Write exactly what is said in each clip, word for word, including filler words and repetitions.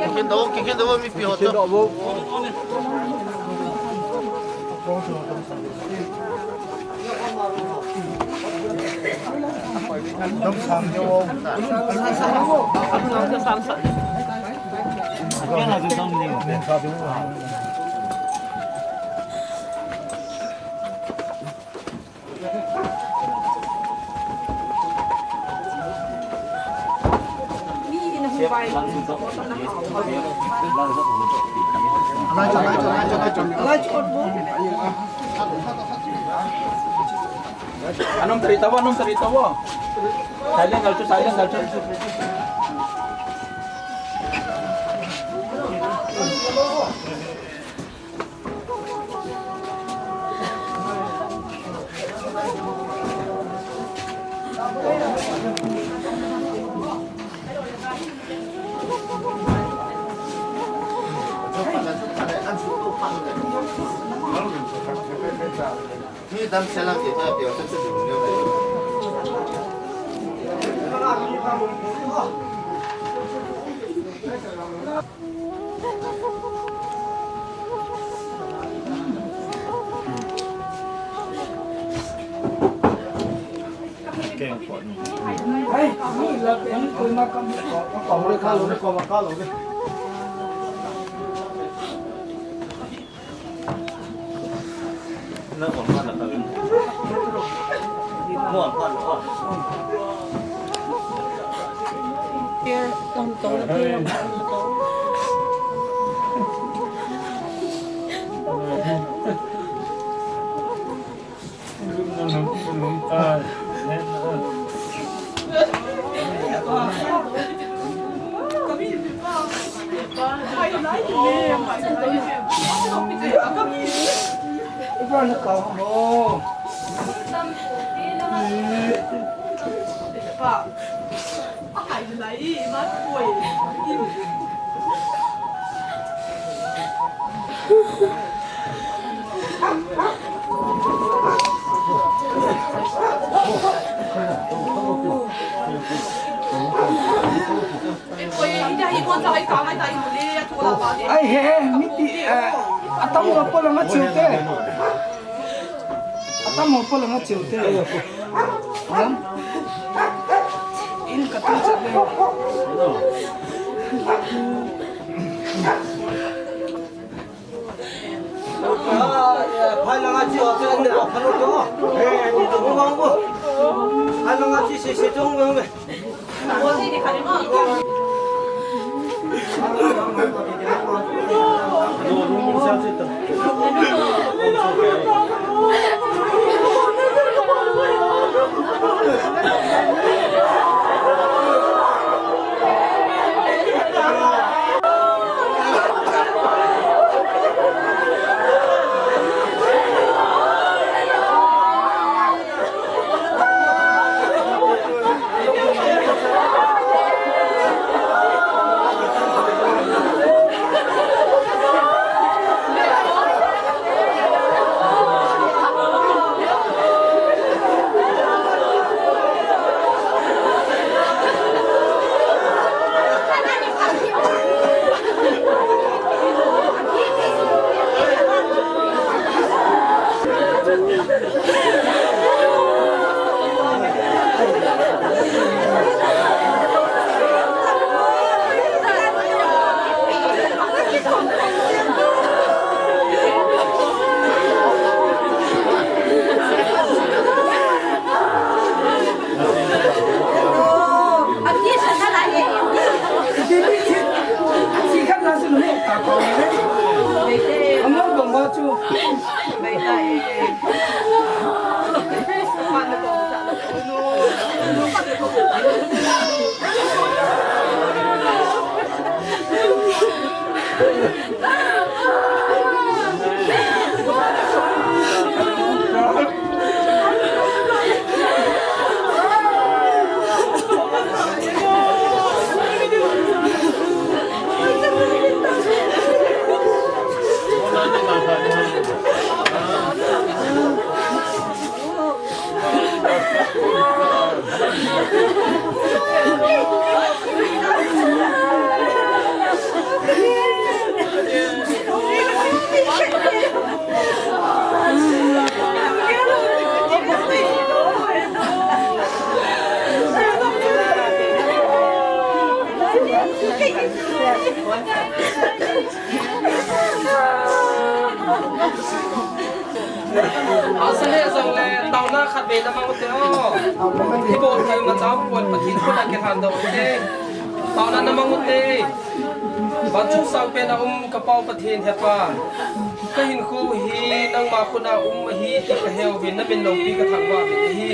Kikin doh, kikin doh, mipi ho to. Anom tari tawa, anom tari tawa. Silent gal chu, silent gal chu. Ai he, miti, eh, Atam ho po langa cheu te. Atam ho po langa cheu te. Alam. In ka tu chat le. Phai langa cheu te, an ne lo phalo to. Eh, ni to bang bo. Phai langa cheu se se tong bang. Asa le jong le, taona khat vei na mang u te o. Ibol thei ma chang pon Pathen khut a kilhan doh u te. Taona na mang u te. Vangam sangpen a um ka Pau Pathen hepa. Ka hinkho hi nangma khut a um ahi ti ka he uvin, na min loupi ka thangvah uvin ahi.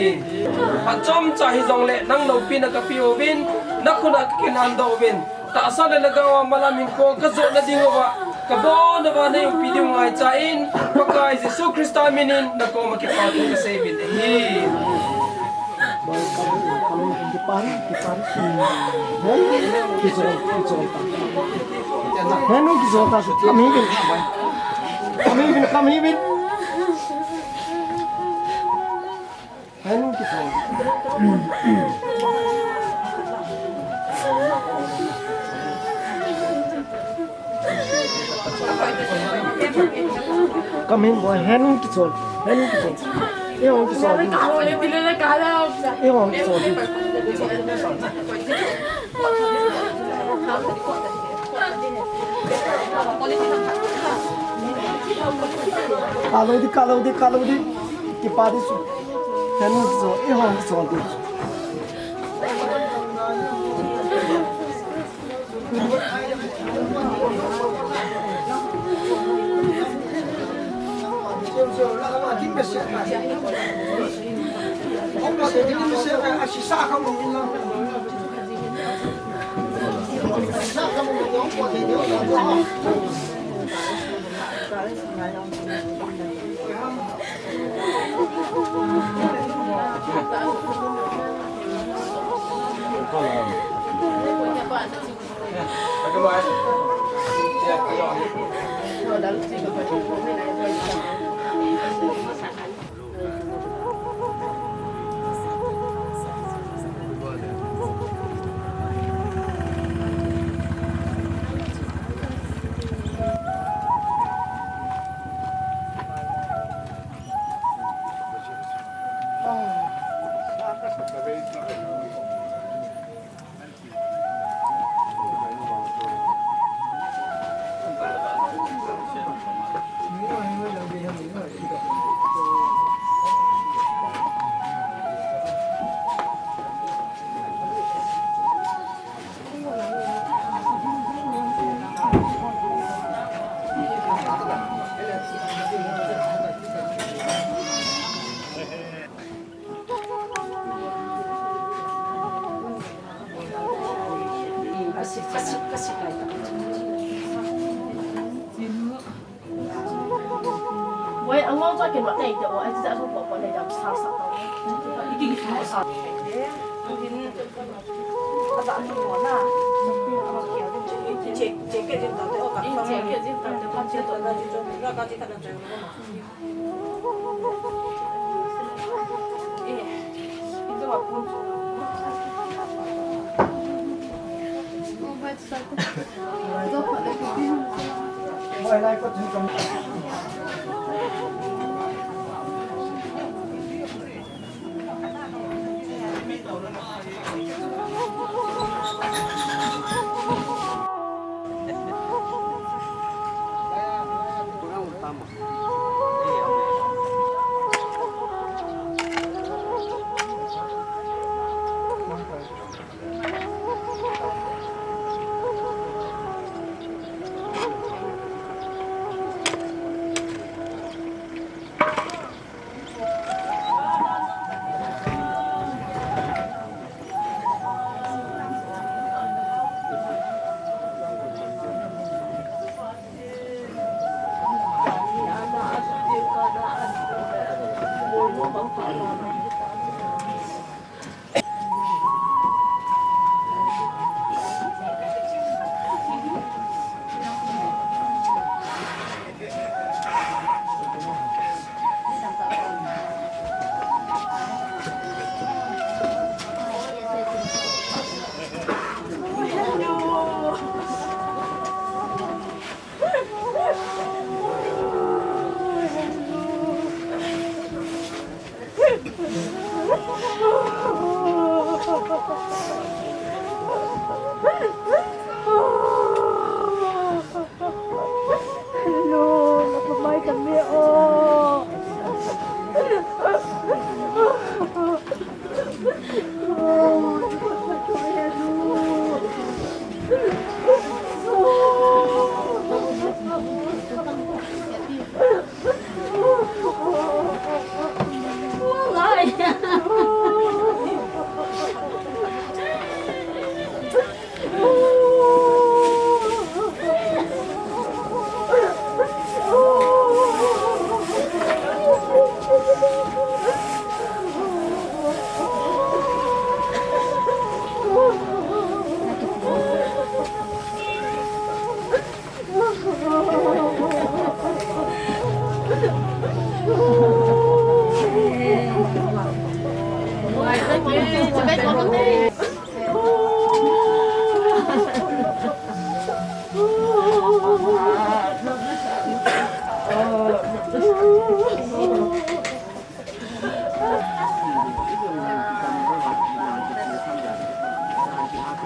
Achom cha hi jong le nang loupina ka pe uvin, na khut a ka kilhan doh uvin. Tahsa le lhagao a malam hinkho ka jotna ding uva, ka bon uva nei umpi diu ngaicha in, Pakai Jesu Christa min in na koma kipathu ka sei uvin ahi. Kipari, kipari. Kijol, kijol ta. Henu kijol ta, kami bin. Kami bin, kami bin. Henu kijol. Come in, boy. Henu kijol. Henu kijol. Ihung kijol. Ihung kijol. Kalo di, kalo di, kalo di. Kipa di su. Henu kijol. Ihung kijol di.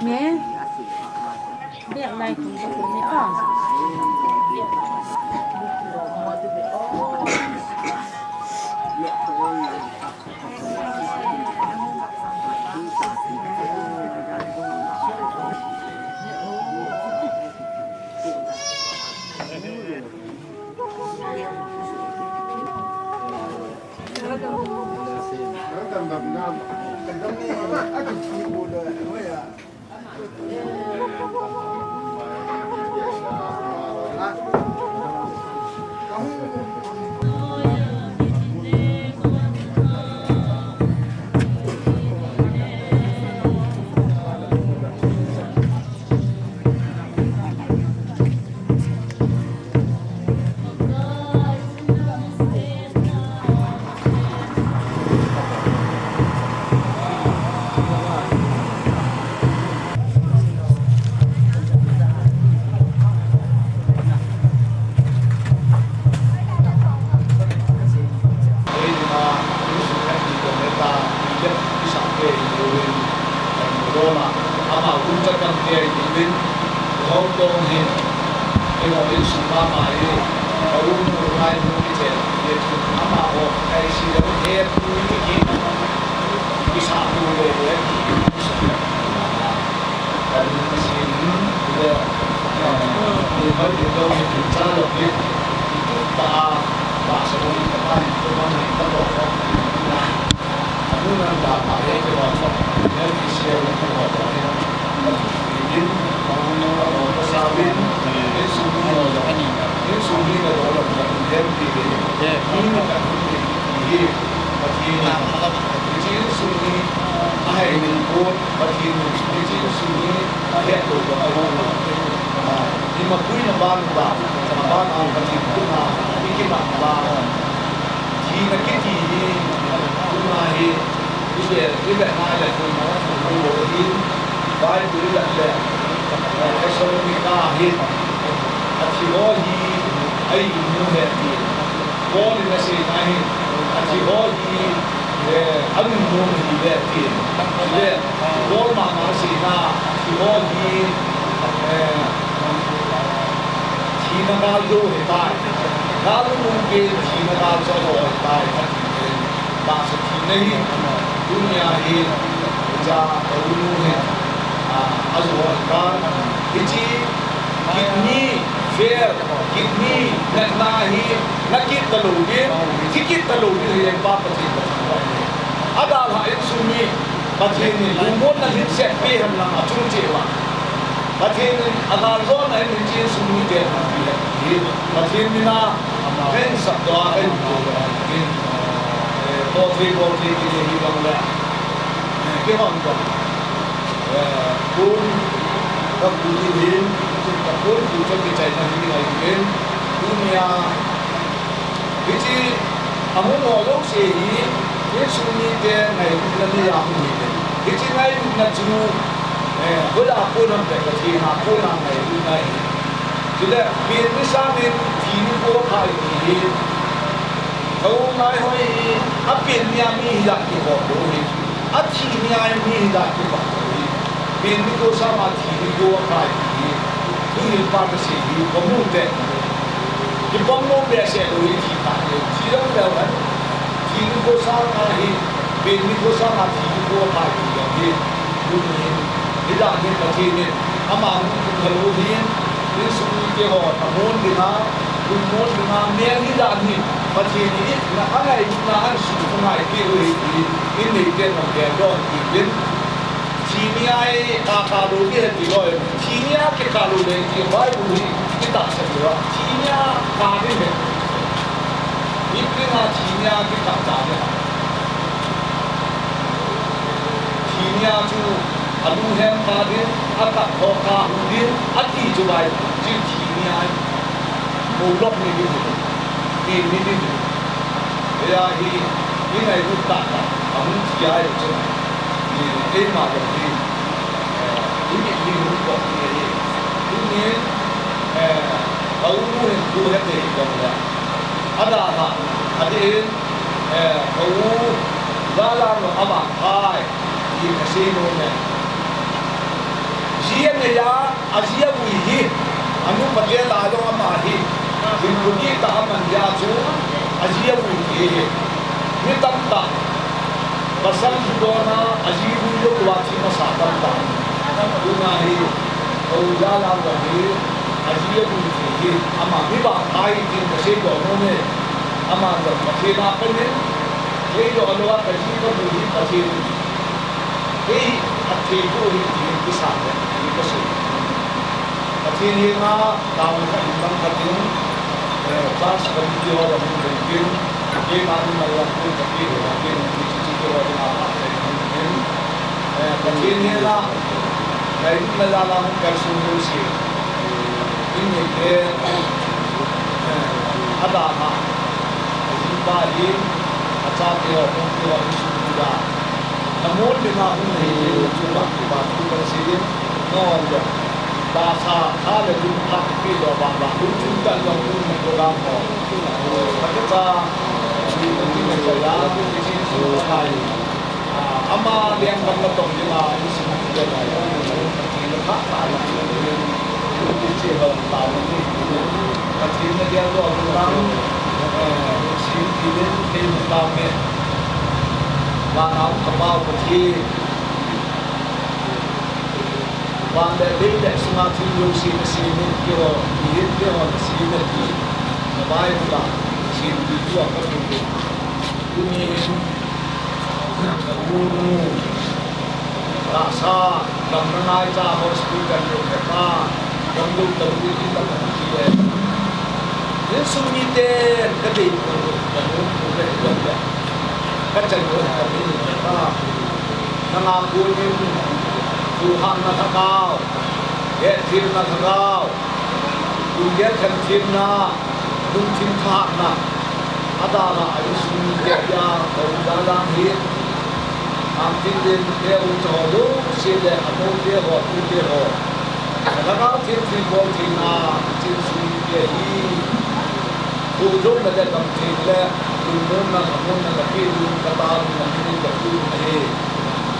Nge. Biak lai kum ka kum ni a. Hina ka hi, Pathen in, hiche insung hi ahei min pon, Pathen in hiche insung hi ahet lou ding ahi. Ima puina ban uva, aban a Pathen koma i kinah uva. Thina kiti hi, tuna hi, i ve, i ve ngai le, tuna hi, Bible i vet le, Thessalonica hi, athi ho hi, a imu ahi ti. Paul in asei ngai hi, athi ho hi, eh, a lungmon ahi ve ti. Chule, Paul mama asei na, athi ho hi, eh, thina gal jou ahitai. Gal lungmon pen thina gal jou ahitai, ati pen. Tahsa thina hi, tunia hi, cha, ka unu hi, a, ajou ahitan. Hiche, kidney fail, kidney natna hi, na kit talou ding, thi kit talou ding hi, Pa Pathen ka thangvah e. Adalhah insung mi, Pathen in lungmonna lhingset peh hen lang achung cheh uva. Pathen in agaljo na in hiche insung mite lhungpi hen ti hi. Pathen mina, ka hin sapdoh a, ka hin pui doh a, ka hin, eh, bol thei, bol thei kiti hi lang le. Eh, kei hon jong. Eh, pun, ka pun hi hin, ka pun pun chom kichaina hi ngai hin. Tunia, hiche, ahung ho jouse hi, insung mite ngailutna ni a hung hi le. Hiche ngailutna chu, eh, hoiya kon ham le Pathen a kon a ngailutna ahi. Chule, pen ni sangin thi nikho aphai ti hi, ka u Ngaihoi hi, apen nia mi hija kihom lou hi. Athi nia mi hija kihom lou hi. Pen nikho sanga thi nikho aphai ti hi. Tuhin pa kasei hi, pom u te. Kipom nom behseh lou hi thi tah hi. Thi lou leu hen. Thi nikho sanga hi, pen nikho sanga thi nikho aphai ti jong hi. Tuhin, hidan hin Pathen in, ama hung lhung lou hin, insung mite ho, amon dinga, lungmon dinga, mel hidan hin, Pathen in, na angaina, ansuh ngai peh u hi, in neite nong geldoh kit in. Thi nia i kikah lou ding ahi ti loi. Thi nia kikah lou ding ti Bible hi kitahsan lou a. Thi nia kah ding ahi. Ipi dinga thi nia kikah ta ding ahi. Thi nia chu alunghem kah ding, akah ho kah ding, ati chu Bible. Chu thi nia ahi. Moulop ni ding ahi. Pen ni ding ahi. Hia hi, i ngailut tah tah, ahung thi ahi chun, i, eima jong hi, eh, i mitlhi hung pok ni ahi. Tunin, eh, ka u nu hin thu hethei jong le, adalhah, adeh in, eh, ka u Lalhang jong avangphai, ti kasei nom e. Ji anei a, aji avui hi, anu pate lah jong ama hi, hinkho dihtah aman jeh a chu, aji avui ti hi. Mi tamtah, pasal kidona, aji vui lou a thi masa tamtah. Tuna hi, ka u Lalhang jong hi, aji avui ti hi, ama mi vangphai tin kasei doh nom e. Ama jong Pathen a kamin, kei doh lou a kaji kavui hi Pathen in Kei hi phatthei chu hi ti kisah le, ti kasei. Pathen henga, taona khat in lang khat in, eh, church committee ho jong hung khen tin, keima mimal lam pun kati ho, kei jong hiche chu ho jong a phatthei hung khen. Eh, Pathen henga, ngailutna jal a hung kalsong jouse, in neite, eh, adalhah, aji pa hin, achate ho, hung kihou insung uva. Amon dinga hung nahi, chu ba, ba, thu kan sei in, nangho jong. Tahsa, tha le dum phat pi doh ba ba, lungthim tah jong um na program ho. Ka ta, ni kan ni na cha ya, ni chi su hai. Ah, ama leng kan na tong dinga, ni su na ki ya ba, ni na tha ta la. Ni chi ba ta ni. Pathen na geldoh ding lang, eh, sin ti ding, kei mu tau me. Van a um ka Pa u Pathen. Van le lei le sunga thil jouse na sem in, keiho, mihem keiho na sem in ti. Na Bible a, sem ti thu a ka tu. Tunin, ka u nu, tahsa, lam na ngaicha hospital le ka ta, gam dou ta dou in la ka ti le. Insung miten ka dei, ka nu, ka nu, ka nu, ka chan ko, ka nu, ka nu, nanga konin, tu hang na thakau, he thil na thakau, tu ge khan thil na, nung thil thak na, adala insung miten ya, ka u da lang hi, ang tin din, te u cho, lu, si le, a mo te ho, tu te ho. Lhagao thil thil bol theina, thil sui te hi. Thu jom na le gam thil le, lungmonna, lhamonna, la pi lung, ka ta lung, la pi lung, la pi lung ahi.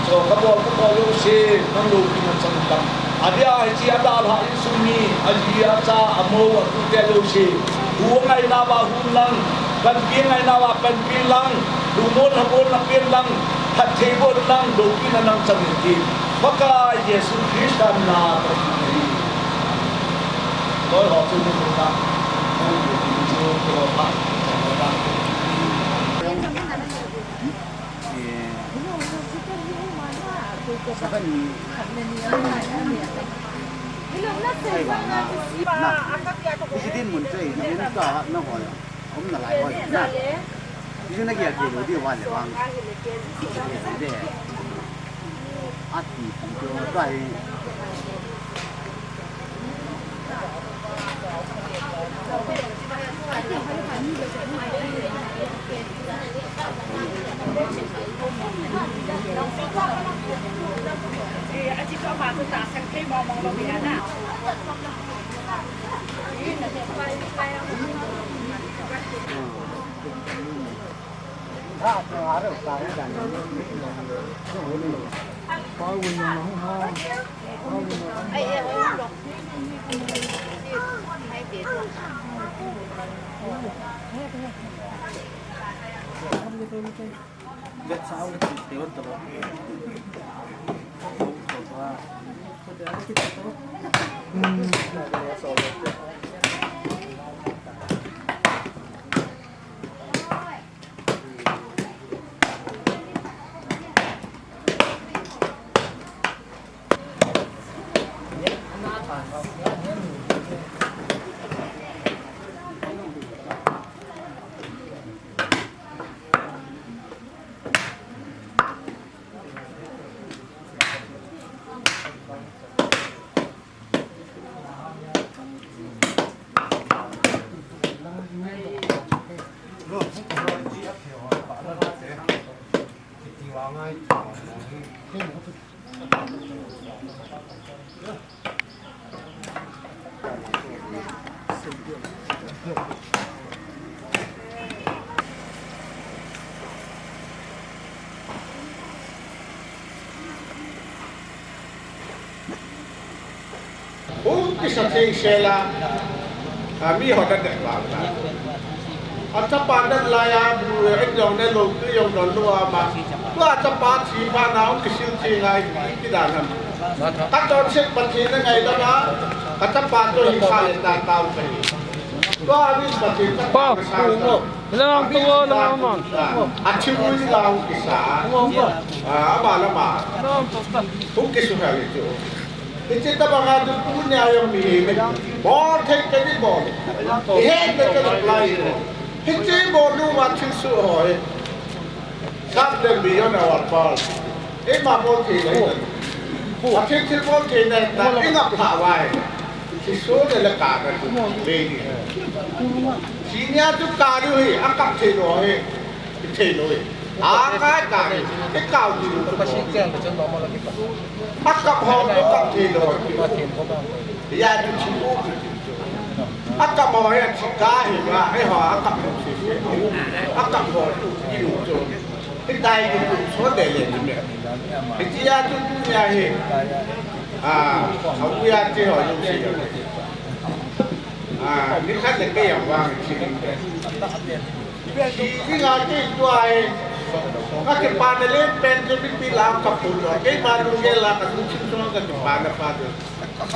So, ka bol, ka bol jouse, nang loupina chang tam. Adia hiche adalhah insung mi, aji, acha, amo, atute jouse. Hu angaina uva hu inlang, panpi angaina uva panpi inlang, lungmon, lhamonna pe inlang, phatthei boh inlang, loupina nang chang in ti. Pakai Jesu Christa mina ka thum ahi. Loi ho chu ni thum na. Nang chu ni chu ni ho pha. Eh, seven. Sai vang na. Na. Isi din mun chai, na mun ka na ho ya. Om na lai ho ya. Na. Isi na kia ke lo di wa le vang. De. Ati, ati, ati. Hung kisa thei sela, a, mi ho da da ba ba. A chapa da la ya bu e jong ne lo tu jong don lo a ma. Tua chapa thi ba na hung kisil thi ngai ki da na. Ka ton se pa thi na ngai da ba. Ka chapa to hi sa le ta tau ka hi. Tua mi pa thi ka ta sa. Lang tu lang man. A thi bu ni la hung kisa. A ba la ma. Hung kisu ha le tu. Hiche tabanga chu tunia jong mihem in bol thei kei in bol. Ihet le ka reply. Hiche bol nu ma thilsoh ho hi. Sap le beyond our power. Eima bol thei le. Athil thil bol thei na ta i ngap pha uva hi. Thilsoh le le ka na chu. Lady. Senior chu ka ru hi, akap thei lou hi. Thei lou hi. A kai ka hi. I kau thei lou. Akap ho chu kap thei lou. Ya chu chi u. Akap ho ya chi ka hi ma. Ai ho akap lou si si. Akap ho chu i lou chu. I tai ki tu so de le ni me. I chi ya chu tu ya hi. A, a u ya chi ho yu si. A, ni khat le ke ya wang chi. Hi, hi nga kei tua e. Ka kipana len pen chu mipi lam ka put lou. Keima lunggel a ka lungthim sunga ka kipana pa chu.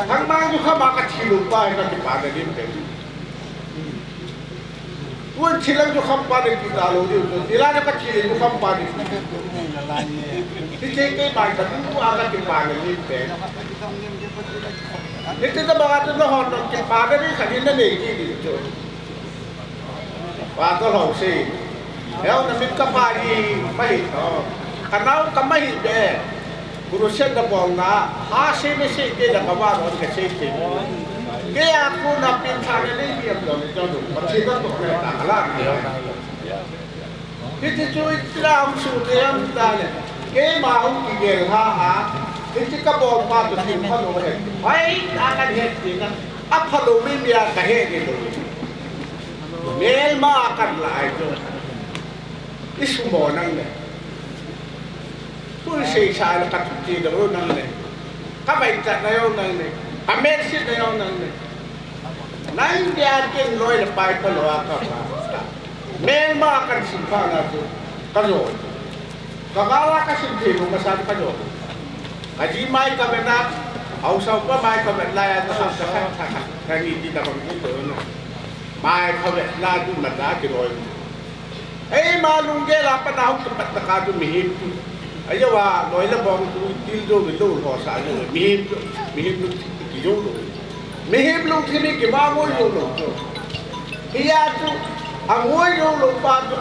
Thangmang chu khama ka thi lou pa e ka kipana len pen. Tuin thi lang chu kham pa le kita lou diu chu. Ti la ka thi le chu kham pa le. Ti che keima ka tu a ka kipana len pen. Ni ti ta ba ka tu no hon no kipana len ka ni na nei ki diu chu. Pastor ho sei. Heo na min ka pa ni mahi to. Ka nau ka mahi be. Guru sen da bol na. Ha sei me sei ke da ka ba ron ka sei ke. Ke a ku na pin tha ne le ni am do ne do. Pa sei da to ne ta la. Hiti chu i tira um su te am ta le. Keima hung kigel ha ha. Hiti ka bol pa to ti pha lo he. Pai ta ka he ti na. A pha lo mi mi a ka he ni lo. Melma kan lai chu. I sumo nang le. Tui sei sa le ka thuti do nang le. Ka bai ta na yo nang le. Ka mer si na yo nang le. Nang dia ken loi le pai ka lo a ka ba. Melma kan sim pha na chu. Ka lo. Ka ba la ka sim thei lo ka sa ka lo. Ka ji mai ka be na. Hausa pa mai ka be la ya ka sa ka sa ka. Ka ni ti da bang ti do na. Mai pha ve la du ma da ki loi. Ei ma lunggel a pa na hung ka pat na ka du mihem tu. Ayo wa loi la bong tu til do vi lo ho sa lo mihem tu. Mihem tu ki jo lo. Mihem lo thi mi ki ma ngoi lo lo tu. Hi ya tu a ngoi lo lo pa tu.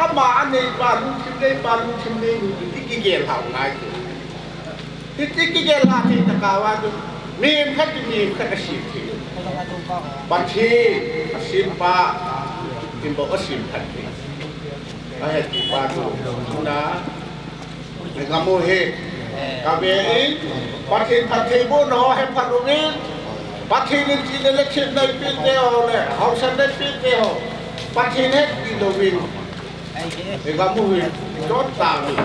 Ama a nei pa lu thi le pa lu thi le lu tu ki gel ha ngai tu. Hiti kigel a thei ta ka va chu, mihem khat chu mihem khat a sim thei. Pathen a sim pa, in bo a sim khat thei. A he ti pa chu, na, na ka mu he, ka ve in, Pathen phattheibohna ho he pha uvin, Pathen in chihna le themna eipeh te ho le, haosan eipeh te ho, Pathen he ti louvin. Ega mu hi, chot ta mi.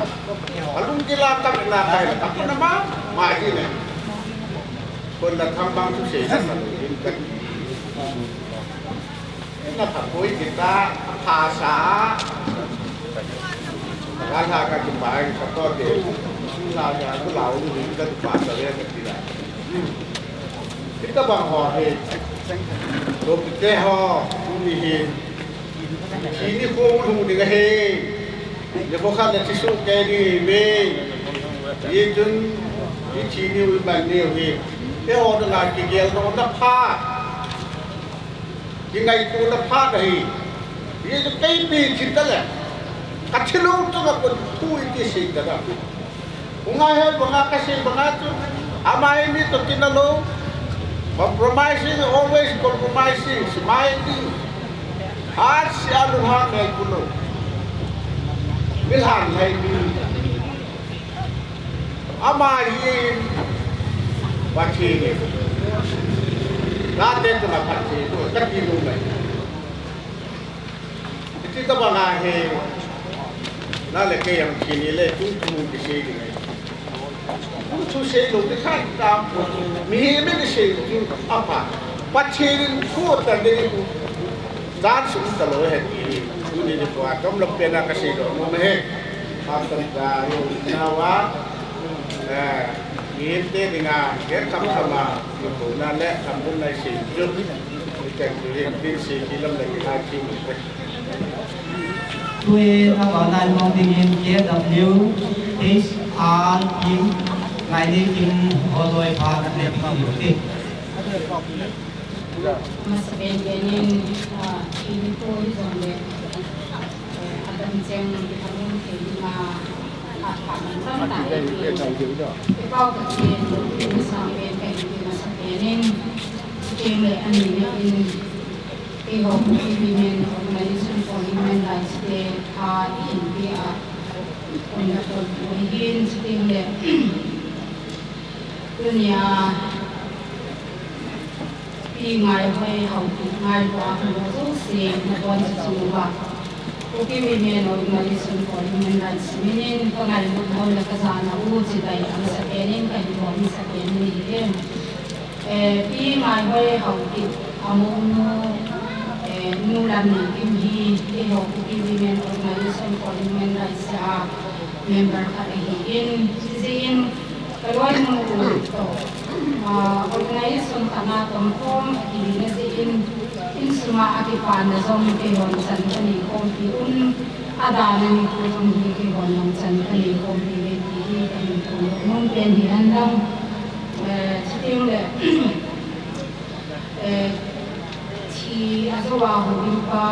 Alung kila ka na kai ka na ma, ma ji ne. Kon na tham bang tu se na ka lu in ka. Na pha koi kita, pha sa. Ka la ka ki pa ka to de. Su la ka ku la u ni ka pa sa le ka ti la. Kita bang ho he. Lo kite ho, ni he. Thi ni kho lhung ding ahi. Le kho khat le thi suh kei ding ahi ve. Hijeh chun, i thi ni u man ni u hi. Eiho dinga kigeldohna pha. Kingaitona pha ahi. Hijeh chun kei pi thi ta le. Ka thi lou chunga kon thu i ti sei ta da. Hunga he banga ka sei banga chu, ama hi mi toh kin alou. Compromising, always compromising, smiling. Hat sia lunghan ngai kulou. Milhan ngai mi. Ama hi Pathen ni. Nate tu na Pathen tu, ka ti lou ngai. Iti tabang ahi, na le kei ang kini le, tung tung kisei ding ahi. Tung tung sei lou, di khat tam po, mihem in sei lou, tung apa. Pathen in ko ta de ku, dan sum ta lou he ti, tuni ni ko atam lou pe na ka sei lou, mo me he. Pastor ka, na wa, eh, mihem te dinga, ke kam sama, ko na le, kam bun na sei lou. Ikan tu he, tin sei ki lam le ki ha ki. Tui na ba nan mong ding in K W H R Kim, ngai ni Kim holoi pha na ne pi pi. Masa ben ben in, ah, ini ko di zong le, eh, akan cheng di kamu ke di ma, ah, kamu tam ta di. Ipau ka chen, masa ben ben di masa ben in, chen le ani ne in, Eiho Kuki Women Organization for Human Rights te a i inpi a, kon na kon pu hi hin sitting le. Tunia, Pi Ngaihoi Haokip ngailua ho jouse nabonchauva, Kuki Women Organization for Human Rights minin ka ngailut ho le ka jana u chibai a masapen in ka hin bol masapen in ahi. Eh, Pi Ngaihoi Haokip, amounu, eh, Nu Lamneikim hi, eiho Kuki Women Organization for Human Rights a member khat ahin, hijeh in, ka loinu toh, ah, organization khat na tongkhom ahi na jeh in, insunga akipana jong keihon chan kanei khompi un, adana nikho jong hi keihon jong chan kanei khompi uve ti hi kahin phongdoh nom pen hi henlang, eh, chuteng le, Eh, thi a jou a houin pa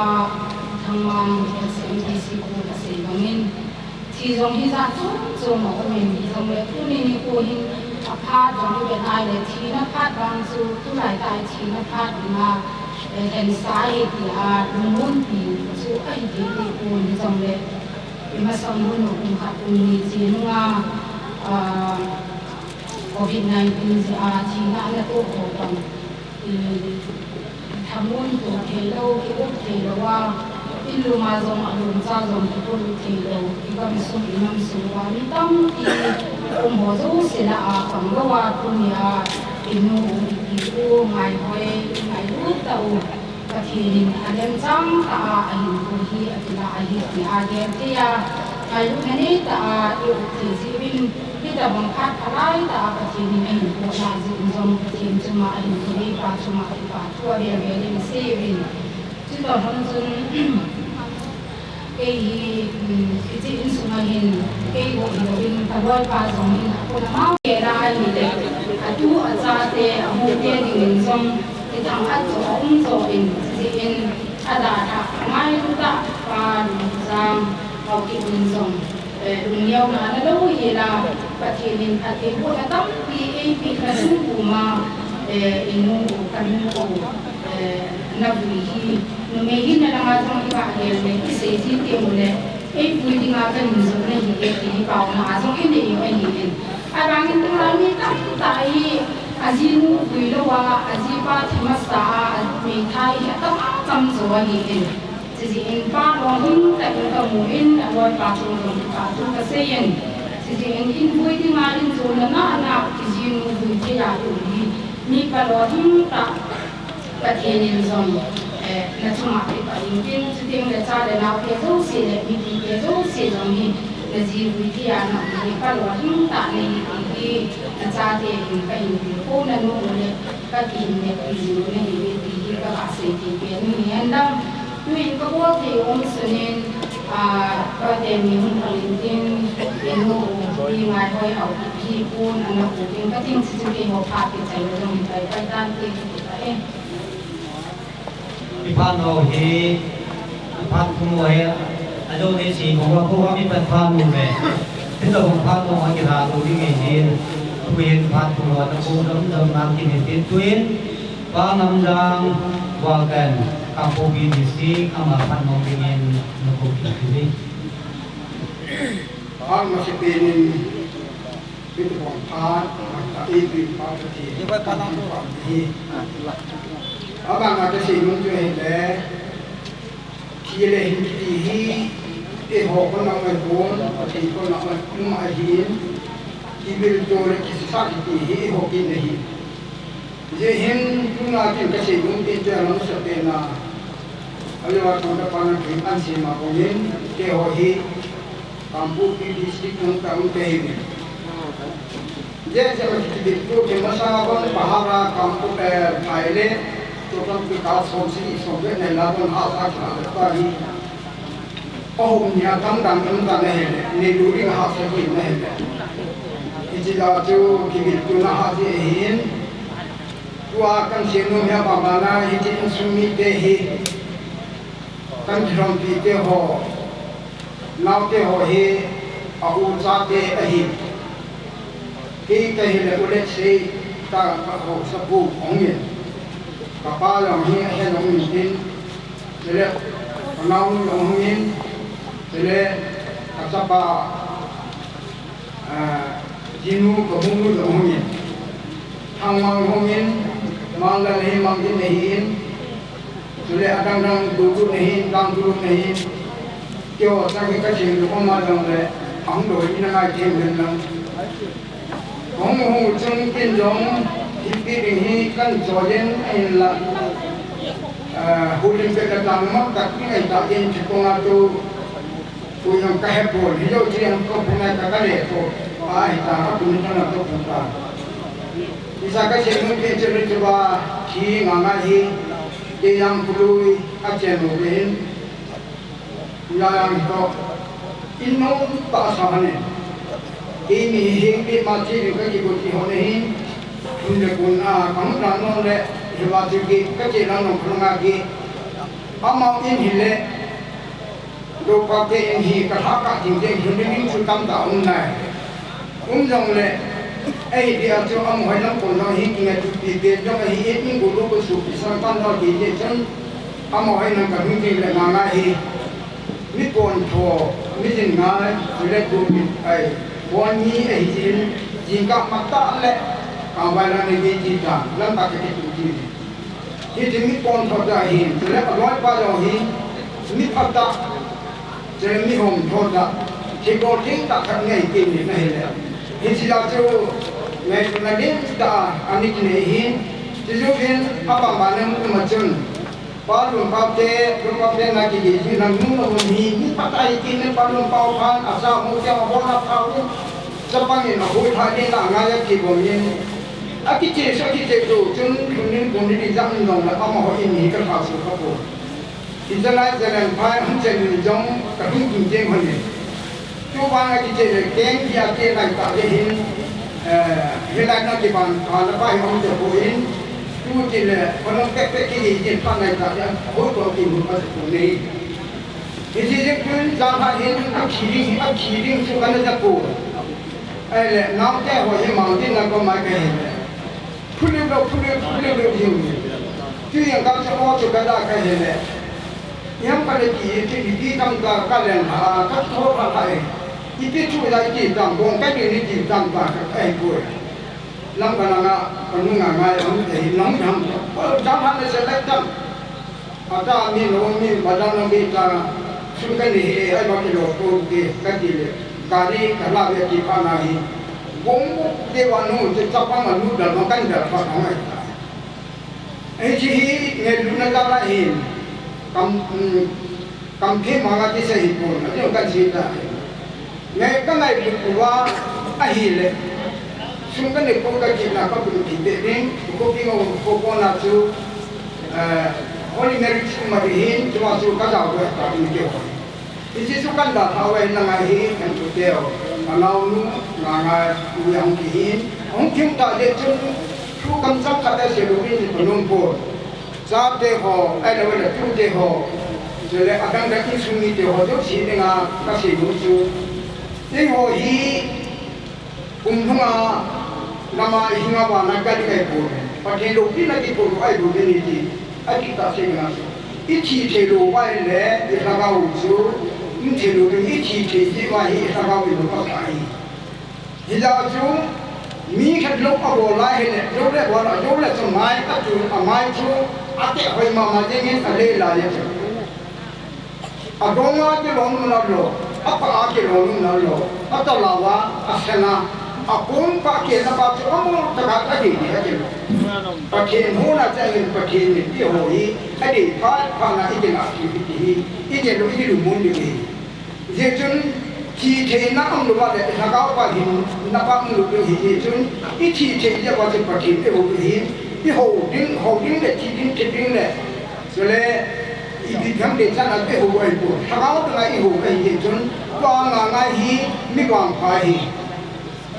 Mang S M D C khu kasei bangin, thi jong hi jat chom chom a um in, hijongle tuni nikho hin aphat jong ivet nai le, thina phat vang chu tulai tah thina phat dinga, eh, lhensa ahi tia lungmonpi chu ahi thei pon, hijongle imasang hun u kum khat kum ni che nunga, ah, covid nineteen jeh a thina ana toh ho bang, i, thamun toh thei lou, kiup thei lou a, in lum a jong, alom cha jong kikol thei lou, igamsung, inam sung uva mi tampi um ho jouse lah a pang lou a, tunia inu u, ipi u, Ngaihoi, ingailut tah u, Pathen in alemchang tah a ahinkho hi akilah ahi tia gel thei a, ngailutna nei tah a i-up thei jeh uvin, hitobang phat phalai tah a Pathen in ahinkho alah jeh in jong Pathen chunga ahinkho neipa chunga kipa thu avel vel in isei uvin. Chutoh lhon chun, kei hi, um, hiche insunga hin, kei bou hilouvin, kaloipa jong hin, akon amau kela ahile, atu achate, ahute dingin jong, ithang at jo, aum jo in, hijeh in, adalhah, angailu tah, Pa Lungjang Haokip in jong, eh, lungneona ana lou hela, Pathen in phattheibohna tampi eipehna sung puma, eh, inu u, kanu u, eh, navui hi, numei hina langa jong iga gel le, isei ji teng ule, eivui dinga kahin jot nahi e, ti hi paoma jong inei u ahin. Abangin tulai mi tamtah hi, ajinu vui louva, ajipa thi masa a, ameithai hi atam atam jo ahin. Chujeh in pa lolhing tah in kamu in, aloipa chunga jong kipathu kasei in. Chujeh in, in vui dinga in jona na, na, kijinu vui thei a i-um hi, mipa lolhing tah Pathen in jong, eh, nachunga pehpeh intin, chuteng le cha le naote jouse le mipite jouse jong hi, naji vui thei a na-um hi, mipa lolhing tah nahi ti hi, nachate in kahin tilkhou na nom u le, kakihin nep pi jing u nahi e ti hi kaga sei thei pen u hihen lang. Tuin kabol thei um sunin, ah, kate mi hung pang intin, inu u, Pi Ngaihoi Haokip hi pon ana pu ding kating, chuchu keiho phat kichai le jong hin pai pai tante kati e. Iphat nau hi, iphat thum u hi, ajo ni si kong wa ko wa mi pan phat nu ve. Hitobang phat nu a kilha lou ding ahin, tuhin phat thum u a na ko dam dam na kini tin tuin, Pa Ngamjang Walken, Kangpokpi District, ama phat nau dingin na ko kiti. Phat masa pen in, hitobang phat, masa i pi phat ka ti, hi phat nang phat hi. Abang a kasei nom chu ahile, thi le hin kiti hi, eiho kona um ahipon, Pathen kona um ahin, kivil to le kisisa kiti hi eiho kin ahi. Hijeh hin, tuna kin kasei nom pen chu alungset pen a, ajo a tuna pa na kin an sei ma bangin, keiho hi, Kangpokpi District nung ta um te hi. Jeh jeh a kiti dik tu ki masa bang pahara Kangpok, eh, Phai le, tu Kangpokpi ka som sagi som vet nei la bang ha sa sa ta hi. Ahom nia tam dan um dan ahile, neilu ding hahsa hi ahile. Hiche la chu kivil tuna hahsa ahin. Tua kan seinom hi abana hiche insung mite hi. Kan kilhonpi te ho. Naote ho hi a u chate ahi. Kei kahile u le sei ta ka haosapu ahung in. Kapa jong hi ahen ahung in tin. Chule, kanaonu jong hung in, chule, kachapa, ah, jinu, kabunu jong hung in. Thangmang hung in, Manglal hi Mangjin ahin, chule, adang dang Dudu ahin, Dangdu ahin. Keiho chang hi kaching lu ama jong le, ahung lou in angai thei uvin lang. Hung hung chung kin jong, hipi ding hi kan choi in ahinla. Ah, hulim pe ka tang ma tak ni ngai ta in thi ko nga tu. Ku jong ka he pon, hi jo chi ang ko pon ka ka le ko. Pa hi ta ka pun ka na to pun ta. Isa ka che mun ke che ri ba, thi nga nga hi, ke yang pului, a che no ke hin. Ula yang to, in nom tah sa hane. Kei mi hing pi ma thi ring ka kigo ti ho ne hin. Hun le kun a, kang dan nom le, hi va ti ki, ka che lang nom khun nga ki. Amau in hi le, Topa te in hi ka tha ka ting ting hun ding chu tam ta um nai. Um jong le, ei dia chu amaho in lam kon jong hi kinga chu pi pe jong hi in in gulu ko su pi sang tam no ti ti chun amaho in ka hung ti le nga nga hi. Mi pon tho, mi jin ngai, mi le du mi ai. Pon ni ei jin, jin ka ma ta le, ka vai la ni ti ta, lam ta ke ti ti. Hiche mi pon tho ta hi, chule a loi pa jong hi, mi phatah, chule mi hom tho ta, thibol thei ta khat ngai ti ni na hi le. Hiche la chu, ngai tu na din ta, ani ki nei hi, ti ju hin, a pa ma nem ma chun. Pa lum pa te, lum pa te na ki di, na nu na hun hi, mi phatah hi ti ni pa lum pa phan, a sa mu te, a bon a pa u, sa pa ni na hu tha ni na ngai a ki bom ni. A kiche sa kiche tu, chun, chun nin pon ni di jang nong la, amaho in ni ka tha su ka pon. Israel Zalen phai hung chen ni jong ka hung kin chen hon ni. Tu vang a kiche le keng dia te lai ta le hin, eh, hilai na kiban pha na pa hi hung te pon. Tu ti le, ko nong pek pek ki di chen pa lai ta le, ho to ki mu pa se pon ni. Hiche jeh chun jang ha hin a thi ding, a thi ding chu ka na ja pon. Ahile, naote ho hi mang tin na ko mai ka hi le. Phuli lo, phuli, phuli lo ding. Tu yang ka cha o chu ka da ka hi le. Yang ka le ti, ti, ti, ti tam ta ka len ha, ka tho ha ha e. Ipi chu la ti tam, bong ka ni ni ti tam ta ka ai ko. Lam ka na nga, ka nu nga nga, ang te, nang dam. Ko jang ha le se le tam. Ata mi lo mi badan lo mi ta sun ka ni he ai ba ki lo ko ke ka ti le. Gari ka la ve ki pa na hi. Bong bu ke wa nu te ta pa ma nu da ma kan da pa ka mai ta. Ai chi hi nge lu na ka la hi. Kam, mm, kam phe ma nga ti se hi ko na ti kan si ta. Ngai ka ngailut uva ahile, sum ka neh pon ka kit na ka pun kit ding, ko pi ngo ko ko na chu, eh, Holy Mary chu ma ding hin, chu ma chu ka jao ko ta ding ke ho. Hiche chu kan da tha uva hin na ngai hi kan chu teo. Ka naonu, nga nga u yang ki hin. Hung kim ta de chun, chu kam chang ka ta se lu bin ko nung ko. Chate ho, ahilou le tute ho, chule adang dang insung mite ho jouse dinga kasei nom chu. Eiho hi kum thum a lama ihinga vana kali kaipoi. Pathen loupina kipo ahi bou ding ahi ti. Akitah sei dinga chu. Ithi thei lou uva ahile, ilhagao chu, ithi thei lou ding, ithi thei jeh uva hi ilhagao in lou kasa ahi. Hijeh chun, mi khat lou abol lai hile, jou le bol a, jou le chu mai, a chu, a mai chu, ate hoi mama jengin alei lai a chu. Adong a kilom na lo, apa a kilom na lo, atalou a, asena, akon pa kena pa chu, amol tah a adei dei akilom. Pathen hon a changin Pathen in eiho hi, adei phat phat na ikila ki hi, ikilo ikilu mun ding hi. Hijeh chun, thi theina umlou va le, lhagao pa hinna pa umlou ding ahi jeh chun, ithi thei jeh uva chu Pathen eiho ding ahi, ihou ding, hou ding le, thi ding, thi ding le, chule, ipi tham le chan a eiho ahi poi, lhagao ding a ihou ahi jeh chun, tua nga nga hi, mi vangpha ahi.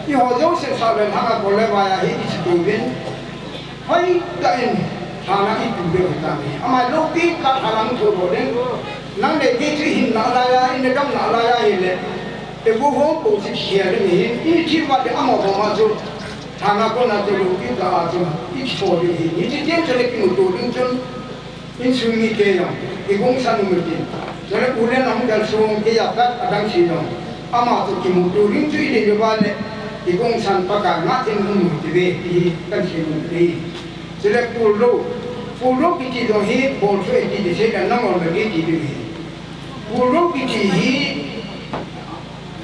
Eiho jouse sah le lhang a kol le vai a hi ichi tou vin. Hoitah in lhana i tu le hoitah in. Ama loupi tah lhana mu thou bou ding. Nang le kei chu i hinna lai a, i na gamna lai a hile. Eiho hom pou chu khel ding ahi. I thi uva le amaho ma chu. Lhana kona chu loupi tah a chu. I thi bou ding ahi. Hiche teng chu le kimu tou ding chun. Insung mite jong, igongsan u tin. Chule u le nao dal sung kei a pat adang sei jong. Ama toh kimuto ding chu i dei uva le, igongsan Pakai ngah in um u hite ve, ti hi kan sei nom e. Chule pulou, pulou kiti jong hi, bol chu e ti ti sei dan nangol le ti ding hi. Pulou kiti hi,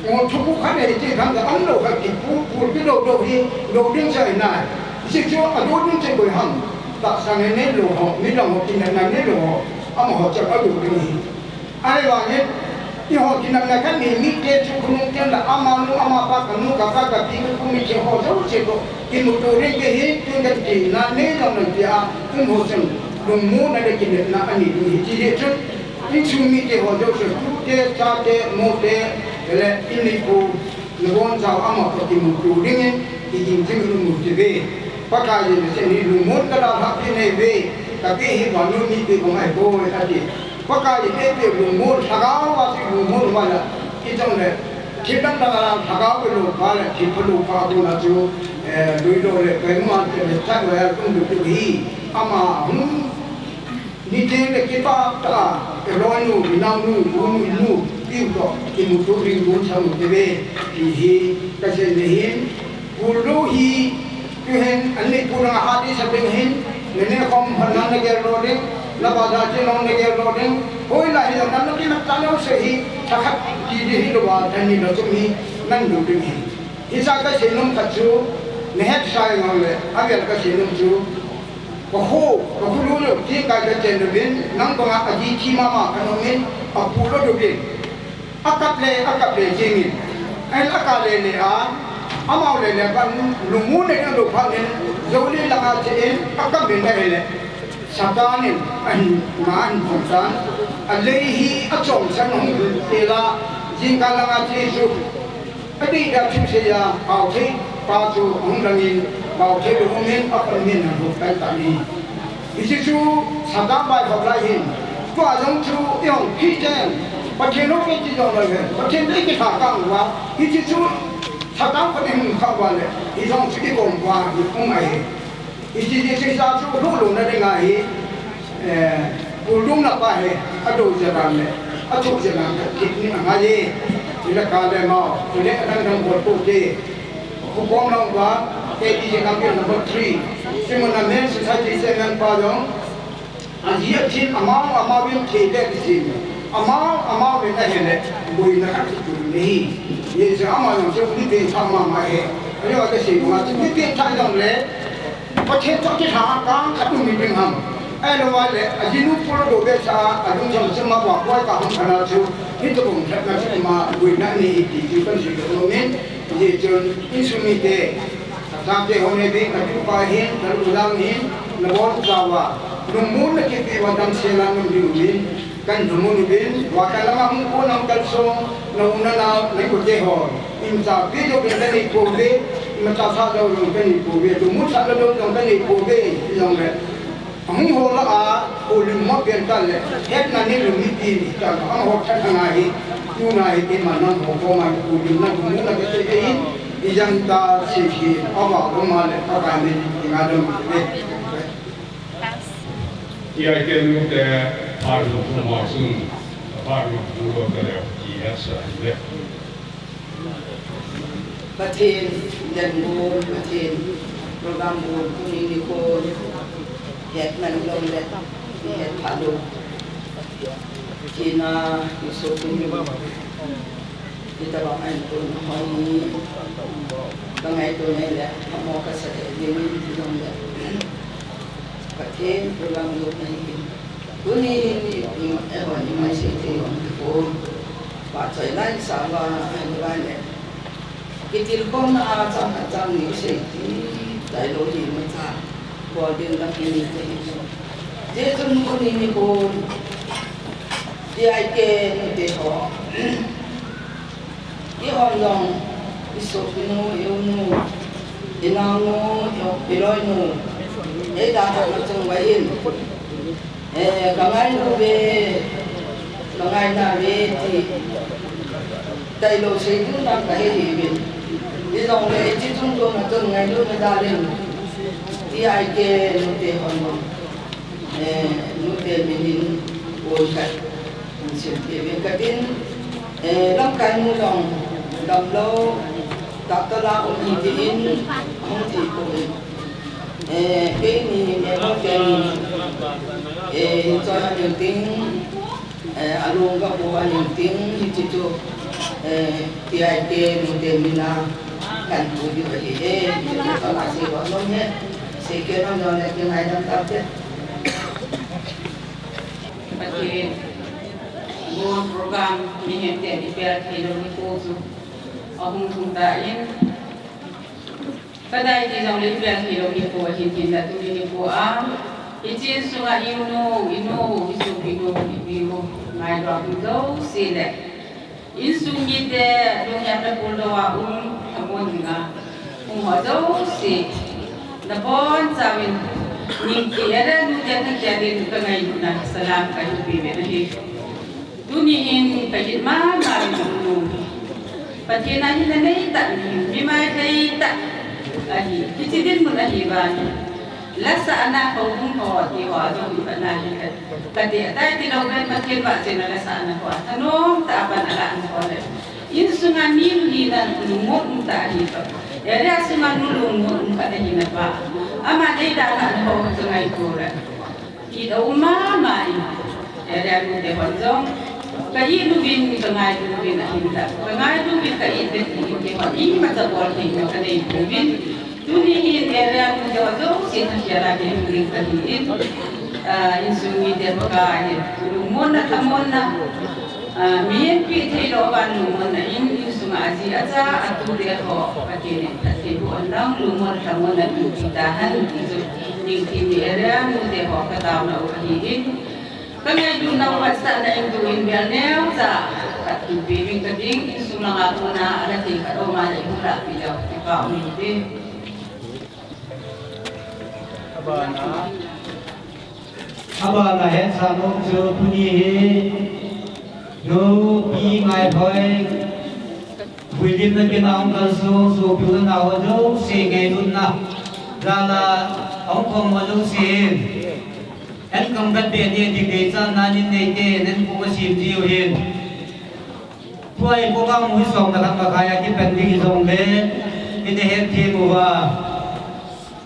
Ngo thupu khat nei ti khan ka umlou khat kipu, pu kilou lou hi, lou ding chai nai. Hichu ado ding chai koi ham. Tahsan nei lou ho, midang ho kinepna nei lou ho. Amaho chu ado ding ahi. Ahivangin, eiho kinepna kanei mite chu khonung teng le amanu, amapa, kanu, kapa, kapi, kapu mite ho jouse toh kimuto ding kahi, tun kati na nei lou lou tia, um ho chun, lungmonna le kinepna anei ding ahi. Hijeh chun, Insung mite ho jouse, tute, chate, mote, le in le pu, nabonchau amaho toh kimuto dingin, kiging jing in um u hite ve. Pakai in nasei ni lungmon kadalhah peh nahi ve, kati hi vannoi mite bang ahipoi, ati. Pakai in eipeh lungmon, lhagao a chu lungmon uva le, ijongle, thil dang dang a lhagao a lungpa le, thil phalungpa a kona chu, eh, lui lo le, koima te le, chat lo a tum lu hi, ama hung, ni te le kipah tah a, i loinu, i naonu, i unu, i nu, i u toh, kimuto ding gon sa u te ve, ti hi, kasei na hin, Guldu hi, tuhin, anni pu dang a hat ding sa ding hin, nene khom phan na nagel lo ding, na bazar che nong nagel lo ding, hoilai hi na na kin ta lo se hi, thakhat ti di hi lo ba, thani lo tum hi, nan lu ding hi. Hicha kasei nom khat chu, nahet sai ngam le, avel kasei nom chu, ka khu, ka khu lu lo, ti kai kachen lo bin, nang banga aji thi mama kanom in, apu lo lo bin. Akap le, akap le jingin. Ahin akap le le a, amau le le ban, lungmon le lo phat in, joli langa che in, akap le le le. Satan in, ahin, ma ahin phong tan. Alei hi, achom san hung te la, jingkah langa che chu. Adei da thim se ya, pao thei, pa chu, hung dangin, pao thei lo hung in, akap min, hung kai ta ni. Hiche chu Satan bai hop lai hin. Tua jong chu i hung Christian. Pathen hung kei ti jong lai hin. Pathen dei kithah kang uva. Hiche chu Satan khat i hung kha uva le. Hi jong chu i kom uva hi um ahi. Hiche chu sa chu lu lu na ding ahi. Eh, pu lung na pa hi. A do ja dan le. A chuk ja dan le. Kit ni angai ye. Ila ka le mau. Ila dang dang bol pu te. Khupom Longva, K B C Gambhir number three. Simon Amen Society Chairman pa jong. Aji athim amau, amau in thei le kisim. Amau, amau in ahe le. Boina khat chu nei. Ye se amau jong chu ni pe tha mama he. Ayo ka se ma chu ni pe tha jong le. Pathen toh kithah a kang khat um ding ham. Ahilou le, ajinu polo do be sa, alung jam jam ma wa koi ka hung kana chu, hi to bung khat na chu ma, gui na ni ti ti kan si ka no min, ye chun, insung mite, ka te ho ne ding, ka tu pa hin, ka lu lang hin, na bon sa wa, lungmon na kiti wa dam se na nung ding min, Kan lungmon uvin, wa ka lama hung ko nang kalsong, na u na nao, na u te ho. Imacha pi jong kanei pouve, imacha sa jong kanei pouve, lungmon sa jong kanei pouve, jong le. Hung ho la a, ho lungmon pen ta le, hetna ni lungmon pi ni ta, hung ho tha tha na hi, tu na hi, keima nang ho ko ma, ho lungmon na, lungmon na ke te ke in, ijang ta si hi, awa lo ma le, awa ni, inga dong ve. Tia kenu te pharluthu ma chun, pharluthu lo te le, ti hetsa le. Pathen, len bol, Pathen, program bol, tuni nikho, het man lom le, het pha lom. Tina, iso tuni. Hitabang ahin tun hoi, ka ngaito nei le, phamo kasa thei ding in ti jong le. Pathen program lut na hi. Tuni ni, ni, eh, hoi ni mai sei thei jong ti ko. Pachoi lai sa va, ahin va le. Kitilkhomna a chang khat chang ni sei ti, tailou hi ma cha. Bol ding lam hi ni te hi. Jesu nu ni ni ko. Ti ai ke nu te ho. I hon jong, i sopinu, i unu, i naonu, i, i loinu, ei da tah na chung uva hin. Eh, ka ngainu ve, ka ngaina ve ti. Tailou sei ding dan ka he hi ve. Hijongle, i chi chung chung na chun ngailutna dalin. Ti ai ke nu te hon jong. Eh, nu te min in, oi khat. Sim ti ve katin, eh, lamkai nu jong, damlou, doctor la um hi tin, hung ti ko in. Eh, keini, eh, hung tin, eh, hin choi a ning ting, eh, alung ka pu a ning ting, hi ti tu, eh, P I K nu te min a, kan pu di ba hi, eh, hi ti tu ka ma si ba nom he, si ke nom nom le ke ngai dam ta te. Pathen, gon program mihem ten i pel thei lou nikho chu ahung tung tan, ka dai ti jong le i pel thei lou nikho ahin tin la tuni nikho a, i chin sunga i u nu, i nu, i sopinu, i pi u, ngai lou a hung jouse le. Insung mite, lunghem le puldou a um, abon dinga, um ho jouse, nabonchauvin, Ningti area nu te thakhia din ka ngailutna salam ka hin pe ve ahi. Tuni hin ka it mama in nu. Pathen a hin anei tah, mi mai thei tah ahi. Hiche dinmun ahi vang in, lasa ana ko hung ho ti ho a jong hi pa na hi ka, ka ti atai ti lou ven, Pathen vahchoi na lasa ana ko a thanom tah a pan ala ana ko le. Insunga mi nu hina lungmon um tah ahi pa. Area sunga nu lungmon um khat ahi na pa. Ama dei dan a ana ho ka ngaito le. It a um mama in. Area nu te hon jong. Ka it uvin, ka ngailu uvin ahin la. Ka ngailu uvin, ka it uvin, kei hon imacha bol thei mo ka nei pouvin. Tuni hin area nu te hon jong, se thakhia la kei hung ding ka hi in. Ah, insung mite Pakai hin lungmonna, thamonna. Ah, mihenpi thei lou vang lungmonna in, insunga aji acha, atute ho, Pathen in phattheiboh hen lang, lungmon, thamonna in pe tahen ti chu, Ningthim area nu te ho ka taona u ahi in. Ka ngailutna u hatsahna in tu in bel neocha, ka tu pe ving ka ding, insung langa kona, ala thei khat um a le hung lahpi leu, kipa um in te. Abana. Abana hetsah nom chu tuni hi nu Pi Ngailhoi, Builimna kina hung kalsong, sopi u le nao ho jouse ngailutna jal a hung khom ho jouse hin. An kangkhat beh ni ding dei chan nan in nei te, nan pu ka sim jiu hin. Tua i program hi som na khat ma khai a kipan ding hi jong le, i ne het thim uva.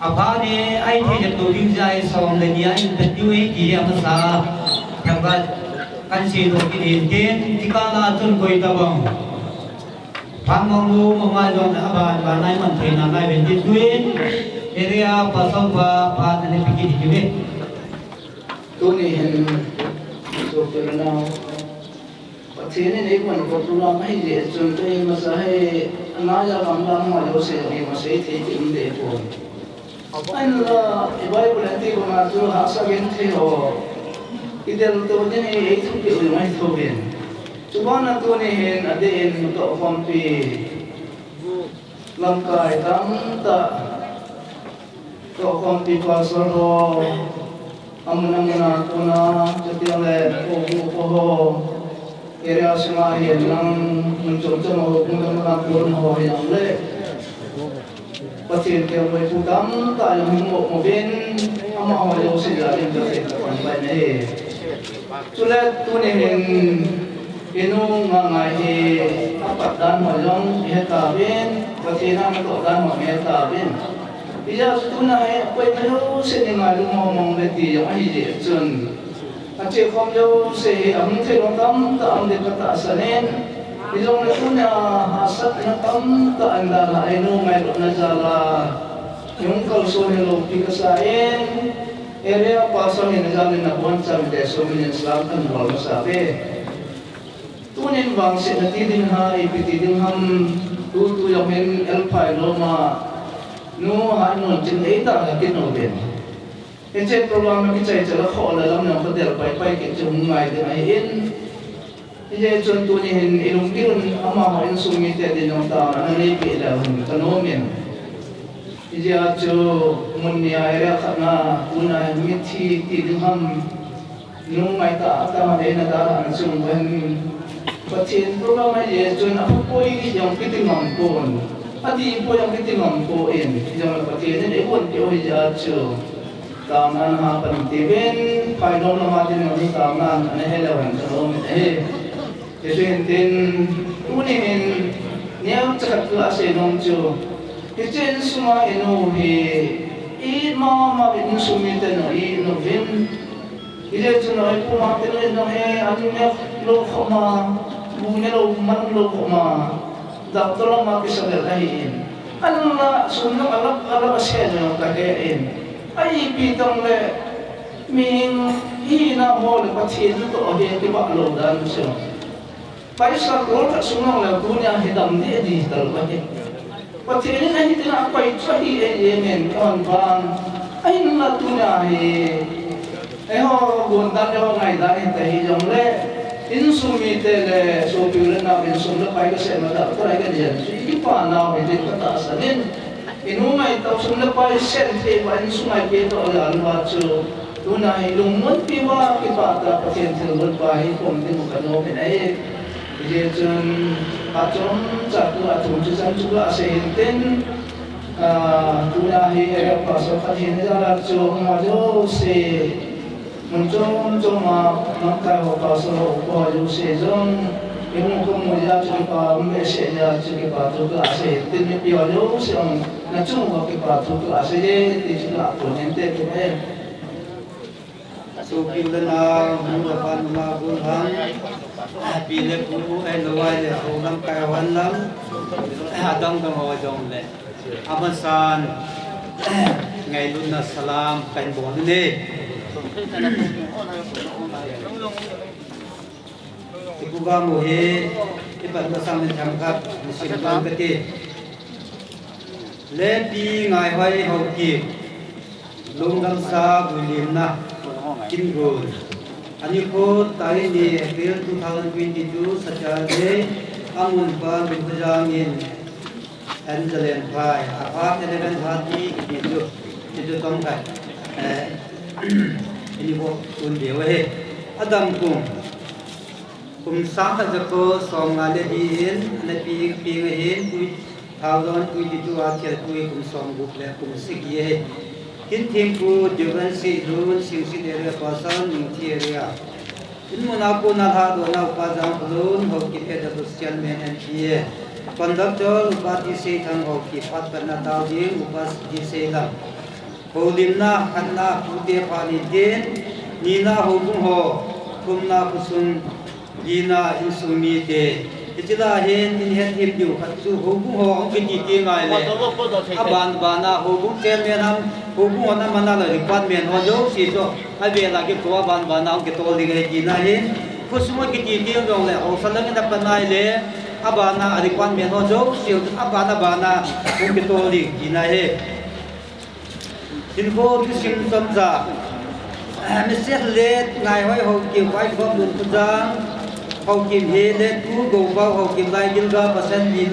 Apha ni, a i thei jep to ding jeh a i som le ni a i pan diu ahi ti hi amasa. Themkhat kan seidoh kit in tin, ti kah a chun koi tabang. Phan Monglu, Mongmai jong le aban, ban a i man theina ngai ven tin tuin, area pastor pa, phat ana pe kit diu ve. Tuni hin, sopi u le nao. Pathen in eipon program ahi jeh chun, kei masa hi, ana ja kam lam ma jouse, eima sei thei kit um deh pon. Ahinla, i Bible a ti banga chu hahsa genthei ho. I del to ding hi, ei thupeh u jong ahi thou hin. Chubana tuni hin, adeh in tohkhompi. Lamkai tamtah. Tohkhompi pastor ho, amun amun a kona, chuteng le houbung upa ho, area sunga hihen lang, mun chom chom a houbung amun amun a kona ho hihen le. Pathen kelngoi pu tamtah jong hung um uvin, amaho jouse jal in Pathen kathangvah in ahi. Chule tuni hin, i nu Ngangngai hi apat dan ho jong i he tauvin, Pathen a natoh dan ho i he tauvin. Hijeh a chu tuna hi akoima jouse in i ngailu mong mong uve ti jong ahi jeh chun. Ache khom jouse hi ahung thei lou tamtah um ding katahsan in. Hijongle tuna hahsatna tamtah in dalha a i nu ngailutna jal a i hung kalson hi loupi kasa in. Area pastor hina jal in nabonchauvin le sum in salam kahin bol masa uve. Tunin vangsetna ti ding ham, ipi ti ding ham, tutu jong hin L. Phailom a nu Hainunchin eidalha kit uvin. Hiche program a kichai chal a kho le lam jong kho del pai pai kit chu hung ngai ding ahin. Hijeh chun tuni hin i lunggil un amaho insung mite din jong taona ana neipeh leu hen kanom in. Hijeh a chu mun ni a area khat na tuna hin mithi ti ding ham, nu ngaitah a tah a eina dalhahna chung uva hin Pathen program ahijeh chun aphapoi jong kiti ngam pon, adihpoi jong kiti ngam pon, hijongle Pathen in eihon peh u hijeh a chu taona ana pan tiuvin, Phailom lama din jong taona ana he leu hen kanom in ahi. Hichu hin tin, tuni hin, neocha khat kasei nom chu, hiche insunga i nu hi, i mama insung miten u i it uvin. Hijeh chun, i pu mate nu in jong hi, an ne lou khop ma, bu ne lou man lou khop ma, doctor lama kisa lel ahin. Ahinla, sum jong alap, alap ase jong kahe in. A ipi tong le, mi hina ho le Pathen natoh hi kibah lou dan chu. Paisa crore khat sung jong le tunia hi dam deh ding talou ahi. Pathen in ahi tina koi chu ahi e, amen, kaman vang. Ahinla tunia hi, eiho gon dan, eiho ngai dan hita hijongle, insung mite le sopi u le nao insung le pai kasei mata, pai kajen chu i kipa nau hi din katahsan in. Inu ngai tau sum le pai sen thei va in sungai pe to la lua chu. Tuna hi lungmon pi va kipah ta Pathen thilgon pa hi kom ding ka nom in ahi. Hijeh chun a chom cha tu a thum chu chan chu ka sei hin tin, ah, tuna hi area pastor khat hin jala chu ma jo se. Mun chom chom a, lamkai ho pastor ho upa ho jouse jong, i mu kum mu jeh a chu kipa um behseh jeh a chu kipa thu ka sei, tin mipi ho jouse jong, na chung uva kipa thu ka sei e, ti chu ka tun in te kit e. Sopi u le nao, nu le pa, numa pu hang, pi le pu, eh, loi le ho, lamkai ho, lam, adang dang ho jong le. Amasan, ngailutna salam kahin bol u ahi. I program u hi, i pan masang in themkhat, i sim don kati. Lepi Ngaihoi Haokip, lungdamsa guilimna, kin gun. Anikho tarik ni April two thousand twenty-two, Saturday, amun pa Lunkhojang in, Anjalen phai, aphat eleven thirty kiti chu, kiti chu tong khai. Eh, ini bo tun deu ahi. Adam kum, kum sang khat jako som nga le li in, ana pi, pi nga hin, two thousand twenty-two a thil pui kum som gup le kum sagi ahi. Kin thim pu, Devan si lun, sing si area pasal, ning thi area. In mun a kona lha dona upa Jangkholun, Haokip A W C chairman M P A. Conductor, upa T Seithang Haokip, phat patna tao ding, upa T Seilam. Houlimna, khatna, pute pha ni tin, nina houbung ho, thumna khosung, lina insung mite. Hiche lah hin, in het him diu khat chu, houbung ho, hung kiti ti ngai le. Aban bana, houbung chairman ham, houbung ho na mana la department ho jouse chu. Avel a kitoh a ban ban a hung kitol ding ahi tina hin. Khosung a kiti ding jong le, haosa lang in a pan nai le, a ban a, a department ho jouse, a ban a ban a hung kitol ding tina ahi. Hinkho thusim chomcha. Missus Let Ngaihoi Haokip, wife of Lunkhojang Haokip hi Let Pu Gopao Haokip, Laigilga pasal ni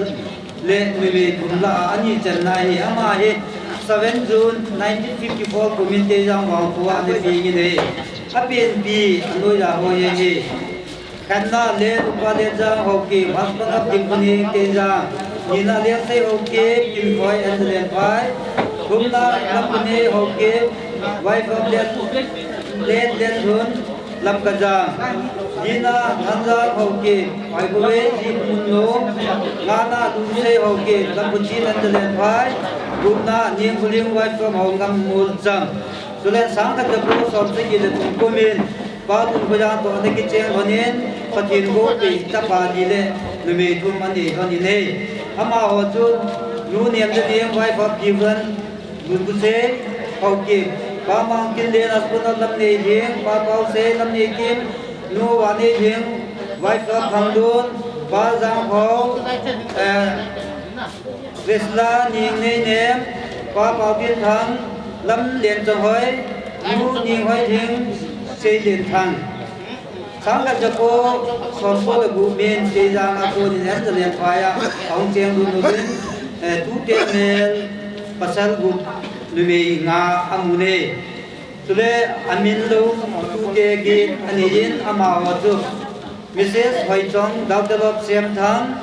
le numei thum lah a ani channa ahi. Ama hi seven June nineteen fifty-four kumin Teijang Vangkho a ana peng in ahi. Apenpi anoiya hoi ahi. Khatna Let Upa Letjang Haokip, husband of Dimkhoneng Teijang. Nina Letsei Haokip, Kimkhoi Anjalen phai. Thumna Lamkhonei Haokip, wife of Let, Let Letdhun, Lamkajang. Lina Thanjang Haokip, Phaibouve Jikhomun nu. Ngana Lumsei Haokip, Lamkhochen Anjalen phai. Gupna Ningkholing, wife of Haongam Molcham. Chule sang khat jako som sagi le thum kumin, Pa Lunkhojang toh ana kicheng lhonin, Pathen goupi chapa li le numei thum anei lhonin ahi. Amaho chu, Nu Nemjaning, wife of Pivan, Lunkhosei Haokip, Pa Mangkinlen, husband of Lamneilhing, Pa Paosei, Lamneikim, Nu Vaneilhing, wife of Thangdun, Pa Jangkhao, eh, Resla Ningneinem, Pa Paotinthang, Lamlenchonghoi, Nu Ninghoilhing, Seilenthang. Sang khat jako som ko le gup min Teijang a konin Anjalen phai a ahung cheng lhon uvin, eh, tute mel pasal gup numei nga amun ahi. Chule amin lou tute get anei in amaho chu Missus Hoichong, daughter of Semthang,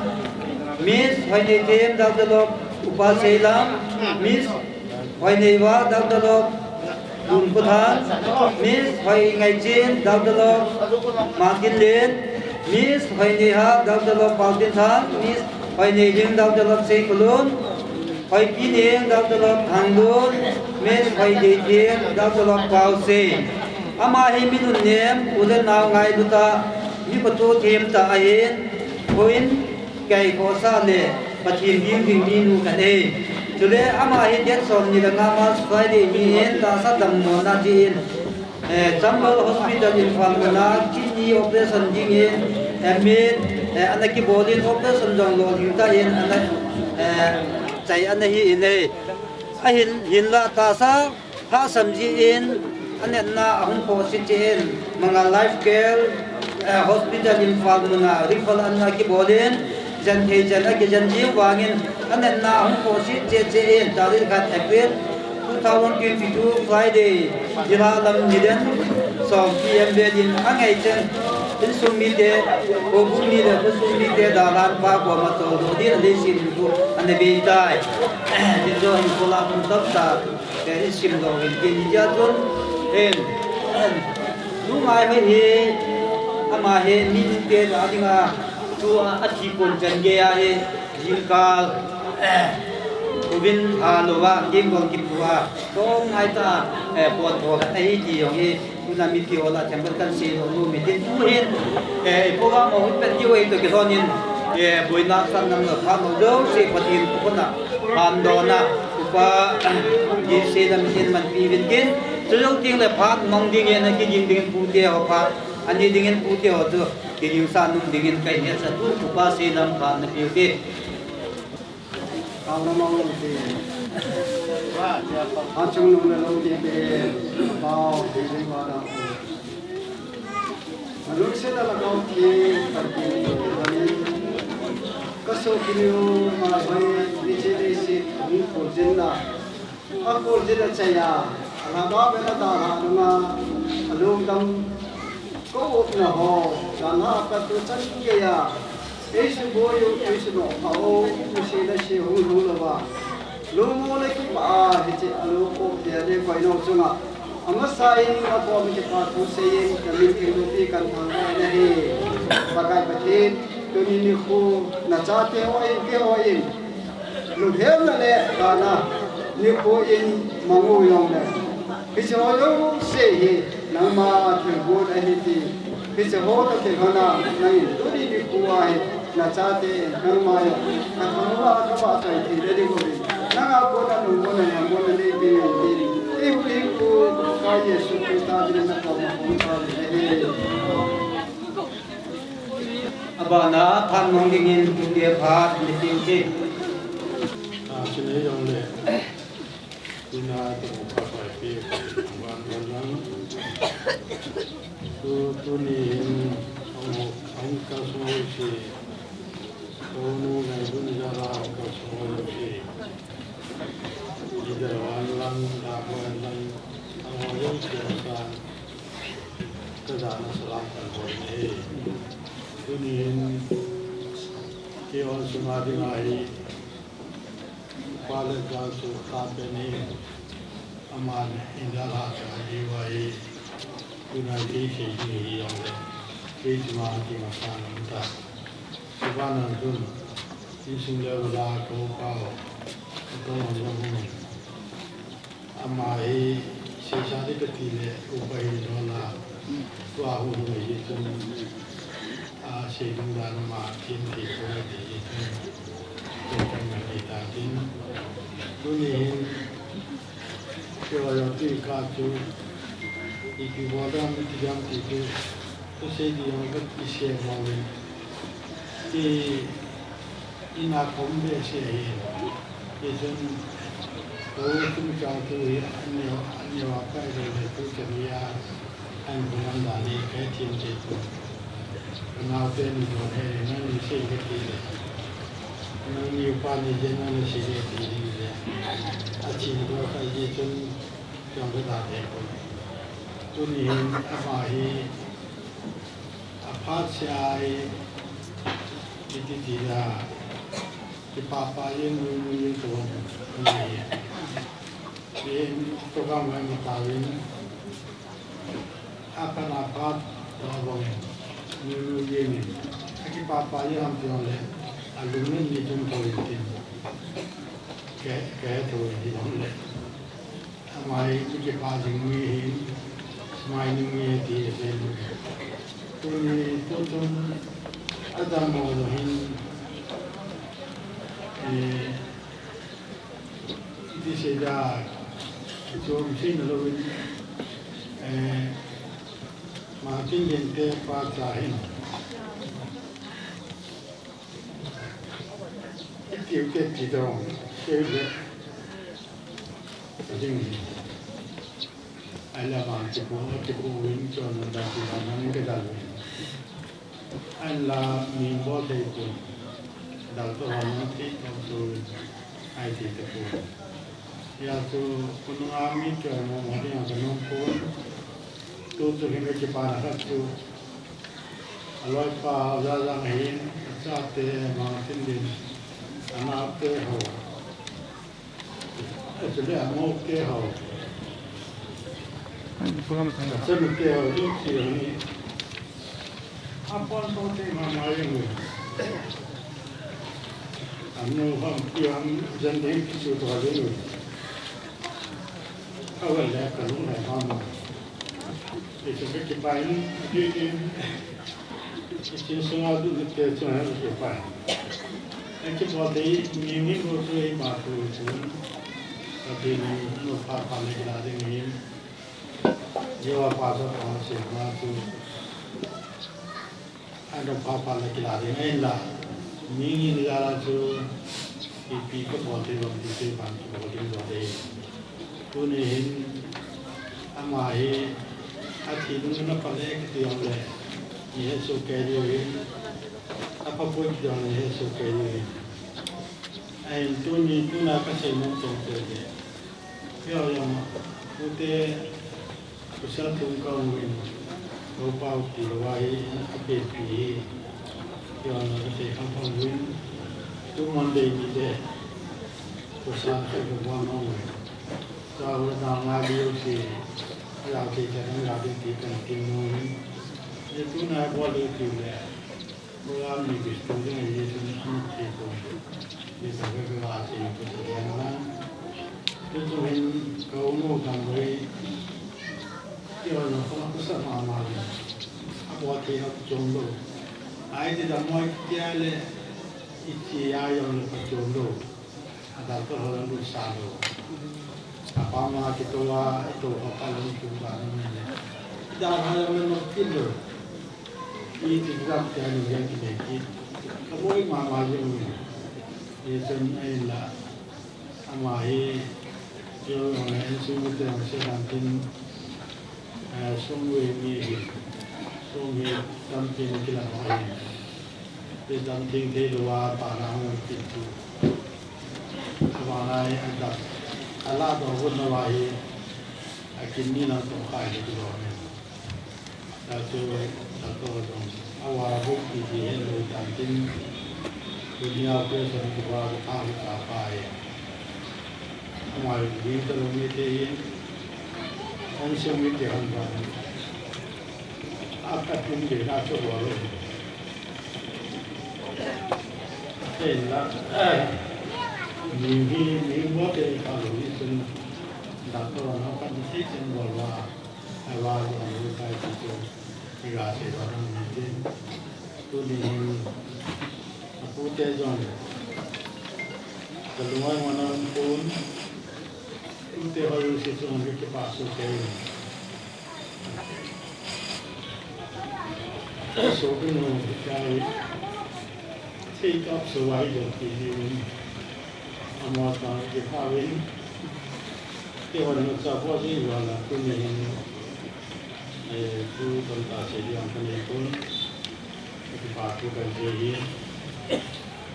Miss Hoineithem, daughter of Upa Seilam, Miss Hoineiva, daughter of Lunkhothan, Miss Hoingaichin, daughter of Mangkinlen, Miss Hoineiha, daughter of Paotinthang, Miss Hoineilhing, daughter of Seikholun, Hoipineng, daughter of Thangdun, Miss Hoideithem, daughter of Paosei. Ama hi mi nunnem, u le nao ngailut a, mi khoto them tah ahin, houin, kei khosa le, Pathen ding ding minu khat ahi. Chule ama hi date somni le nga March Friday ni in, tahsa dammo na dingin, eh, Chambal Hospital Imphal muna kidney operation dingin, eh, admit, eh, ana kibolin operation jong lolhing tah in, ana, eh, chai ana hi in ahi. Ahin, hinlah tahsa lhasam jeh in, anetna ahung khoh se jeh in, Mangal Life Care, eh, Hospital Imphal muna refer ana kibolin, Jan thei jan a kijan jiu vangin, a natna hung khohse cheh cheh in, tarik khat April two thousand twenty-two Friday, Dila lam nidan som P M vel in a ngaichen, insung mite, houbung mi le khosung mite dalhan pa koma toldoh din a leiset hinkho ana bei tai. Tin jong hinkho lah hung tamtah, eh, i simdoh uvin tin, hijeh chun, eh, Lungngai Hoi hi, ama hi mi nungte a dinga, tua a thi kon chan gei ahi, jingkal, eh, uvin a louva, ding gong kipu a, tong ngai ta, eh, pon tho khat ahi ti jong hi, tuna mipi ho lah themkhat kan seidoh nom in tin, tu hin, eh, i program hung pet diu ahi toh kilhonin, eh, boina san nam le phat ho jouse Pathen khut a phatdohna, Upa J C Lamthim in manpi uvin tin, chujou teng le phat mang dingin, ana kiging dingin pute ho phat, ani dingin pute ho chu, kiging sa nom dingin kahin hetsah un, Upa Seilam phat na pe ute. Pao na mang ute. Phat chungnung na lou ding te. Pao, ding ding wa na. Alungset a Lhagao Theng, Pathen in, ka sopi nu Lungngai Hoi, hiche leiset hung kholjin na, akholjin a chai a, alhagao vela dalha nunga, alungdam, ka upna ho, dalha a pat u chan gei a, ei suboi u, ei sunoh pha u, u se le se hung lhung louva, lungmong le kipah a, hiche a lungkhuh thei a le koi nau chunga, amasa in, akom kipa thu seiyin, ka min thengpi kan thangvah in ahi. Pakai Pathen, tuni nikho, na chate ho in, keiho in, lunghelna le kana nikho in mang u jongle, hiche ho jouse hi nangma thilgon ahi ti, hiche ho toh kilhona nangin tuni nikho a hi na chate nangma jong ka thangvah, ka vahchoi thei le ding uvin, nanga kona lungmonna, lungmonna nei ding in tin, i hu i pu Pakai Jesu Christa min in na koma hung tao in ahi. Abana phat mang dingin tute phat ni tin tin. A, chule jongle. Tuna tong pa pai pi van van lang. Tu, tuni hin hung, hung ka sung si. Tunu ngai dun jara hung ka sung si. Idar van lang, da van lang. Hung hung si sa. Ka jana salam kan bol nei. Tuni hin keiho sunga dinga hi. Upa le jal chu tapen hi, aman in dalha sa diu ahi, tuna kei sei ding hi jongle, kei chunga kei masang um ta. Chuban an chun, insung le vala ka upa ho, ka tong ho jong hung in. Ama hi seisa ding kati le, upa hi lola, tua hu hu hi chun, a, sei ding dan ama thim thei chu na ti hi chun, kei kan na ti ta tin. Tuni hin, kei ho jong tui ka chu, ipi bol dam, iti dam ti chu, thusei ding jong ka kisei mo le. Ti, Ina khom behseh ahi. Hichun, kou chungchang tu hi, aneo, aneo a kai le le tu chan hi a, an bulam dan hi, kai thim thei tu. Ka naote ni don he, nangni sei kati le. Nangni upa ni je, nangni sei kati le. A chin do kai je chun, chang ka da thei ko. Tuni hin, ama hi, Aphat sia hi, iti ti la, kipapa jeng, nui nui jeng tou, nui. Yen, tou ka ngai ma ta vin, aphat aphat, tou bang, nui nui jeng in. Akipapa jeng ham ti le, alung nen ni tung tou in tin. Ke, ke tou in ti bang le. Amai, mi kipa jing mi hin, smai ni mi ti le pen. Tuni, tu chun, adammo lo hin, eh, iti sei da, chom sei na lo hin, eh, Martin Gente pa cha hin. Iti u te ti dong, sei le. Ding. Ai la ma ti ko, ti ko win chon da ti la ma ni ke da win. Ai la mi bo thei ko. Doctor hon nang thi thom chu ai ti te pon. Hia chu khonunga mi keu mong mong ding a ka nom pon. Tu chu hin ka kipana khat chu a loipa Ojajang ahin, a chate Mangtinlin, a naote ho. Chule a moute ho. Ai, program thang. A chanute ho, ding chi ho ni. A pon tong te mama jeng uve. A nu ham pi ham jan ding kichu to jeng uve. A vel le ka lunglhai mama. Hichu ka kipah in, a dui ding. Hiche sunga dui ding te chunga ka kipah in. Ka kipah te, mi mi bo chu eima tu chun. Ka ti ni, nu pha pha le kila ding hin. Jehovah pa chu pa se ma chu. Adang pha pha le kila ding ahin la. Mi ngi ni la la chu. Ipi ka bol thei lou, ipi te ban kibol ding bol thei. Tuni hin ama hi athi nung na pha le kiti jong le, i he soh kei diu hin, apha poi kiti jong le i he soh kei diu hin. Ahin tuni, tuna ka sei nom chom chom le, kei jong, tute Pasal thum ka um in, Loupa u ti lou a hi, a pe pi hi, kei jong ka sei kham kham uvin, tu Monday ni le, pasal khat ka bol nom uvin. Chule nang ngai diu si, a jao thei chan nang jao ding ti kan ti nom uvin. Ni tu na bol diu ti le, Program ni ki student ahi chun ana thei pon. Ni sa ka ka la thei pon sa ding na. Tu chu hin ka u nu Dangboi. Kei jong ka sa mama le. A bol thei a chom lou. Ai ti Dangboi tia le. I chi a jong le ka chom lou. A doctor ho lam sa lou. Apa ma kitoh a, itoh ho pa lam tu ba na le. Da ha lam no kilo. I ti exam te ni jeng ki ne ki. Ka boi mama jeng ni. Ye chen ai la. Ama hi, yo, eh, en sung te ang se dan tin. Eh, sum ve mi hi, sum hi tampi na kila ma hi. Ti dam thei thei lou a, pa na hung pi tu. Ava nai a dam. A la do gun na va hi, a kin ni lang tong khai le tu lo ni. Ta chu, ta to dong. Ava bu pi ti he lou dan tin. Tu ni a pe sa ni va ta hi ta pa hi. Ama hi ta lo ni te hi. An se mi te han ba. A ka tin de na so wa lo. Te la. Ni hi ni mo te ka lo ni sun. Da to na ka ni se chen wa wa. Ai wa lo ni ka ti to. Ni ga se wa ni te. Tuni hin, a pute jong, ka lung a ngon a um pon, tute ho jouse chunga ka kipah soh kei. Sopi nu hitia hi, thei kap soh a hi jong ti hi um. Ama tang kipah uvin, keiho nu cha po ji vala tuni hin, Eh, tu tamtah sei ding jong ka nei pon, ka kipah thu kan sei hi,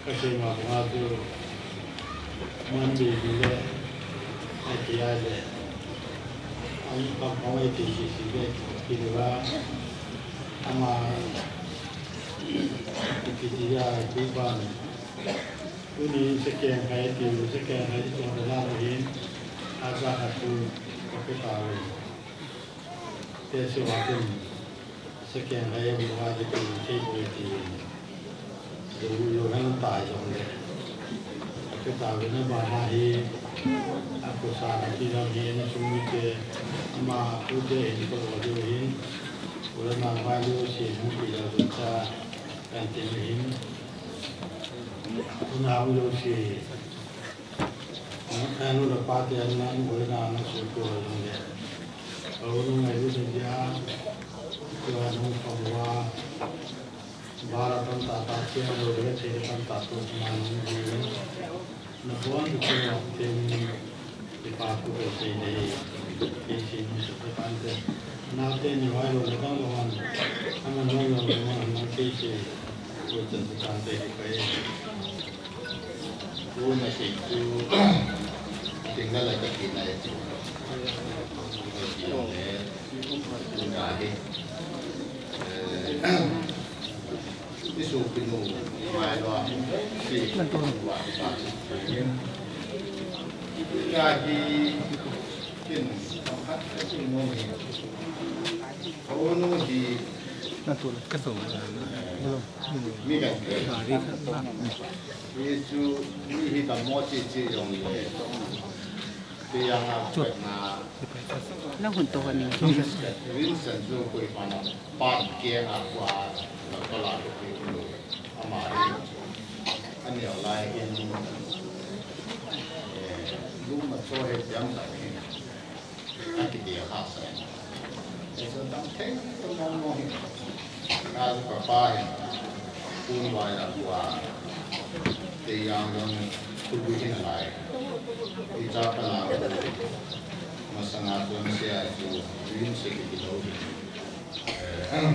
ka sei ma banga chu Monday ni le, I T I le, ang pang pang I T C C le, ki le va, ama, I T C I, ki ban, tuni second khai ti, second khai ti, tu la la hin, a sa ka tu, ka pe ta le. Te sewa kin, second hai em lou a ding kin thei poi ti. Jou, jou hen tai jong le. Ka ta ve na ba na hi, a ko sa na ti lam hi, na sung mi te, ama pu te hin ko lo diu hin. Ko la na ba lu si mu ki la du ta, kan te hin. Ko na u lu si. Anu le pa te an na, anu le na, na su tu a jong le. Ka u nu ngailut na dia, tu a jong ka bua. Bara pan ta ta che lo le che pan ta tu ma nu ni. Na bon tu che lo te ni. Ti pa tu ke che le. Ke che ni su ke pan te. Na te ni wai lo le dang lo han. Ama no lo lo ma na ke che. Ko chen tu pan te ke. Message chu, tingna lai ka kina e chu. Ka kina le, tuna hi. Eh, isu pinu, mai lo, si, wa, sa, si, ya hi, kin, ka, ka, si, no, hi. Ko, no, hi. Mi kan. Hi chu, mi hi dammo chi chi jong le. Ti yang a, na. Na hun to ni. Vincent chu koi pa na, pa ke a kwa, na pa la ko. Ama hi. Ani lai hin. Eh, lu ma cho he jam sa ni. Ka kiti a kha sa. Ei sa dam thei to mong mong hi. Ka lu ka pa hi. Kun vai la kua. Te yang dong tu bu hin lai. Ei cha ka na. Masanga kon se a chu. Rin se ki lo. Eh,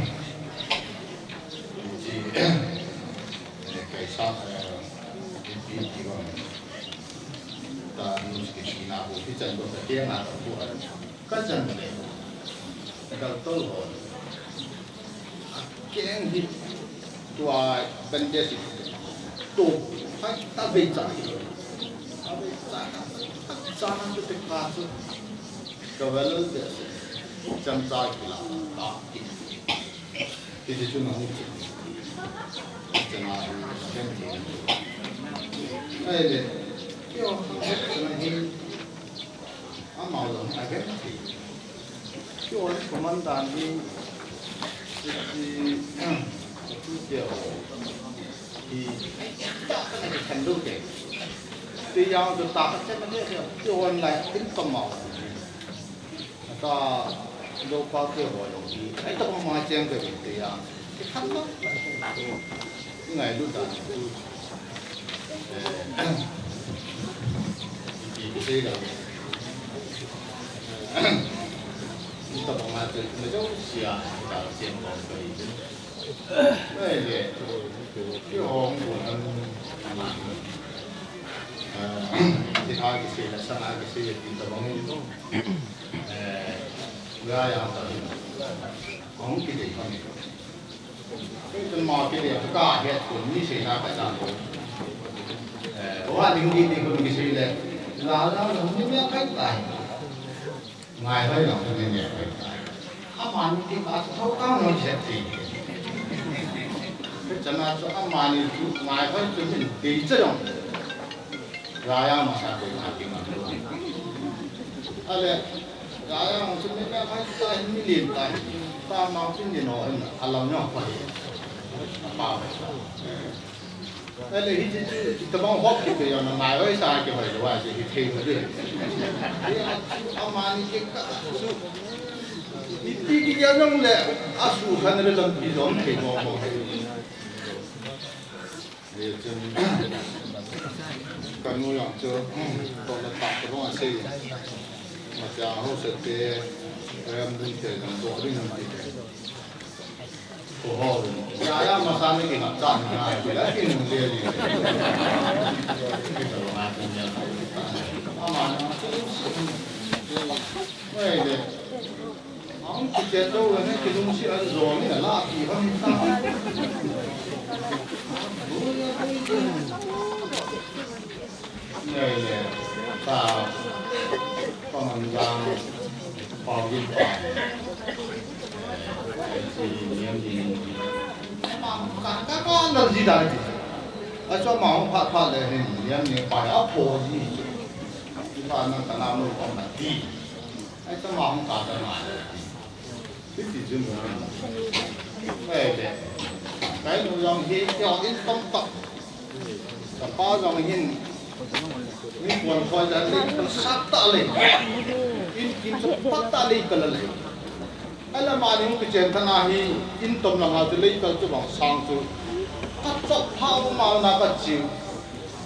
chi. Eh, kai sa. Eh, ki ki ki. Ta nu ki ki na ko ki chan ko ta ke na ko. Ka chan le. Doctor ho. Keng hi tua bandage to. Hai ta be cha hi. Ta be cha na. Cha na te ka chu. Ka valal de. Chan cha ki la. Ta ki. Ti ti chu na mu chu. Chana hi, ken ti. Ai le. Yo, chana hi. Ama lo, a ken ti. Yo, commander ni. Ti, ti, ti, ti, ti, ti, ti, ti, ti, ti, ti, ti, online in commander. Ata, lo pa ke ho lo ki. Ai ta ma cheng ke te ya. Ke khan lo. Ngai lu da. Ki ke sei la. Ita ma ma te me jo sia ta chen ko ke. Ai le. Ki ho ko han. Ki ha ki sei la sa na ki sei ki ta ma. Eh, ga ya ta. Kong ki dei kong. Kei tun ma ki dei ka het ko ni sei na ka ta ko. Eh, wa ding di di ko ni sei le. La la la ni me kai tai. Ngai hoi la ni me kai tai. Ama ni ki ka thau ka no je ti. Ke chana chu ama ni chu ngai hoi chu min dei che dong. Raya masa ko na ki ma. Ale, raya masa mi na kai ta ni lin ta. Ta ma kin ni no, alam no pa hi. Pa. Ale, hi ji ji, ta bang hop ki pe ya na mai oi sa ki hoi lo wa ji hi thei ma de. Ama ni ki ka su. Ni ti ki ya nong le, a su khan le lam pi zom thei mo mo. Ye chen kanu yang chu, to la ta ko ma sei. Ma cha ho se te, ram dun te dun to ding hon ti. Ko ho. Ya ya ma sa ni ki na cha ni na ki la ki ni le ni. Ki to ma ni ya. Ama na. Wei le. Ang kichen dou le ne kilungset an jo ni la pi ham ta. Nei le ta pa man jang pa gin pa. Si niam ni. Ka ka ka na ji da ji. A cho ma hong pha pha le ni niam ni pa a pho ji. Pa na ka na mo pa ma ti. Ai ta ma hong ka ta na. Ti ti jun na. Ai de. Kai nu jong hi, ti ho in tong tok. Ka pa jong hin. Mi puan khoi da le, sat ta le. In, in sa pat ta le ka la le. Ai la ma ni hung kichen ta na hi, in tom la nga te le ka chu bang sang chu. Ka chop pha ma na ka chi.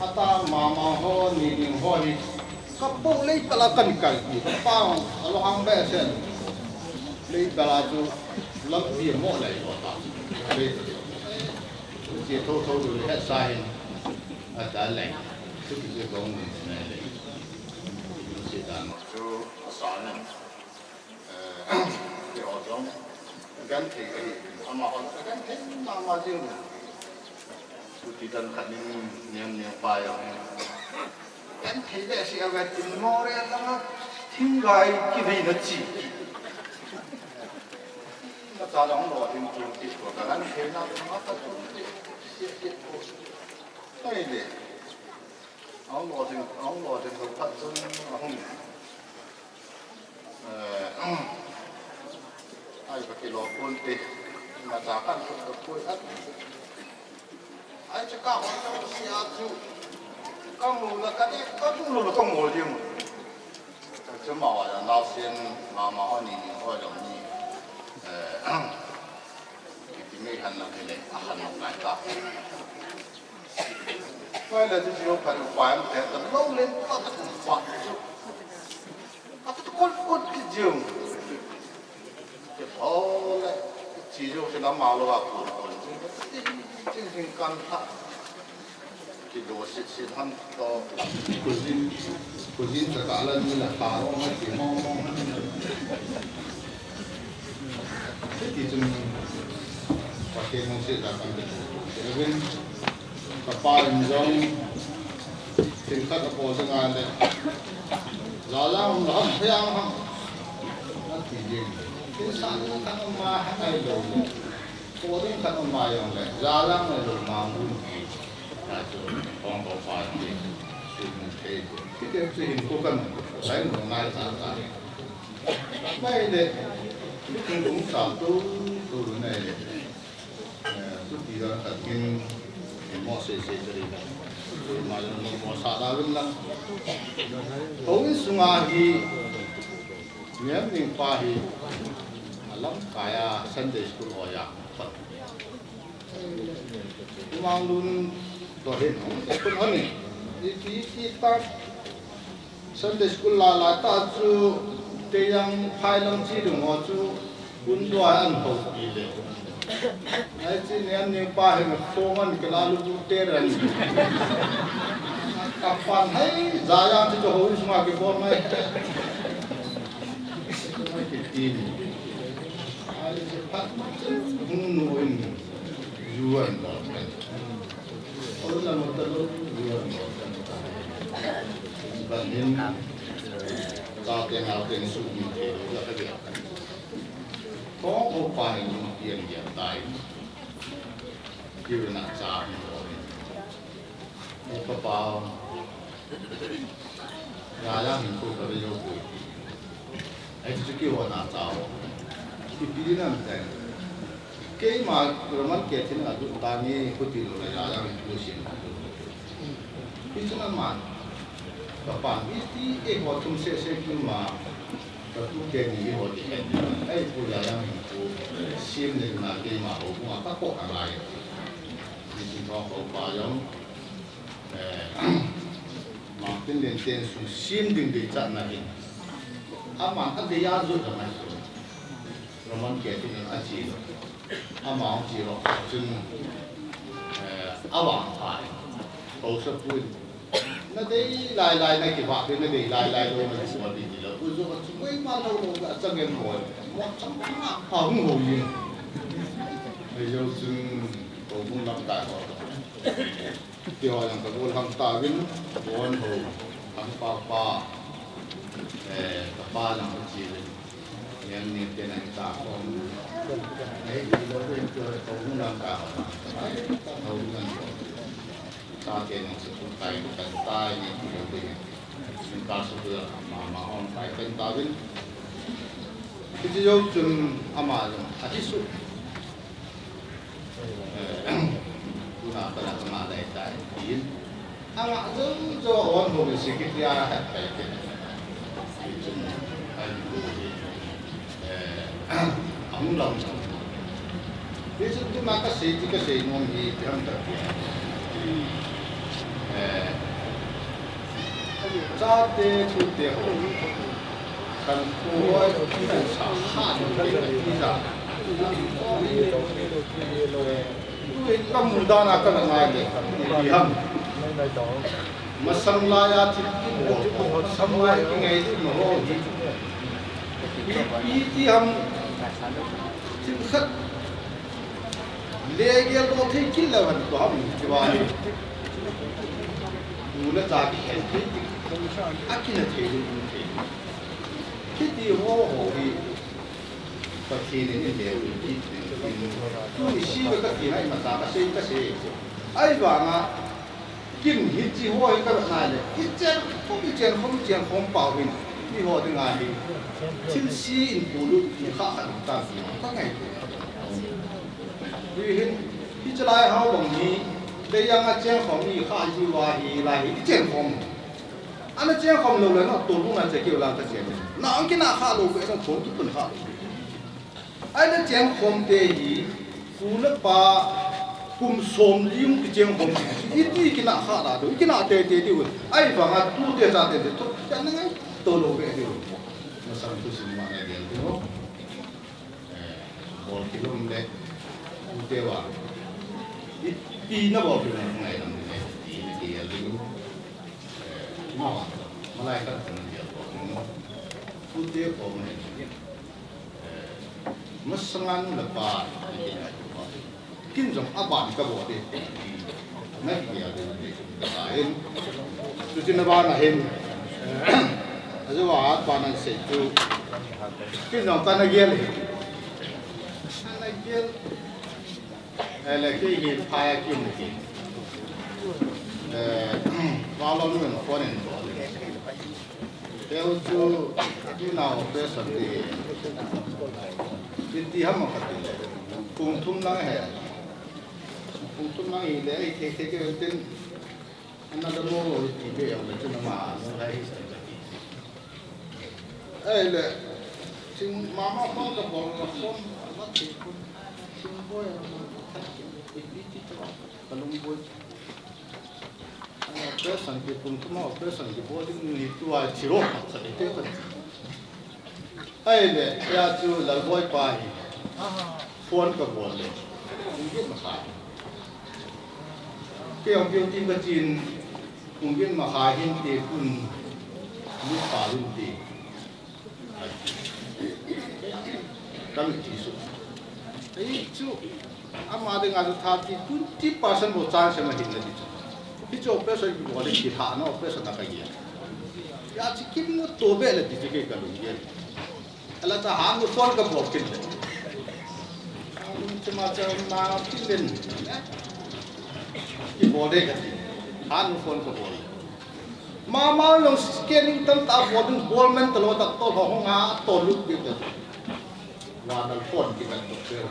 Ata ma ma ho ni ding ho hi. Ka po lei pala kan kal pi, ka pa, a lo hang be sen. Lei pala chu lampi mo lei ko ta. Lei. Chi tho tho du le sa hin. A ta lei. Chuti chu kong ni nai le. Chuti dan chu asan in. Eh, keiho jong, genthei kahi, amaho genthei mama jing. Chuti dan khat in Niam Niam pa jong. Genthei behseh a vetin moreh langa thinggai kiveina chi. Nacha jong lo ding chu ti ko ka genthei na ma ka chu ti. Ti ti ko. Ai le. Ahung lo ding, ahung lo ding lo phat chun ahung. Eh, ai, ka kilo pon te, na cha kan ka koi at. Ai, cha ka hon ka si a chu. Ka mu la ka ni, ka mu la ka mu ding. Chu ma wa ya nau sien mama ho ni ni ho jong ni. Eh, Kiti mei han na kile, a han na ngai ta. Ngai le chu chu phan pa em te ta lo len pa ta pa chu. A ta kol kol ki jiu. Ke ho le, chi jiu ke na ma lo a kol kol. Chi, chi, chi kan ta. Kido sit sit han to. Kuzin, kuzin ta ka la ni la pa lo ma ki mo mo. Ti chun, Pathen nung sit la kan de. Even ka pa in jong, tin khat a ko jong a le. La la hum la ham, phayang ham. Na ti ding. Tin sa ni khat ma ha ai lo. Ko ding khat ma jong le. La la ma lo ma ngun. Ka chu, kong ko pa ti. Su ni te. Ti te chu hin ko kan. Sai no nai ta ta. Mai le, mi kung kung sa tu, tu lu nei le. Eh, tu ti dan khat kin, eh, mo sei sei tari. Tu ma jong mo, mo sa da lum lang. Houin sunga hi, Niam Niam pa hi, a lamkai a Sunday school ho a. Manglun toh hin, school hon in. Iti, iti ta. Sunday school la la ta chu te yang phai lang chi dung ho chu kun dua an ho ti le. Ai chi Niam Niam pa hin phone an ke la lu bu te ran. Ka pan hai za yang chi ho sma ke bol mai. Mai ke ti ni. Ai chi phat hung nu in. Yuan bol kan. Ol na mo ta lo, yuan bol kan ta. Ban hin, ta te nau te ni su ni te lo, ya ka dia. Ko ko pa ni ni ti an dia tai. Kiu na cha ni lo ni. Ni pa pa. Ya ya ni ko ka yo ko. Ai chu chu kihona chao. Ipi dinam tai. Keima Roman Catholic a lut tange khuti lo la ya ya pu sin. Hichun aman. Ka pan iti eiho thum sese keima. Ka tute ni eiho ti hen. Ai pu ya ya pu. Sim ni na keima ho pu ka ko ka lai. Hichun ko ko pa jong. Eh, Martin Luther sung sim ding deichatna hin. Aman adei a jot jong ahi. Roman Catholic in achi lo. Ama achi lo. Chun, eh, avang pha. Haosapu in. Na dei lai lai na kivah pe, na dei lai lai lou na kivah pe ti lo. Ujo chu koima lou lou ka chang en boi. Mo chang ma pa hung ho yin. Ajo chun ko hung lam kai ho. Ti ho jong ka gol hang tauvin, bon ho, hang pa pa, eh, ka pa jong ka chi uvin. Niam Niam te na ta khom. Nei ti lo uvin ti ho ka hung lam ka ho. Ka hung lam ko. Ta te nang su kai kan tai ni ti lo uvin. Sun ka su ko ma ma hom kai kan tauvin. Ti jo chun ama jong a ti su. Tuna kala kama lai tai tin. Anga jong jo on ho mi sikit ya hat kai ke. Chun ai ko hi. Eh, ang lam. Hichun tuna kasei ti kasei nom hi ti ham ta ti. Eh, chate tute ho. Kan ko kan sa ha ni kan ti sa. Ka mu dan a ka la ngai le. Ti ham. Masang lai a thil kibol, masang lai kingai thil ho hi. Ipi ti ham, thil khat le gel lo thei kit lou ham, tua ham ti va hi. Tu le cha kikhel thei, a kina thei, thei. Kiti ho ho hi. Pathen in le ui kit in. Tuni sive kati na ima ta kasei, kasei. Ahivanga kin hichi ho hi kavena le, ichen khom, ichen khom, ichen khom pau hin, mi ho dinga hi thilse in pulut ti kha khat tam ti kangai. Hi hin, hichelai hao bang hi, le yang a chen khom ni kha hi va hi lai hi, ichen khom. Ana cheng khom lou le, na tolbung na che keu lang ka che. Na ang kina kha lou be, na khom tu pun kha lou. Ai na cheng khom te hi, pu le pa kum som lim ki cheng khom. Iti kina kha la do, kina te te diu. Ahivanga tute chate te to, cha na ngai to lou be diu. Na sam tu sin ma na gel diu. Eh, bol kilom le, tute va. Iti na bol kilom ngai lam le, ti na gel diu. Eh, ma, malai khat kan dia ko, no. Tute ko me. Eh, masanga nu le pa, kin jong aban ka bo de. Na ki dia de de ka in. Tu tin na ba na hin. Ajo wa at ba na se tu. Kin jong ka na gel. Na gel. Eh, le kei hi phai a kin ki. Eh, va lo nu en phone en. Teu chu, tu na operation ti. Ti ti ham ka ti le. Kum thum lang he. Kum thum lang hi le, ei thei thei ke tin. Ana da mo lo ti be yang le chu na ma, no lai hi sa. Ei le, ching mama phone ka bol na phone, na ti kun. Ching boy, na ti ti ti. Kalung boy. Operation ki pung kuma operation ki bol ding ni tua chiro sa te ka. Ai le, ya chu Lalboi pa hi. Phone ka bol le. Kum gin ma kha. Ke ong ke tin ka chin. Kum gin ma kha hin te kun. Ni pa hin te. Kami ti su. Ei chu ama dinga chu thirty, twenty percent bou chance ma hin na ti chu. Hi chu operation ki bol le ki tha na operation na ka ye. Ya chi kim no to be le ti chu ke ka lung ye. Ala ta ha no phone ka bol kin le. Lung chi ma cha ma kin len. Ki bol de ka ti. Ha no phone ka bol. Mama jong scanning tamtah bol ding, bol man talou, doctor ho hung a, to lut ding te. Wa na phone ki kan doctor.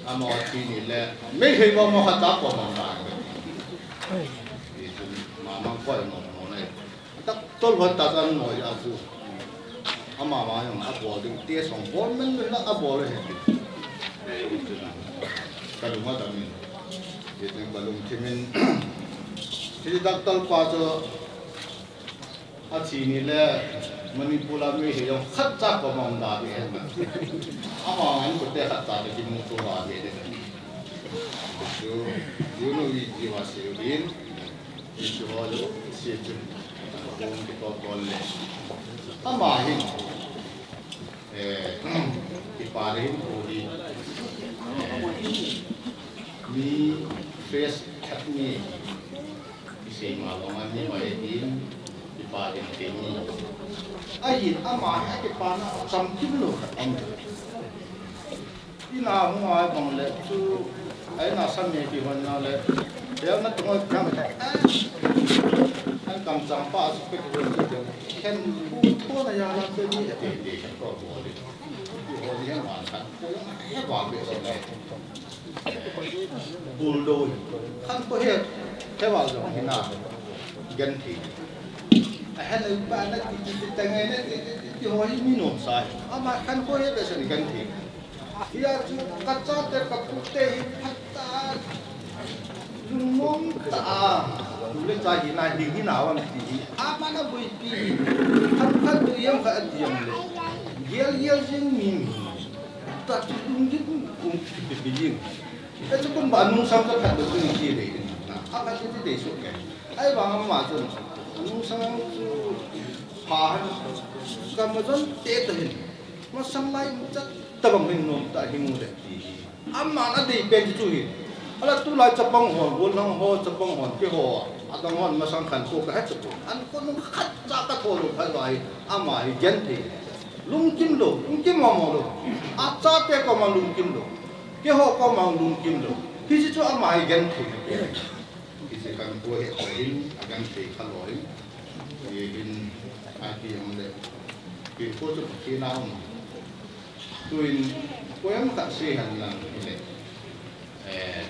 Amo ti ni le, Meitei mo mo khat ta ko mo na. Mama ko mo mo na. Doctor ho ta kan mo ya pu. Ama ma jong abol ding, test jong bol man man la abol he. Ka lung a dam in. Ti teng ka lung thim in. Ti doctor pa chu athi ni le Manipur a Meitei jong khat cha ko ma um da be he. Ama ma ko te khat cha te ki mu to ba be de. Chu, you know, we, we was in. Isu ho lo, isi chun. Kong ki to to le. Ama hin. Eh, kipa le hin ko hi. Eh, mi face khat ni. Isi ma lo ma ni ma e din. Kipa le hin ke ni. Ahin ama hi kipa na cham kim lo khat am. Ina hung a bang le chu, ai na sam ne ki hon na le, bel na tong kam. An kam chang pa su pe ko ti de. Khen bu tho na ya na pe ni te te ko bo le. Ki ho ni ma kan ko ya ba be so le. Bul do. Kan ko he, he wa jong hi na. Gan thi. A he le ba na ti ti ta ngai na ti ti ti ho hi mi nom sai. Ama kan ko he be sa ni gan thi. Hia chu ka chate ka pute hi phat ta, lungmong ta a, tu le cha hi na, ding hi na wan ti hi. Ama na boipi hi. Khat khat tu yam kha ati yam le. Gel gel jing mi mi. Ta chu lung jing um pi pi jing. Ta chu kun ba nung sam ka khat tu ni ki le na. Akhat hi ti dei suk ke. Ahivang ama chun, nung sang chu pha han, kamajon te ta hin. Masang lai chat tabang hin nom ta hing le ti hi. Ama na dei pen chu hi. Ala tulai chapang hon, gollhang ho, chapang hon, keiho. Adang hon masang khan ko kahe chu. An ko nung khat cha ka tholu phai vai. Ama hi genthei. Lungkim lou, lungkim mong mong lou. Achate koma lungkim lou. Keiho koma lungkim lou. Hiche chu ama hi genthei. Hiche kan ko he ko hin, agenthei kha lou hin. Ye hin, ati jong le. Kei ko chu Pathen a um. Tuin, ko jong kasei hen lang hile. Eh,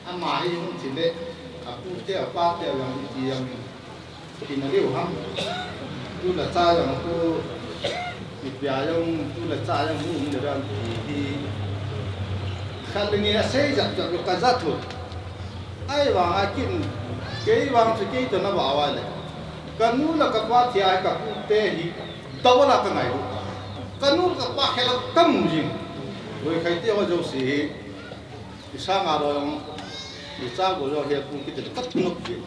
ama hi hung thi le, apute, apate jong iti jong tina leu ham. Tu le cha jong tu, ipi a jong tu le cha jong hung um le jong ti hi. Khat le ni asei jap jap lou kaja thu. Ahivang a kin, kei vang chu kei toh na va va le. Kanu le kapa thi a hi kapute hi, tawala ka ngailu. Kanu le kapa khel a kamu jing. Loi khai te ho jouse hi. Isanga loi jong, icha go jong he pu kiti le katunop jing.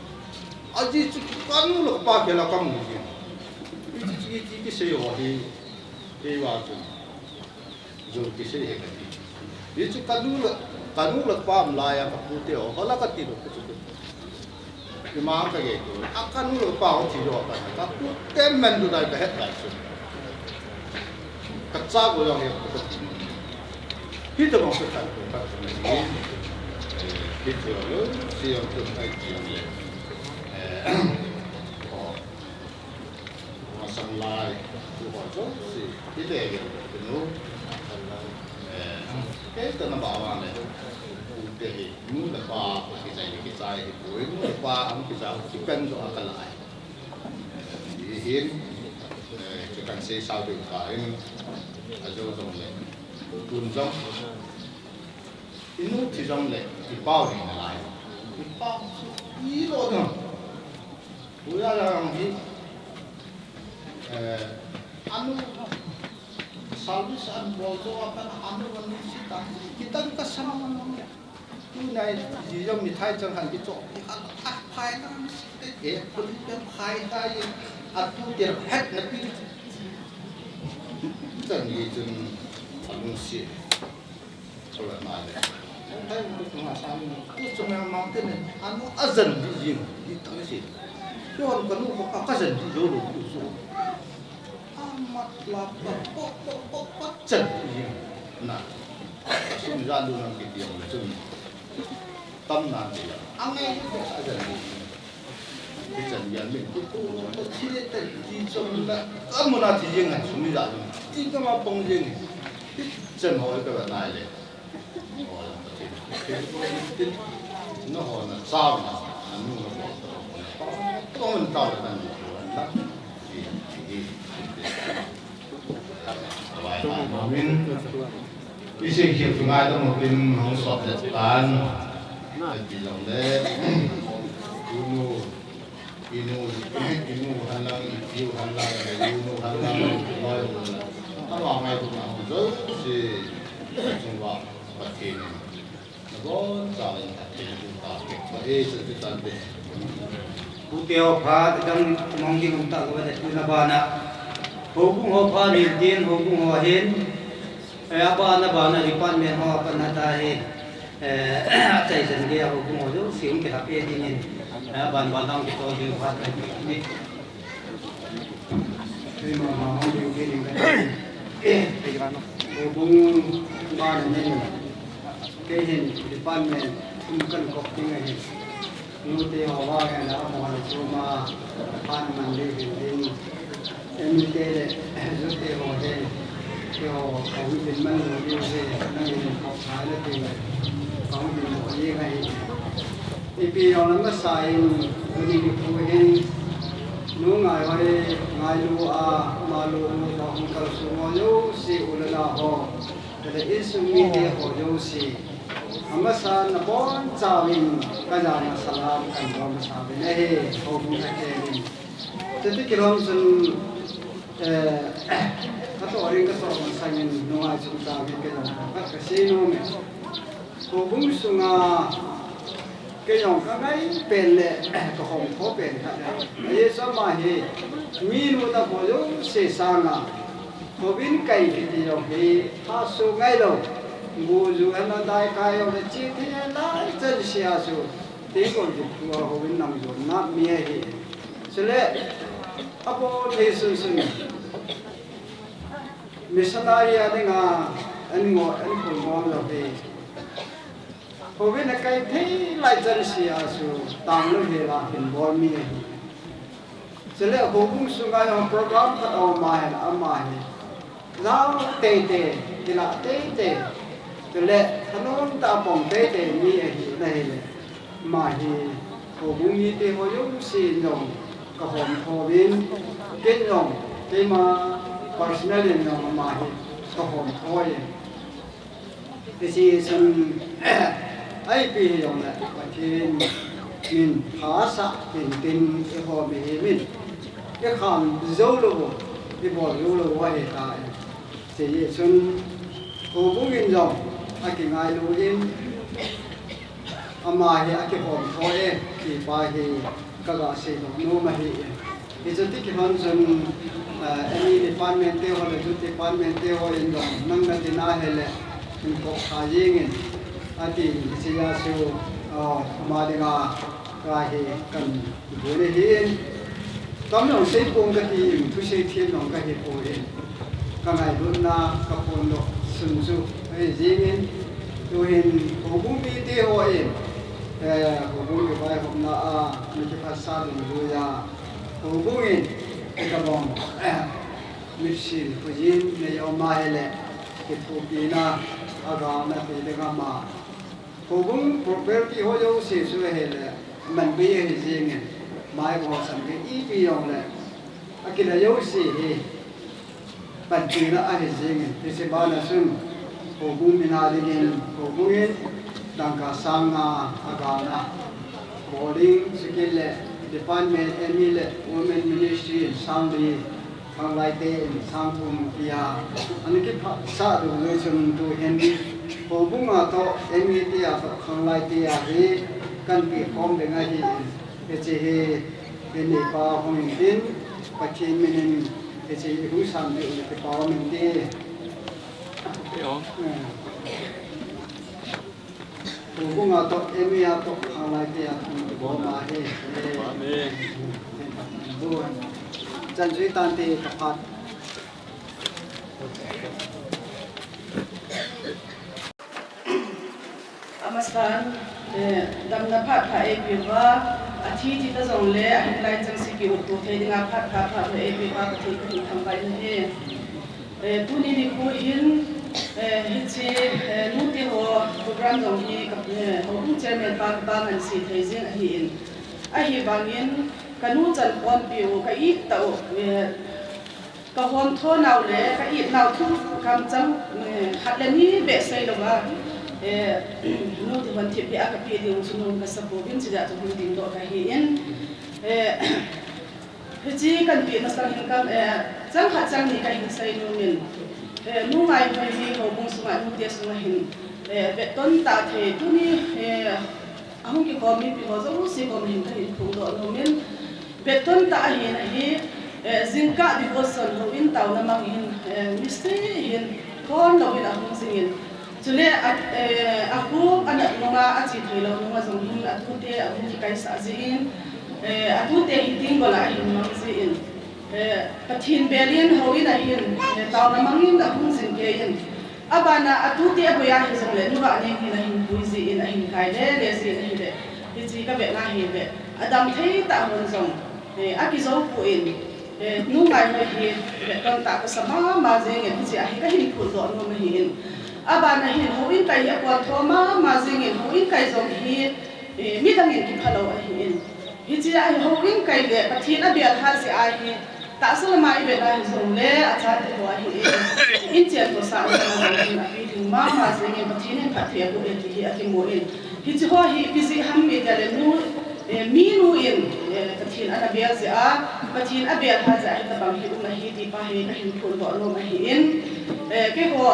Ajeh chu kanu le kapa khel a kamu jing. Iti, iti, iti kisei ho hi, kei vang chu. Jou kisei he kati. Hichu kanu le, kanu le kapa um laiya kapute ho, hola kati lou, kachu. Ima kagei tu. A kanu le kapa ho thi lou pa. Kapute men tu dai kahet dai chu. Kacha go jong he kati. Hitobang chu khat tu khat tu ni. Hichu lou, si jong tu ai ti jong le. Eh, Masang lai, tu ho jouse, i le le, tu nu. Eh, kei toh na va va le, pute hi, nu le pa, kichai le kichai hi, pui nu le pa, am kichai, kipen jo a ka lai. Eh, hi hin, eh, kikan sei sao ding ka in, a jo jong le, tun jong, i nu thi jong le, i pau ni na lai. I pau, i lo jong. Tuja jong hi, eh, anu, service an bol jo a pan anu an ni si ta, kitan ka sana man nong le. Tu nai, ji jong mi thai chang han ki cho, ki han, ah, phai na ni si te, eh, pun te phai ta ye, a tu te het na pi. Chan ni chun, anu si. Kala na le. Thai mo tu ma sa mo. Tu chunga ma te ne. Anu ajan di jing. Di ta si. Yon kanu ko ka jan di jo lo tu so. Amat la pa po po po po jan di jing. Na. Sum ja lu nang ki tiang le chun. Tam na ti ya. Angai ko ajan di jing. Hichan gei min tu tu tu thi le te ti chom la. Ka mun a thi jeng a sum ija jong. Ti ka ma pong jeng. Hichan ho ka ba nai le. Ho la ka thi. Ti na ho na sa na. Anu na ho. Ko mun ta la kan ni ko la. Ti ti ti. Min. Isei khel tu ngai tamo tin hung sot le tan. Ati jong le. Inu, inu, inu halang, ipiu halang, inu halang, loi halang. Ama ngai tu na jouse. Chungva Pathen in. Nabon chauvin Pathen in ta. Ba e sa tu tan te. Pute ho pha, dang mong ding um ta ko le tu na bana. Houbung ho pha, nil din, houbung ho hin. Eh, abana, bana, department ho, abana ta hi, eh, achai chan gei a houbung ho jouse hung kilhap e dingin, eh, aban ban dang kitol ding phat kahi. Keima ma hung ding ding kahi. Eh, houbung bana nen, kei hin department thum kan kop ding ahi. Nute ho vang hen a, amahon a chunga phat man ding hin tin. Emi te le, Jute ho te, keiho, kahung tin man lou diu ahi, nangin kop thai le tin, kahung tin lou ding ahi. Ipi jong le masa in, tuni nikho hin, nu Ngaihoi, Ngailu a, Malu, kahung kalsong ho jouse, u le nao ho. Chule insung mite ho jouse. Amasa nabon chauvin kajana salam kan bol masa uvin ahi, houbung kakeng in. Chuti kilhon chun, eh, katoh ding katoh masangin nungai chungchang hi kajana khat kasei nom e. Houbung sunga Kei jong ka ngai pen le ka hom tho pen khat le. Ahi chu ama hi minu na ho jouse sanga houin kai kiti jong hi phasu ngai lou. Gu ju ana dai kai jong le chi thei lai chan sia chu. Ti kon ti tua houin nang jo na mi ahi. Chule apo thei sun sun. Missionary a dinga an ngo an khun ngo lou hi. Houin a kai thei lai chan sia chu tang lou hi la hin bol mi ahi. Chule houbung sunga jong program khat a um a hin ama hi. Lau teitei, kila teitei. Chule thanom tah a pom teitei mi ahi na hile. Ama hi houbung mite ho jouse in jong ka hom tho in, ken jong, keima personal in jong ama hi ka hom tho in. Hiche chun, ipi hijongle, Pathen min phasah hintin ihom ihiuvin. Ikham jou lou, ibol jou lou ahitai. Hiche chun, houbung in jong, akingailu in, ama hi akihom tho e, ti pa hi kaga seidoh nom ahi e. Hichu ti kit lhon chun, eh, any department te ho le youth department te ho in jong nang na tina hile, in kop kha jeng in, ati hiche a chu, ah, ama dinga ka hi kan bol ahi in. Tam jong sei pong kati in, thusei them jong kahi poi in. Ka ngailutna, ka phondoh sun chu ahi jeng in. Tuhin houbung mite ho in, eh, houbung kivaihopna a, mi kiphatsah dungjui a, houbung in, itabang, eh, mitsin khojin nei um a hile, kithopina, agalna ti ding ama. Houbung property ho jouse chu ahile, manbei ahi jeng in, mai ho sam kei ipi jongle, akila jouse hi, panpina ahi jeng in, hiche bana chun, houbung mina dingin, houbung in, dangka sang nga agalna. Bol ding, chukit le, department, M E le, women ministry in sang li, khanglai te in sang thum tia, ana kiphatsah dungjui chun tuhin, houbung a toh, M E te a toh, khanglai te a hi, kan peh khom ding ahi in, hiche hi, hin neipa hung in tin, Pathen min in, hiche i hung sam diu in kipah um inte. Houbung a toh, M E a toh, khanglai te a toh, bol ma hi. Amen. Chan jui tante ka phat. Amasan, eh, damna phat pha eipeuva, athi thi ta jongle, ahin lai chang seh kiu thei dinga phat pha pha eipeuva, Pathen kahin thangvah in ahi. Eh, tuni nikho hin, eh, hiche, eh, nute ho program jong hi ka, eh, houbung chairman pa, pa ngan sei thei jing ahi in. Ahivangin, kanu chan ponpiu, ka it tau, eh, ka hom tho nau le, ka it nau thu kamchang, eh, khat le ni beh sei louva, eh, nute hon thipbeh a ka peh diu chu nom ka sa pouvin, chujeh chun hung dingdoh kahi in, eh, Hiche kan peh masang hin kam, eh, chang khat chang ni kahin sei nom in. Eh, Nu Ngaihoi hi houbung sunga, nute sunga hin, eh, vetton tah thei tuni, eh, ahung kikhom mipi ho jouse koma hin kahin phongdoh nom in. Vetton tah ahin ahi, eh, jingkah devotion houin taona mang hin, eh, mistri hin thon louvin ahung jing in. Chule a, eh, akhu anat nunga, ache thei lou nunga jong hin atute ahung kikaisah jin, eh, atute hitin gola ahin mang jin, eh, Pathen bel in houin ahin, eh, taona mang in ahung jing kei in. Abana atute aboi a hijongle, Nu Ngaihoi hin ahin pui jin, ahin kai le le jin ahile. Hiche ka vetna hi ve. Adam thei tah hon jong, eh, akijou poi in. Eh, Nu Ngaihoi hi, eh, vetton tah kasa mama jingin, hiche a hi kahin phondoh nom ahin. Abana hin, houin kai hi apon tho mama jingin, houin kai jong hi, eh, midangin kiphalou ahin. Hiche a hi houin kai le, Pathen abel hal jeh a hi, tahsa lama ivet a hijongle, achate ho ahin. Inchen toh sah jong hin, api ding mama jingin, Pathen in phatthei aboh e ti hi akimun. Hiche ho hi, ipi jeh ham itile nu, eh, minu in, eh, Pathen ana bel jeh a, Pathen abel hal jeh a, hitabang hi um ahi ti pa hi kahin phondoh nom ahin, eh, keiho,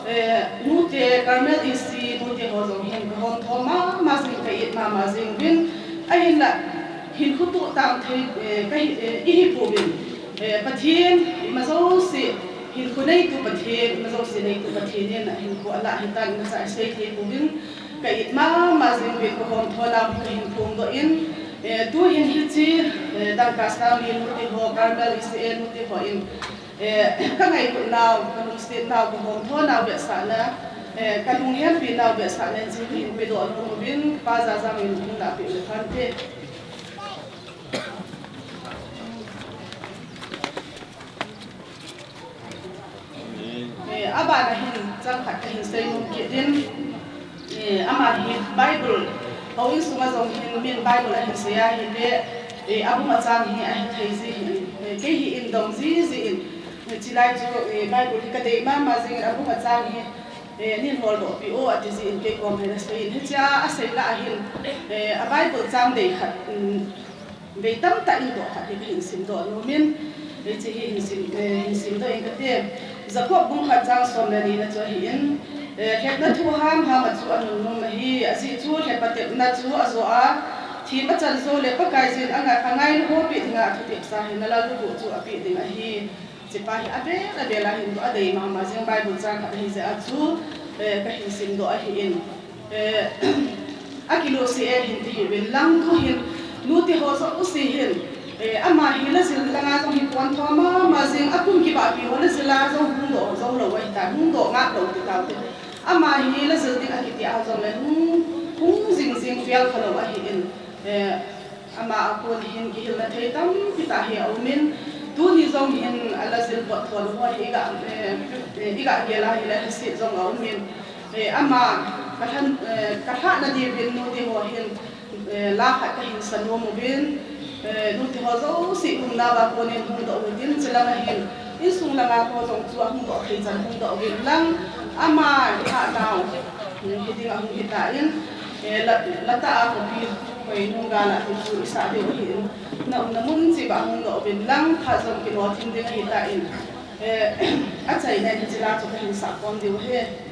Eh, nute Carmel E C nute ho jong hin kahom thom mama jing, ka it mama jing uvin, ahinla hinkho toh tang thei, eh, ka hi, eh, ihi pouvin. Eh, Pathen, ima jouse, hinkho neitu Pathen, ima jouse neitu Pathen in hinkho alah hitan, ima cha isei thei pouvin, ka it mama jing uvin, kahom thom nau kahin phongdoh in, eh, tuhin hiche, eh, Dangka Sangli nute ho, Carmel E C A nute ho in, eh, ka ngailutnau, ka lungsetnau, kahom thomnau vetsahna, eh, ka lunghempi nau vetsahna in hiche kahin pedoh nom uvin, Pa Jajang in hung lahpeh u hen te. Eh, abana hin chang khat kahin seinom kit in, eh, ama hi Bible, houin sunga jong hin min Bible ahin sei ahile, eh, abung achang hi ahi thei ji hin, eh, kei hi in dong jiji in, eh, chulai chu, eh, Bible hi kadei mama jing in abung achang hi, eh, neihol doh peh o ati ji in kei kom hin asei in, hichea asei lah a hin, eh, a Bible chang dei khat, um, vei tamtah in doh khat hi kahin simdoh nom in, hiche hi hin sim, eh, hin simdoh ing kate. Jacob bung khat chang som le ni na chu ahin, eh, lhepna thu hamham a chu anunnom ahi, ajeh chu lhepa tepna chu ajo a, thim achan jou le Pakaiyin anga, angailu ho peh dinga athutep sa hi nalal lubuh chu apeh ding ahi. Hiche pa hi avel avel a hin adei mama jing Bible chang khat ahi jeh a chu, eh, kahin simdoh ahin. Eh, akilose e hin ti hiuvin lang tuhin, nute ho jouse hin, eh, ama hi lajil langa jong hi pon thom mama jing, akum kibahpi ho lajil a jong hung doh jou lou ahitai, hung doh ngap lou ti taute. Ama hi lajil ding akiti a jongle hung, hung jing jing fel kha lou ahin, eh, ama a kon hin kihilna thei tampi tah hi aumin, tuni jong hin alajil pot thon ho hi iga, eh, eh, iga gel a hile lhaset jong aumin, eh, ama kalhan, eh, kalhahna diuvin nute ho hin, eh, la khat kahin sa nom uvin, eh, nute ho jouse umnauva konin hung doh uvin, chulanga hin insung langa ho jong chu ahung doh thei chan hung doh uvin lang, ama lhahnau, eh, hiding ahung hitan, eh, la, latah a khopi, khopi nung gal a hi chu isah diu ahin, naumna mun cheh uva hung doh uvin lang, phat jong kinoh thim ding ahitan, eh, achaina in hiche la chu kahin sah khom diu ahi.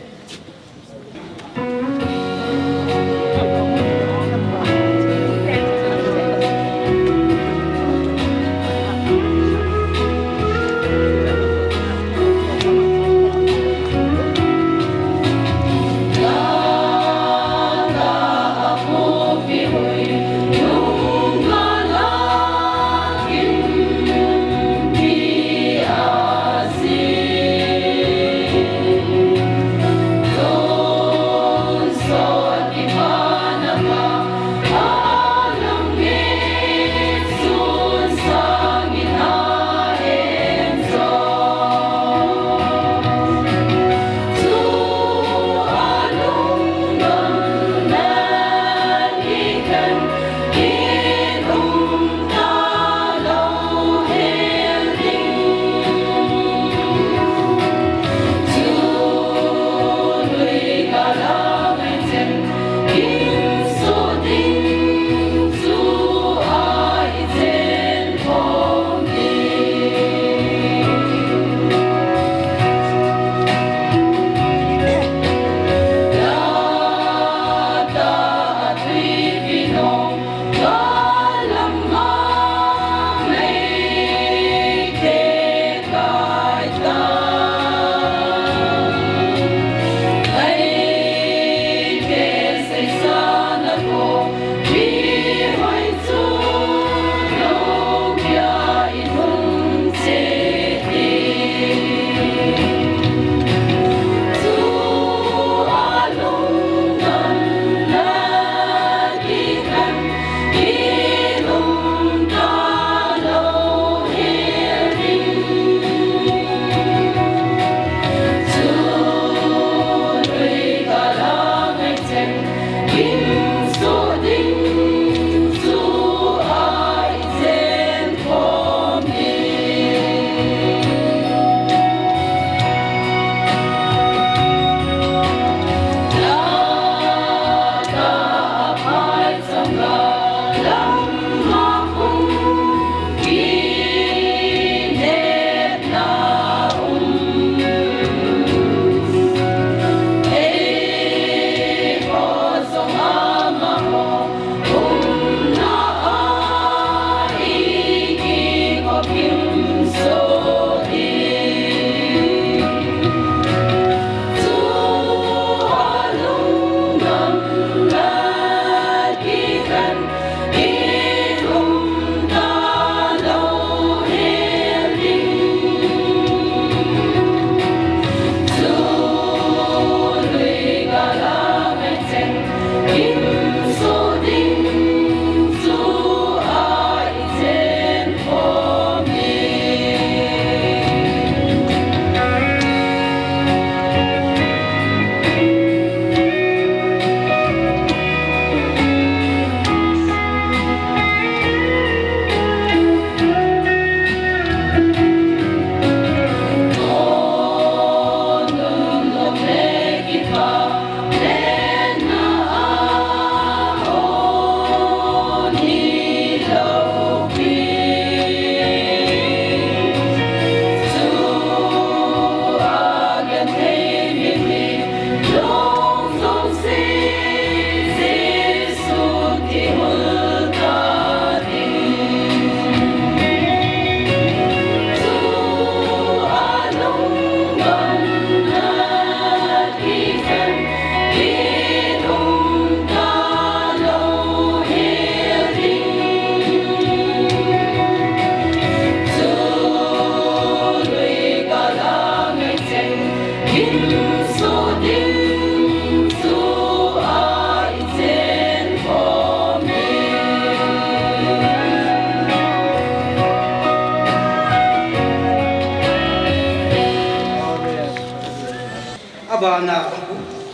Abana,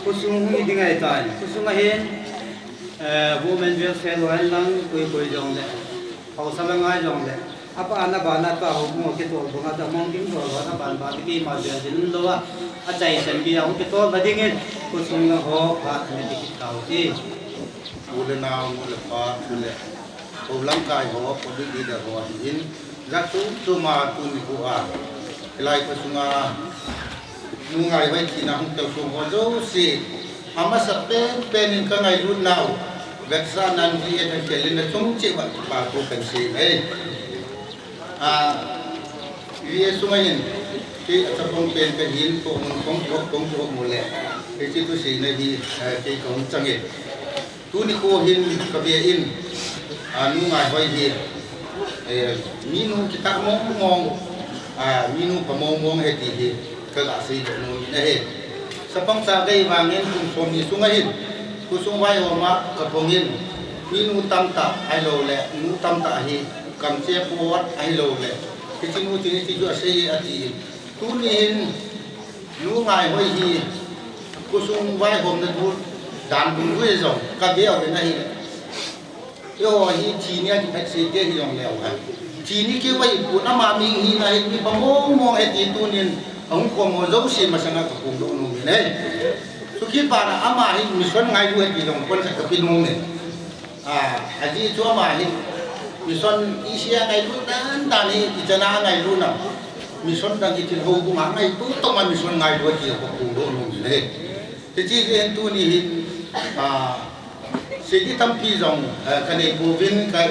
khosung hung hi ding ahitan. Khosung ahin, eh, women welfare lo hen lang, koi koi jong le, haosa le ngai jong le. Abana, abana ta ho mo ke to banga ta mong ding to lo, abana ba ki ma jong jin lo a. Achai san bi a ho ke to ba ding in, khosung na ho ba ne ti ki tao ti. U le nao, nu le pa, u le, u lamkai ho, u le leader ho ahin, jat chom chom a tuni khu a, hilai kho sunga, nu Ngaihoi thina hung tel sung ho jouse, amasa pen pen in ka ngailut nau, vetsahna in V A thangkhel in na chung cheh uva kipa thu kan sei e. A, V A sunga hin, kei a chapang pen ka hin, ko mun kong ko kong ko mu le, kei chi tu sei na hi, eh, kei kong chang e. Tuni kho hin ka ve in, a, nu Ngaihoi hi, eh, minu kitah mong mong, a, minu pha mong mong ahi ti hi, ka ga sei doh nom in ahi. Chapang cha kei vangin kum som ni sunga hin, khosung vaihom a ka pang in, minu tamtah ahilou le, nu tamtah hi, kamchep pot ahilou le, hiche nu chini chu asei e ati in. Tuni hin, nu Ngaihoi hi, khosung vaihomna thu dan dungjui jong ka ve uvin ahi. Eiho hi chini a kiphet sei te hi jong leu hen. Chini keu ahi pon, ama mi hina hi mi pha mong mong ahi ti tunin ahung khom ho jouse masanga ka phongdoh nom in ahi. Chukit phat a ama hi mission ngailu ahi ti jong pon sa ka pe nom in. A, ajeh chu ama hi mission isi a ngailut dan dan hi, ichan a ngailut na. Mission dang hi thil houbung a ngailut tah ma mission ngailut ti ka phongdoh nom in ahi. Hiche jeh hin tuni hin, a, seidi tampi jong, eh, ka nei pouvin ka,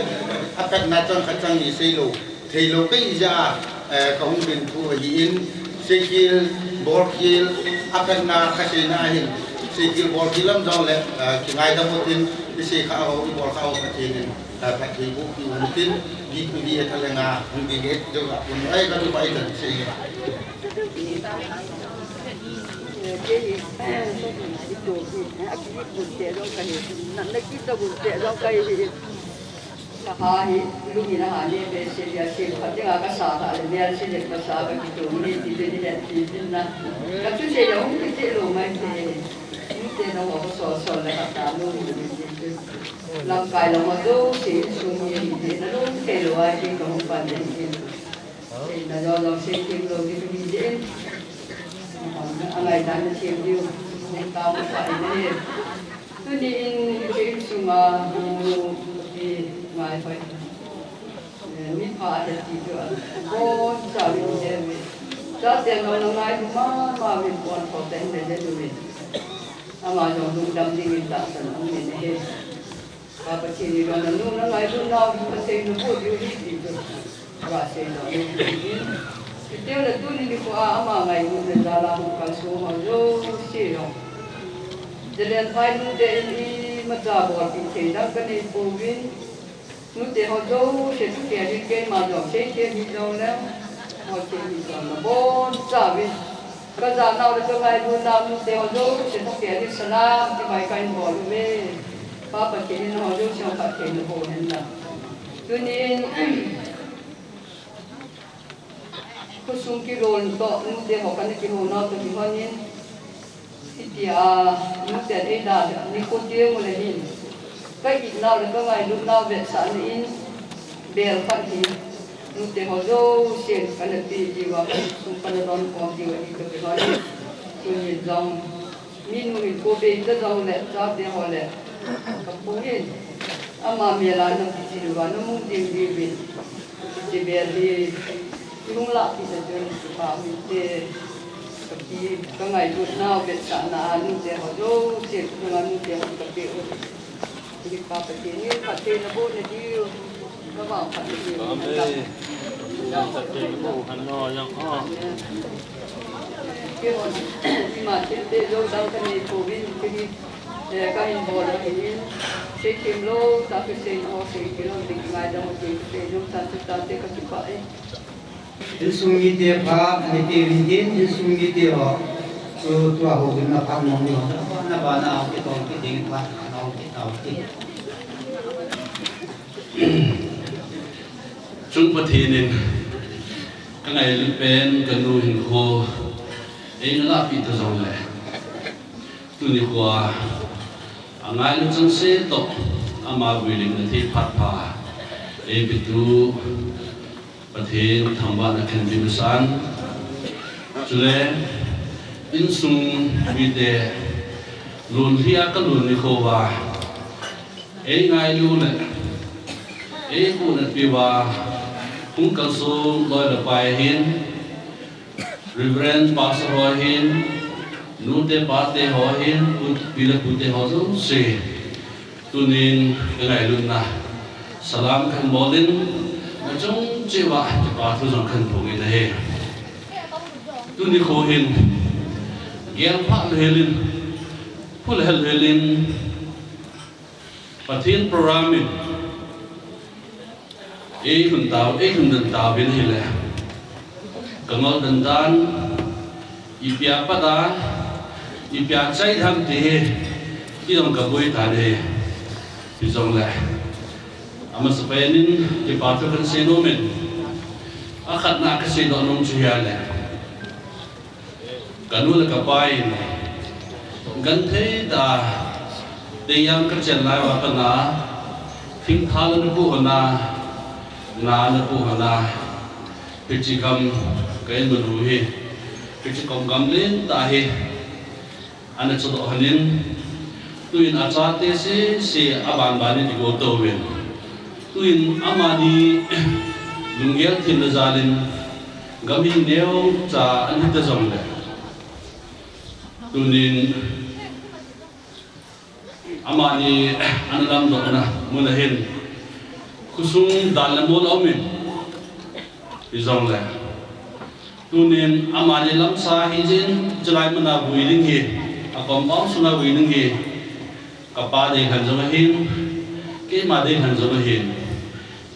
aphatna chang khat chang ni sei lou. Theilou kei jeh a, eh, ka hung bin thu ahin, seikhel, bolkhel, aphatna ka seina ahin, seikhel bolkhel lam jong le, eh, kingaidam utin, i sei kha ho, i bol kha ho Pathen in, eh, phatthei boh peh u hitin, V P V A thalenga hung ding e, jong a pun, ai, ka tu pai tan sei. Kei hi, eh, i to ki, eh, a ki gun te jong ka hi, na, na ki to gun te jong ka hi. Ka ha hi, lungin a ha ni be se dia se, ka dinga ka sa ka le mel se le ka sa ka ki to ni ti te ni le ti tin na. Ka tu se le hung ki te lo mai te. Ni te na wa ko so so le ka ta lo ni ti te. Lamkai lo ma do se su ni ti te na lo te lo ai ti ka hung pan de ni. Sei na jo jo se ti lo ni ti te. A ngai ta ni se ni. Ni ta ma pa ni. Tuni in hiche insunga, uh, i Ngaihoi. Eh, mi pha ahi ti chu abonchauvin i he uve. Chate nung nung ngailu mama uvin pon pon te in le le uve. Ama jong lungdam dingin tahsan a um in ahi. Pa Pathen in jong nanu na ngailut nau hi Pathen in bu diu ahi ti chu. Ka sei doh nom in. Chuteng le tuni nikho a ama ngailutna jal a hung kalsong ho jouse jong. Zalen phai nute in imacha bolpi thei dang ka nei pouvin. Nute ho jouse thukhel in keima jong sei thei hi jong le. Ho thei hi jong le bonchauvin. Ka ja nau le ka ngailut nau nute ho jouse thukhel in salam ti mai ka hin bol uve. Pa Pathen in ho jouse ho phatthei na boh hen lang. Tunin, khosung kilon toh, nute ho kana kihou nau toh kihon in, hitia, nute eidalha nikho teng u le hin, ka it nau le ka ngailut nau vetsahna in, bel khat hi, nute ho jousen kana pe diu a, khosung kana don khom diu ahi toh kihon in, tuni jong, minu hin kho bei ta jong le, chate ho le, ka pu hin, ama mel a na kichil uva, na mu ding diuvin, Hiche bel hi, i hung lahpeh na chun, kipa um inte, ka pi, ka ngailut nau vetsahna a nute ho jouse, ka nute ho ka pe u. Kipa Pathen in phatthei naboh nadiu, navang phat nadiu. Amen. Phatthei naboh u hen o, jong o. Keihon, ima thil te jong dang kanei pouvin, kei hi, eh, kahin bol ahin, seithem lou tah kasei ho, sei kilou ding ngaidam uvin, kasei nom tah chu tate kakipah e. Insung mite phat, ani te vin tin, insung mite ho. Tu, tua ho vin na phat mong ni ho. Na ba na au ti tong ti ding phat, na au ti, na au ti. Chung Pathen in, ka ngailut pen, ka nu hinkho, eina lahpeh ta jongle. Tuni khoa, angailut chengse toh, ama vui lim na thei phat pha. Eipetu, Pathen thangvahna khenbeh masan. Chule, insung mite, lungthim a ka lungni khoa, ei ngailu le, ei pu na piva, hung kalsong loi le pai hin, Reverend Pastor ho hin, nute pate ho hin, pu, pi le pute ho jouse. Tunin ka ngailutna salam kahin bolin, na chung cheh uva kipa thu jong kahin phongin ahi. Tuni kho hin, gel phah lou helin, phul hel helin, Pathen program in, ei lhun tau, ei lhun den tauvin ahile. Ka ngol den dan, ipi a pat a, ipi a chai tham ti hi, ti jong ka boi tan ahi. Hijongle, amasapen in, kipa thu kahin sei nom in, akhatna a kasei doh nom chu hia le. Ka nu le ka pa in, genthei tah a, tei jang ka chen lai uva pat a, thingtha la na pu hon a, na na pu hon a, hiche gam ka in manu hi, hiche kom gam lentah hi, ana chodoh hon in, Tuin achate sese abanban in i go touvin. Tuin amani lunggel thimna jalin gam hi neocha ana hita jongle. Tunin amani ana lamdohna mun a hin khosung dan le mol a um in. Hijongle. Tunin amani lamsa hijin, chulai mun a vui ding hi, a compound sunga vui ding hi, ka pa dei lhon jong ahin, keima dei lhon jong ahin.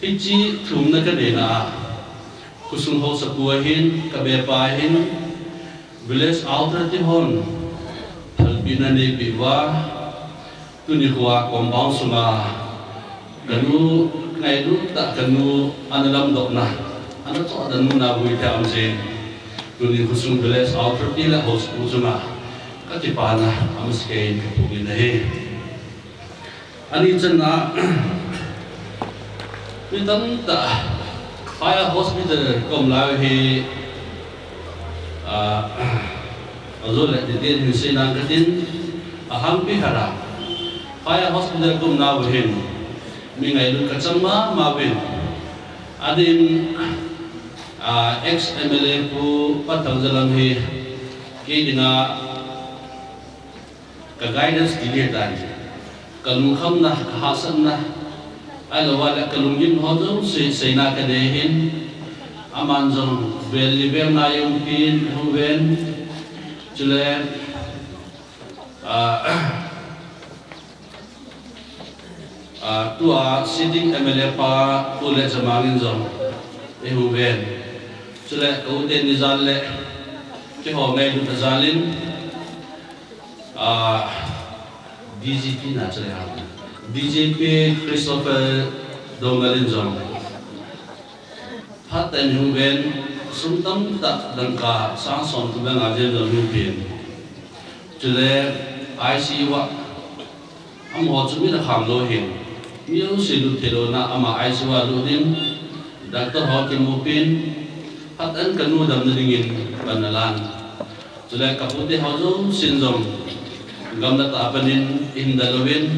Hiche thumna ka neina a, khosung haosapu ahin, ka bepa ahin, village authority hon, phalpina neipeh uva, Tuni khoa compound sunga ka nu, ngailut tah ka nu ana lamdohna, ana chohdan mun a vui thei a um jeh in. Tuni khosung village authority le haosapu chunga ka kipana amasapen in ka phongin ahi. Ani channa, mi tamtah Fire Hospital ka um lai u hi, ah, ajole detail hin seinang katin, ahangpi khat a Fire Hospital ka umna u hin, mi ngailut ka chang mama uvin. Adin, ah, ex M L A Pu Patthangjalam hi, kei dinga, ka guidance ti ding ahitai. Ka lungkhamna, ka hahsatna, ahilouva le ka lunggim ho jouse seina ka nei ahin, aman jong vel li vel ngai jong pin, hung ven, chule, ah, ah, tua sitting M L A pa, Pu Letjamang in jong, eihung ven. Chule, ka u teni jal le, keiho ngailutna jalin, Ah, D G P na chale ha. D G P Christopher Doungel in jong. Phat tah in hung ven, sum tamtah dangka sang som tum le nga jen jong hung pen. Chule I C U a, amaho chu mi na kham lou hin. Mi jouse lut thei louna ama I C U a lut in. Doctor ho kimu pen. Phat tah in ka nu damna dingin pan alan. Chule ka pute ho jousen jong gamla tah a panin in da louvin,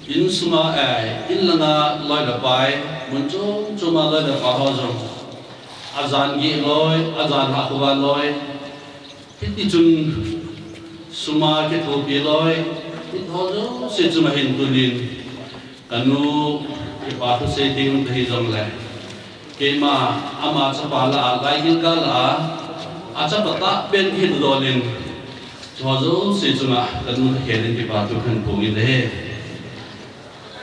in sunga, eh, in langa loi le pai, mun chom choma loi le pa ho jong ajan geh loi, ajan hah khovah loi, hiti chun sum a kithopi loi, hiti ho jouse chunga hin tunin Kanu kipa thusei ding kahi jongle, keima ama chapa lah a, lai gilgal lah a, achapa tah pen kahin dol in, chuho jouse chunga kanu thakhel in kipa thu kahin phong in ahi.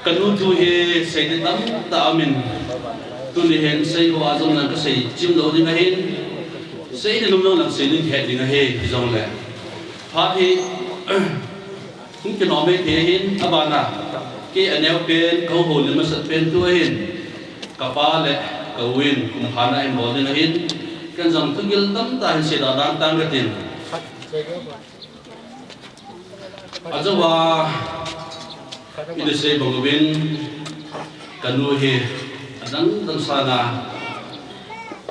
Kanu thu hi seiding tamtah aumin, tuni hin seiho a jong nang kasei chim lou ding ahin, seiding lum jong nang seiding het ding ahi, hijongle phat hi hung kinom e ti hin, abana kei aneo pen, kahung houlim masat pen thu ahin, kapa le ka u in kum phat a hin bol ding ahin, ken jong thugil tamtah hin seidoh dang tang katin. Ajouva ina sei bang uvin, kanu hi adang dang sanga,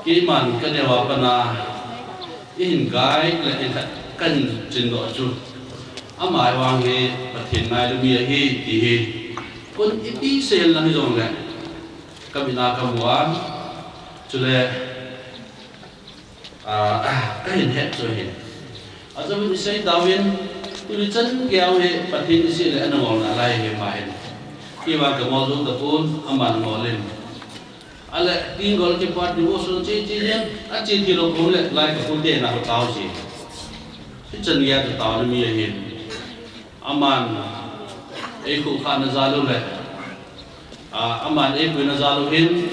keiman kaneo a pat a eihin guide le eikhat kahin chindoh chu, ama vang hi Pathen ngailu mi ahi ti hi kon ipi sei lang hijongle kamit a kamu a, chule kahin het chu ahi. Ajouvin isei tauvin, tuni chan geiya hi Pathen isei le ana ngol nalai hi ama hin. Kei vang kangol jou tapon, aman angol in. Ale, Tenggol kipa devotion che che jeng, ache thei lou khom le lai kapu te na ho tao ji. Hichan geiya chu taona mi ahin. Aman eikhukhahna jal u le, aman eipuina jal u hin,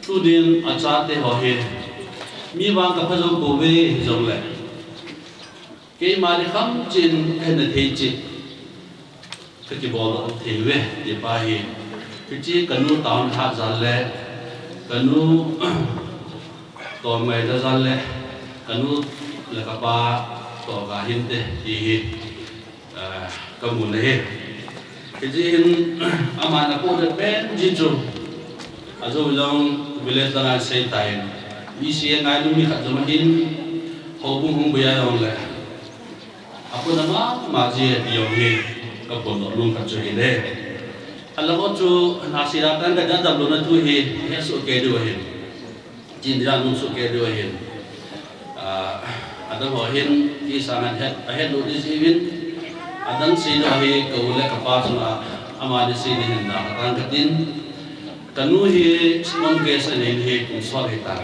tunin achate ho hi mi vang kapha jou pouve, hijongle keima ding khamchin kahinna thei cheh kakibol thei uve, ti pa hi. Hiche kanu taona hat jal le, kanu toh ngaina jal le, kanu le kapa toh ga hinte ti hi kamun ahi. Hijeh hin aman apohna pen ji chu, ajou jong village langa sei tan, ECA ngailu mi khat jong ahin, houbung hung boi a jongle apohna mama ji ti jong hi kaphondoh nom khat chu ahile. Alang ho chu nasatah in kadam louna thu hi hesoh kei diu ahin, chin jan nung soh kei diu ahin. Adang ho hin kei sanga het, ahet lou ding jeh uvin, adang seina hi ka u le kapa chunga amani sei ding hin da katang katin. Kanu hi spontaneous anei hi kum sot hitan.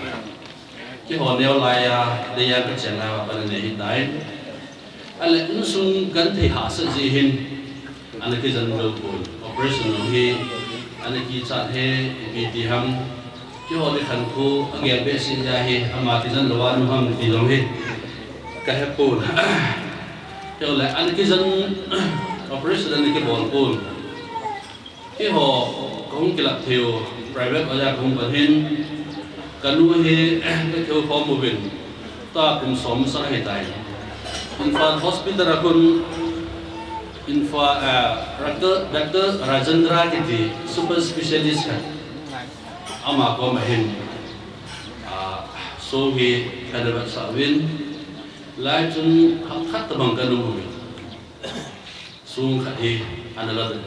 Keiho neo laiya, deiya kachen laiya pat anei hitan. Ale insung genthei hahsat jeh hin ana kijen lou pon. Operation jong hi ana kichat e, ipi ti ham. Keiho ding khankho agel behseh jeh a hi ama kijen lou a um ham ti jong hi kahepon. Keiho le ana kijen, operation ana kibol pon. Keiho kahung kilap thei u, private a kahung pan hin, kanu hi kakihou khom uvin, tua kum som masang ahitai. Imphal Hospital a khun, Imphal, Doctor, Doctor Rajendra kiti super specialist khat, ama koma hin song hi kana vetsah uvin, lai chun hapta khat tobang kana um uvin, song khat hi ana la uvin.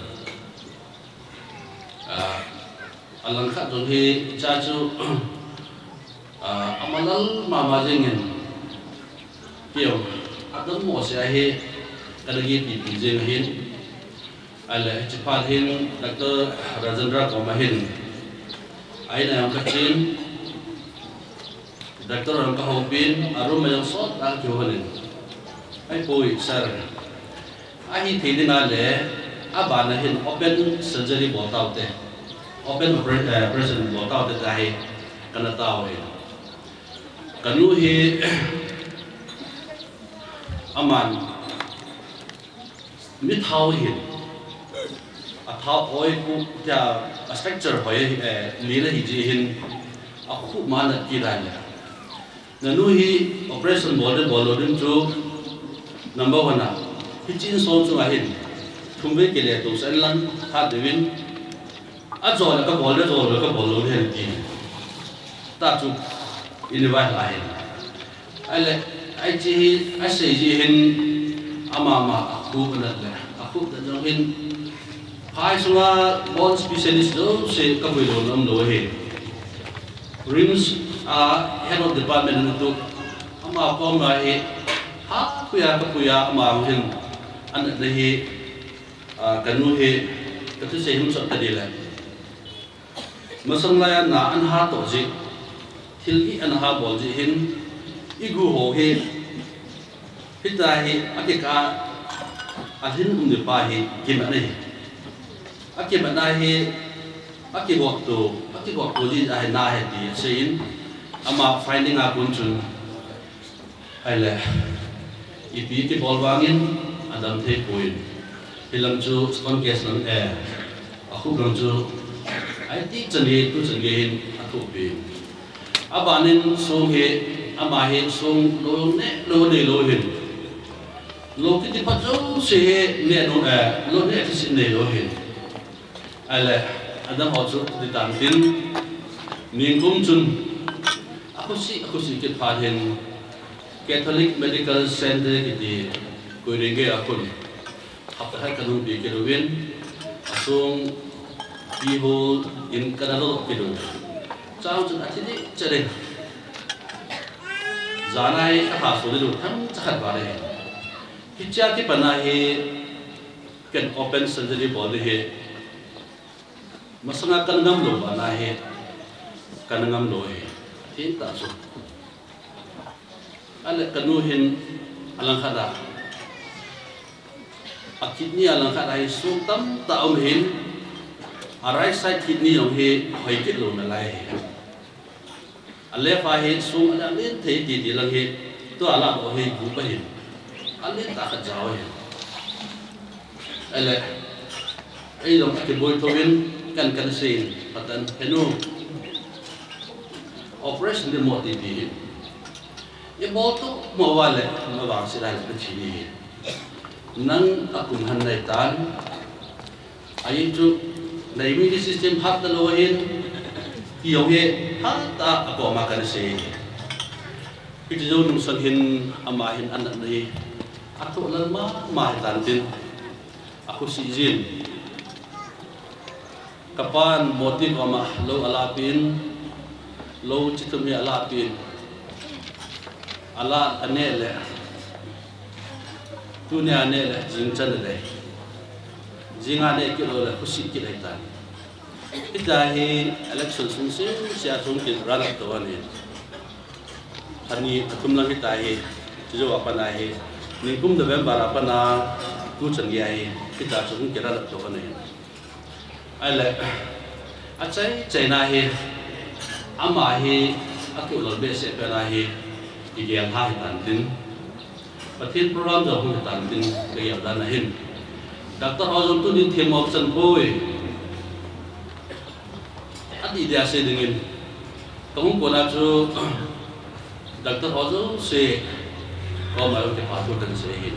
Alangkhat jong hi cha chu amalal mama jengin, keiho adammo seh a hi kana kipipi jeng ahin. Ale hiche phat hin Doctor Rajendra koma hin a-in a jong kachen, Doctor jong kahoupin, a room a jong sot a kakihou in, ahipoi sir, ahithei dinga le abana hin open surgery bol taute, open operation bol taute tia hi kana tao ahi. Kanu hi aman mithao ahin, athao hoi pu tia, a structure hoi, len ahi jeh hin akhup ma anat kit ahile. Nanu hi operation bol ding bol lou ding chu number one a, hiche insung chunga hin thumvei kile tousah inlang, phat deuvin, ajo le kabol le, jo le kabol lou ding ahi ti ta chu ina vailhah ahin. Ahile hiche hi asei jeh hin amama akhup anat le, akhup anat jong hin phai sunga born specialist jouse kapuilouna umlou ahi. RIMS a head of department ana toh, ama koma hi phapuia kapuia ama hin anatna hi, kanu hi Ka thusei hung sot ta di le. Masang lai a na an ha to ji. Thil hi an ha bol ji hin. I gu ho hi. Hita hi a kika a hin um ni pa hi kimat nei. A kimat na hi a kigok tu, a kigok tu ji a hi na he ti a sei in. Ama finding a kun chun. Ai le, ipi ti bol vangin, a dam thei poi. Hilam chu stone case lam e, a khup lam chu, ai ti chan hi, tu chan hi hin, a thupi. A banin song hi, ama hi song lo ne, lo ne lo hin. Lo kiti phat jouse hi, ne lo, eh, lo ne ti si ne lo hin. Ai le, a dam ho chu, ti tan tin, ningkum chun, a khusi, a khusi kit phat hin, Catholic Medical Center kiti Koirenge a khun. Hapta khat ka nungpi kit uvin, a song kihol in ka na lo kit u. Chang chun a thi di chare. Janai ka ha so di lu tham cha khat ba le. Hichia kipat na hi ken open surgery bol di hi. Masanga kan ngam lo ba na hi, kan ngam lo hi, tin ta chu. A le ka nu hin a lang khat a, a kidney a lang khat a hi song tam ta um hin, a right side kidney jong hi hoi kit lo na lai hi. A left a hi song a la len thei ti ti lang hi, tua la lo hi gu pa hin. A len ta khat jao hin. Ai le, ei jong a kiboi tho in kan kan sei in, patan, henu, operation di mo ti ti hin. I bol to mo va le, ma vang si lai le, na thi ni hin. Nang a kum han nai tan, Ahin chu, na immune system hat ta lo hin, ti jong hi, hat ta a koma kan sei. Hiti jou nung sang hin, ama hin a natna hi, a thoh lal mama hi tan tin, a khusi jin. Ka pan moti koma lo a la pin, lo chi thum hi a la pin. A la a ne le. Tuni a ne le, jing chan le. Jing a ne kit lo le, khusi kit le tan. Hita hi election sung se, sia sung kin run up to ani. Ani a thum lang hita hi, chu jo a pan a hi. Ningkum November a pan a, tu chan gei a hi, hita chu hung kin run up to ani. Ai le, a chai, chaina hi, ama hi, a kiu lo behseh pen a hi, i gel ha hi tan tin. Pathen program jong hung hi tan tin, ka gel dan a hin. Doctor ho jong tu din themmo chan poi. A di dia sei ding in. Ka hung kona chu, Doctor ho jouse, koma jong kipathu kan sei hin.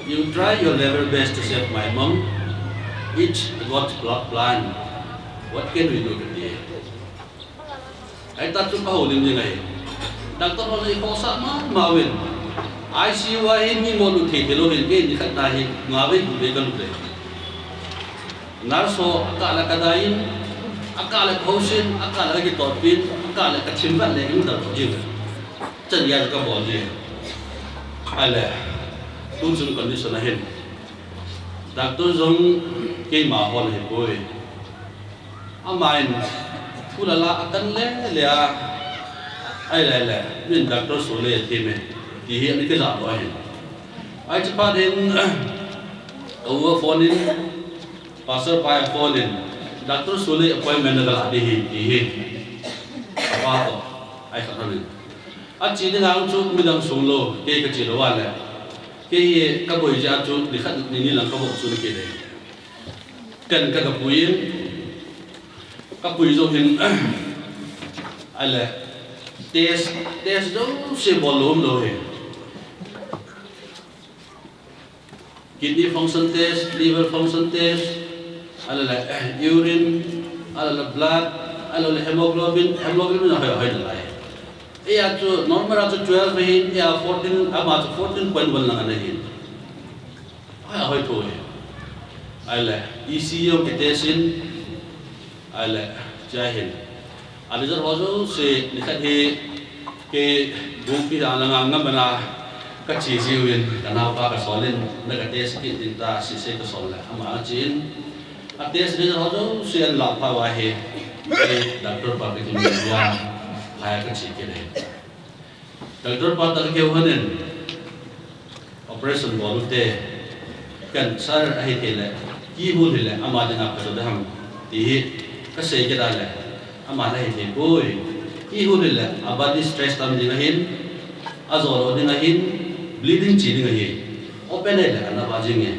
You try your level best to save my mom. It's God's pl-, plan. What can we do today? Ai ta chu ka houlim ding ahi. Doctor ho jong i khosa mama uvin. I C U a hin mi mo lut thei thei lou hin, kei ni khat na hin, nga vei gu vei ka lut le. Nurse ho, a kah le ka dai in, a kah le ka housen, a kah le ka kitotpin, a kah le ka thim vat le in dal jing. Chan gei a ka bol jing. Ai le, tu chung condition a hin. Doctor jong keima hol ahi poi. Ama in, thu la la a kan le le a. Ai le le, min Doctor Sule a thim e. Ti hi ani ka ja lo ahin. Ai chu phat hin, ka u a phone in, Pastor pa a phone in, Doctor Sule appointment na ka la di hi, ti hi. Apa to, ai khat hin. A chi ding ang chu midang sung lou, kei ka chi lou a le. Kei ka boi jeh a chu, ni khat ni ni lang ka boi chun kei le. Ken ka, ka pui in, ka pui jou hin, a le, test, test jouse bol lou um lou hi. Kidney function test, liver function test, a le le, eh, urine, a le le blood, a le le hemoglobin, hemoglobin a hoi, hoi na lai. Ei a chu normal a chu twelve ahin, ei a fourteen, ama chu fourteen point one lang ana hin. Hoi, hoi tho hi. Ai le, E C G jong ki test in, ai le, chai hin. A result ho jouse, ni khat hi, kei Bungpi a lang a ngam ana ka chi jiu in, ka naopa ka sol in, na ka test kit ding ta, sese ka sol le, ama a chi in, A test result ho jouse ahin lah phat uva hi, eh, doctor pa kiti mi ya, phai a kache kit e. Doctor pa toh kakihou lhonin, operation bol ute, cancer ahi thei le, kihol hile, ama dinga pha jo ding ham, ti hi kasei kit a le, aman ahi thei poi. Kihol hile, a body stress tam ding ahin, ajo lou ding ahin, bleeding che ding ahi. Open ahile, ana vah jing e.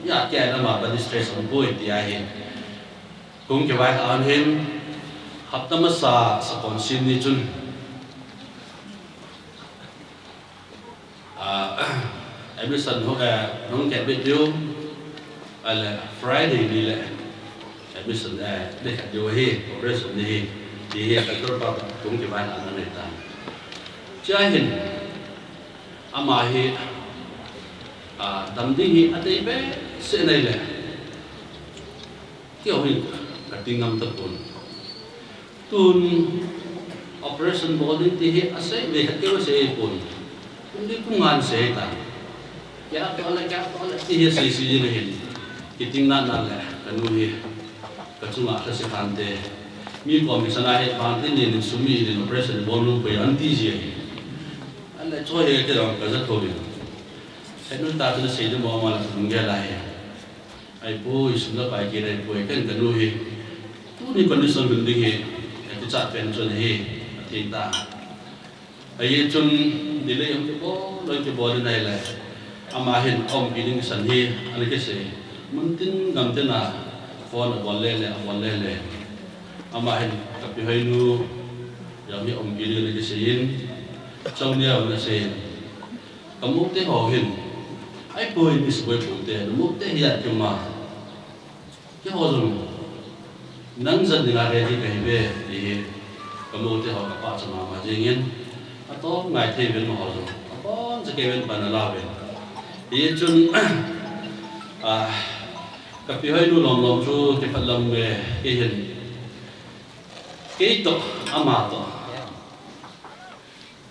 Hijeh a le ama body stress um poi, ti ahi. Kong kivai lhah ahin, hapta masa Sakon sim ni chun, ah, admission ho, eh, hung kit bit diu, ahile Friday ni le admission, eh, dei khat diu ahi, operation ni hi, ti hi doctor pa kong kivai lhah ana nei tan. Chua hin, ama hi, ah, dam ding hi adei behseh in ahile, keiho hin kati ngam tapon. Tun operation bol ding ti hi asei ve khat keu asei pon. Kum li kum nga in sei tan. Kei a toh le, kei a toh le ti hi asei sei jing ahin. Kiting nana le kanu hi kachunga lhase khan te. Mi kom hi sana het bang tin nin sum mi nin operation bol nom poi an ti ji ahi. Ahile chu hi kei jong kaja thou vin. Seinun ta chu sei ding mo ma la sum gel ahi. Ahipoi, sum le pai kile ahipoi, ken kanu hi. Tuni condition dun ding hi, ati chat pen chun hi, atheng ta. Ahi chun, delay hung kibol, hung kibol in ahile. Ama hin, aumpi ding kisan hi, ana kisei. Mun tin gam tin a, phone abol le le, abol le le. Ama hin, kapi hoinu, jong hi aumpi ding ana kisei in. Chau nia ana sei in. Kamu te ho hin, ahipoi, miss boi pu te, namu te hi a kium a. Keiho jong, nang jan dinga ready kahi ve, ti hi, kamu te ho kapachat mama jing in, atong ngai thei ven amaho jong, aboncha kei ven pan ala ven. Hichun, ah, kapi hoinu lom lom chu kiphat lam ve, kei hin, kei toh, ama toh.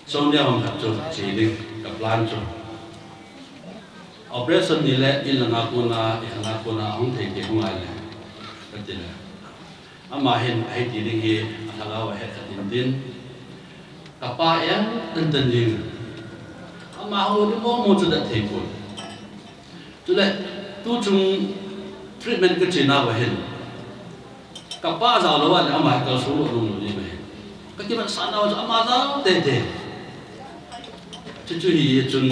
Chau nia hung khat chu, che ding, ka plan chu. Operation ni le, in langa kona, i khanga kona, ahung thei thei hung ahile, kati le. Ama hin, ahi ti ding hi, alhagao a het kha tin tin. Kapa eng, tan tan ding. Ama hung ding mo mo chu dat thei pon. Chule, tuchung treatment kache nauva hin, kapa jao louva le ama hi kalsong lou nom lou ding ahi. Kakimatsah nauva chu ama jao tei tei. Chuchu hichun,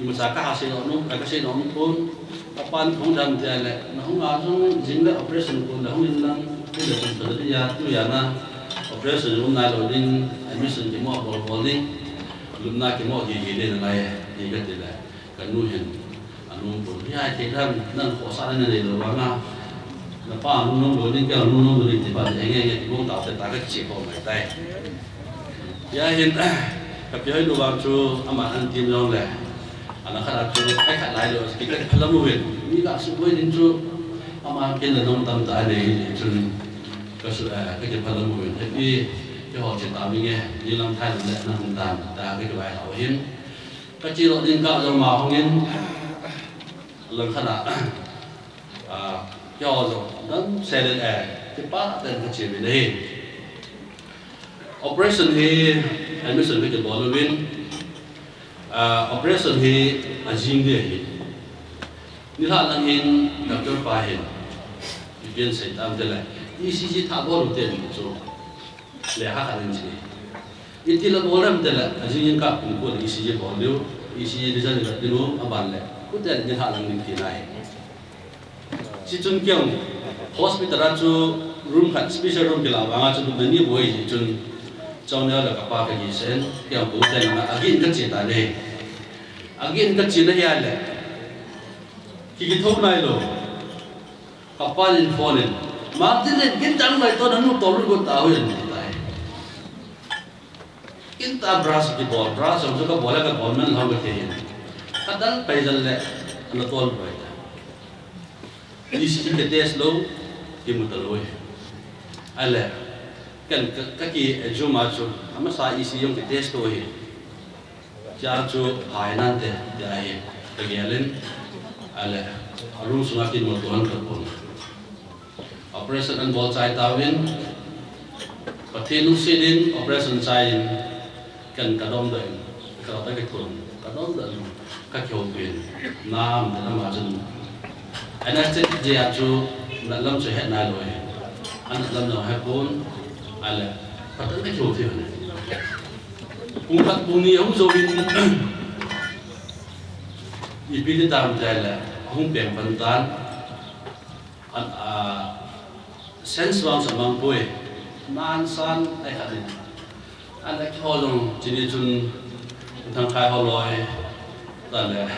imacha kaha sei nom, kasei nom pon. Kapan hung dam tia le, nahung a jong jing le operation kon le hung in lang, tile chun pha ding ahi, tu ahi na, operation um nailou ding, admission kimo bol bol ding, lupna kimo hi hi ding nalai, hi kati le. Kanu hin, anom pon. Hia thei dan, nang khohsahna nanei lou vanga. Napa anom nom lou ding, kei anom nom lou ding, tipa nge nge, kibang tau te ta kache khom mai tai. Hia hin, kapi hoinu vang chu, ama an tim jong le. Ana khat a chu, ai khat lai lou, kei kaphalam uvin. Mi kasuboi ding chu, ama ken le nom tamtah anei chun. Kasu, eh, kakiphalam uvin. Happy, keiho che ta mi nge, ni lam thai le, nahung tan, ta kakivai lhah u hin. Kache lou ding kah jong ma hung in, langkhat a, ah, keiho jong, damsel in, eh, kipah tah in kache uvin ahi. Operation hi, admission hi kibol uvin, ah, operation hi ajing ding ahi. Nilhah lang hin, doctor pa hin, ipi asei tam tile, E C G thah bol ute ti chu. Lekha khat in chi. Iti la bol ham tile, ajing in kah pung ko le E C G bol diu, E C G result la diu, aban le. Kute le nilhah lang ding tina ahi. Chuchun keiho, hospital a chu room khat, special room kila vanga chu lupna ni boi chun, chau nia le kapa kahi sen, keiho pu te na, agin kache ta le. Agin kache na hia le. Ki kithou nailou. Kapan in phone in, "Martin in, kin tang mai to nanu tol got ta hu in," ti tai. Kin ta brush kibol, brush jong chu kabol le kabol man lhon kati hin. Kadal pai jal le, ana tol pai ta. E C G ka test lou, kimu talou hi. Ahile, ken ka, kaki exam a chu, amasa E C G jong ka test lou hi. Chua chu phai nante, tia hi, kagel in, ahile, a room sunga kimu to han kapon. Operation an bol chai tauvin, Pathen lungset in operation chai in, ken ka dom doh in, ka ta ka thon, ka dom doh in, ka kihoupi in, nam te nama chun, anesthesia chu, natlam chu het nai lou e, anatlam jong he pon, ale, Pathen ka kihou thei in. Pung khat pung ni ahung jou in, ipi ti tam ti le, ahung peng pan tan, An, a, sense vang sa mang poi. Nan san ai khat ni. An a kho jong chini chun thang khai ho loi. Ta le.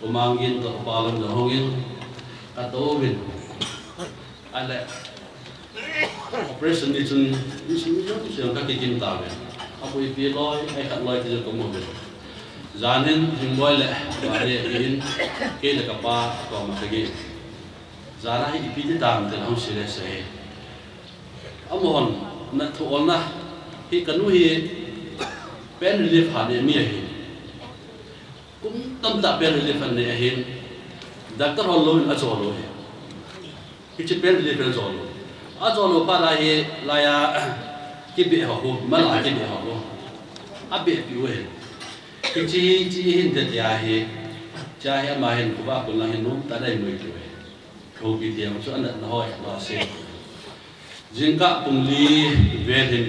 Umang gin to pa lam jong hong in. Ka to vin. An le. Operation ni chun ni sum jong siang ka kikim ta ve. A pui pi loi, ai khat loi ti jong ka mu ve. Janin hing boi le. Ba le in. Ke le ka pa ko ma ka gi. Jana hi ipi ti tam ti hung serious e. Amahon na thu olna hi kanu hi pain relief ha ne mi ahi. Kum tamtah pain relief ne ahi. Doctor hol lou in ajo lou hi. Hichi pain relief in ajo lou. Ajo lou pa la hi laiya kibe ho hu, mala kibe ho lou. Abe pi u hi. Hichi, chi hin te tia hi. Cha hi ama hin kuba kun la hin nu ta dai mui ki u hi. Kihoupi tiang chu anatna hoi, ma se. Jingkah pung li vel hin,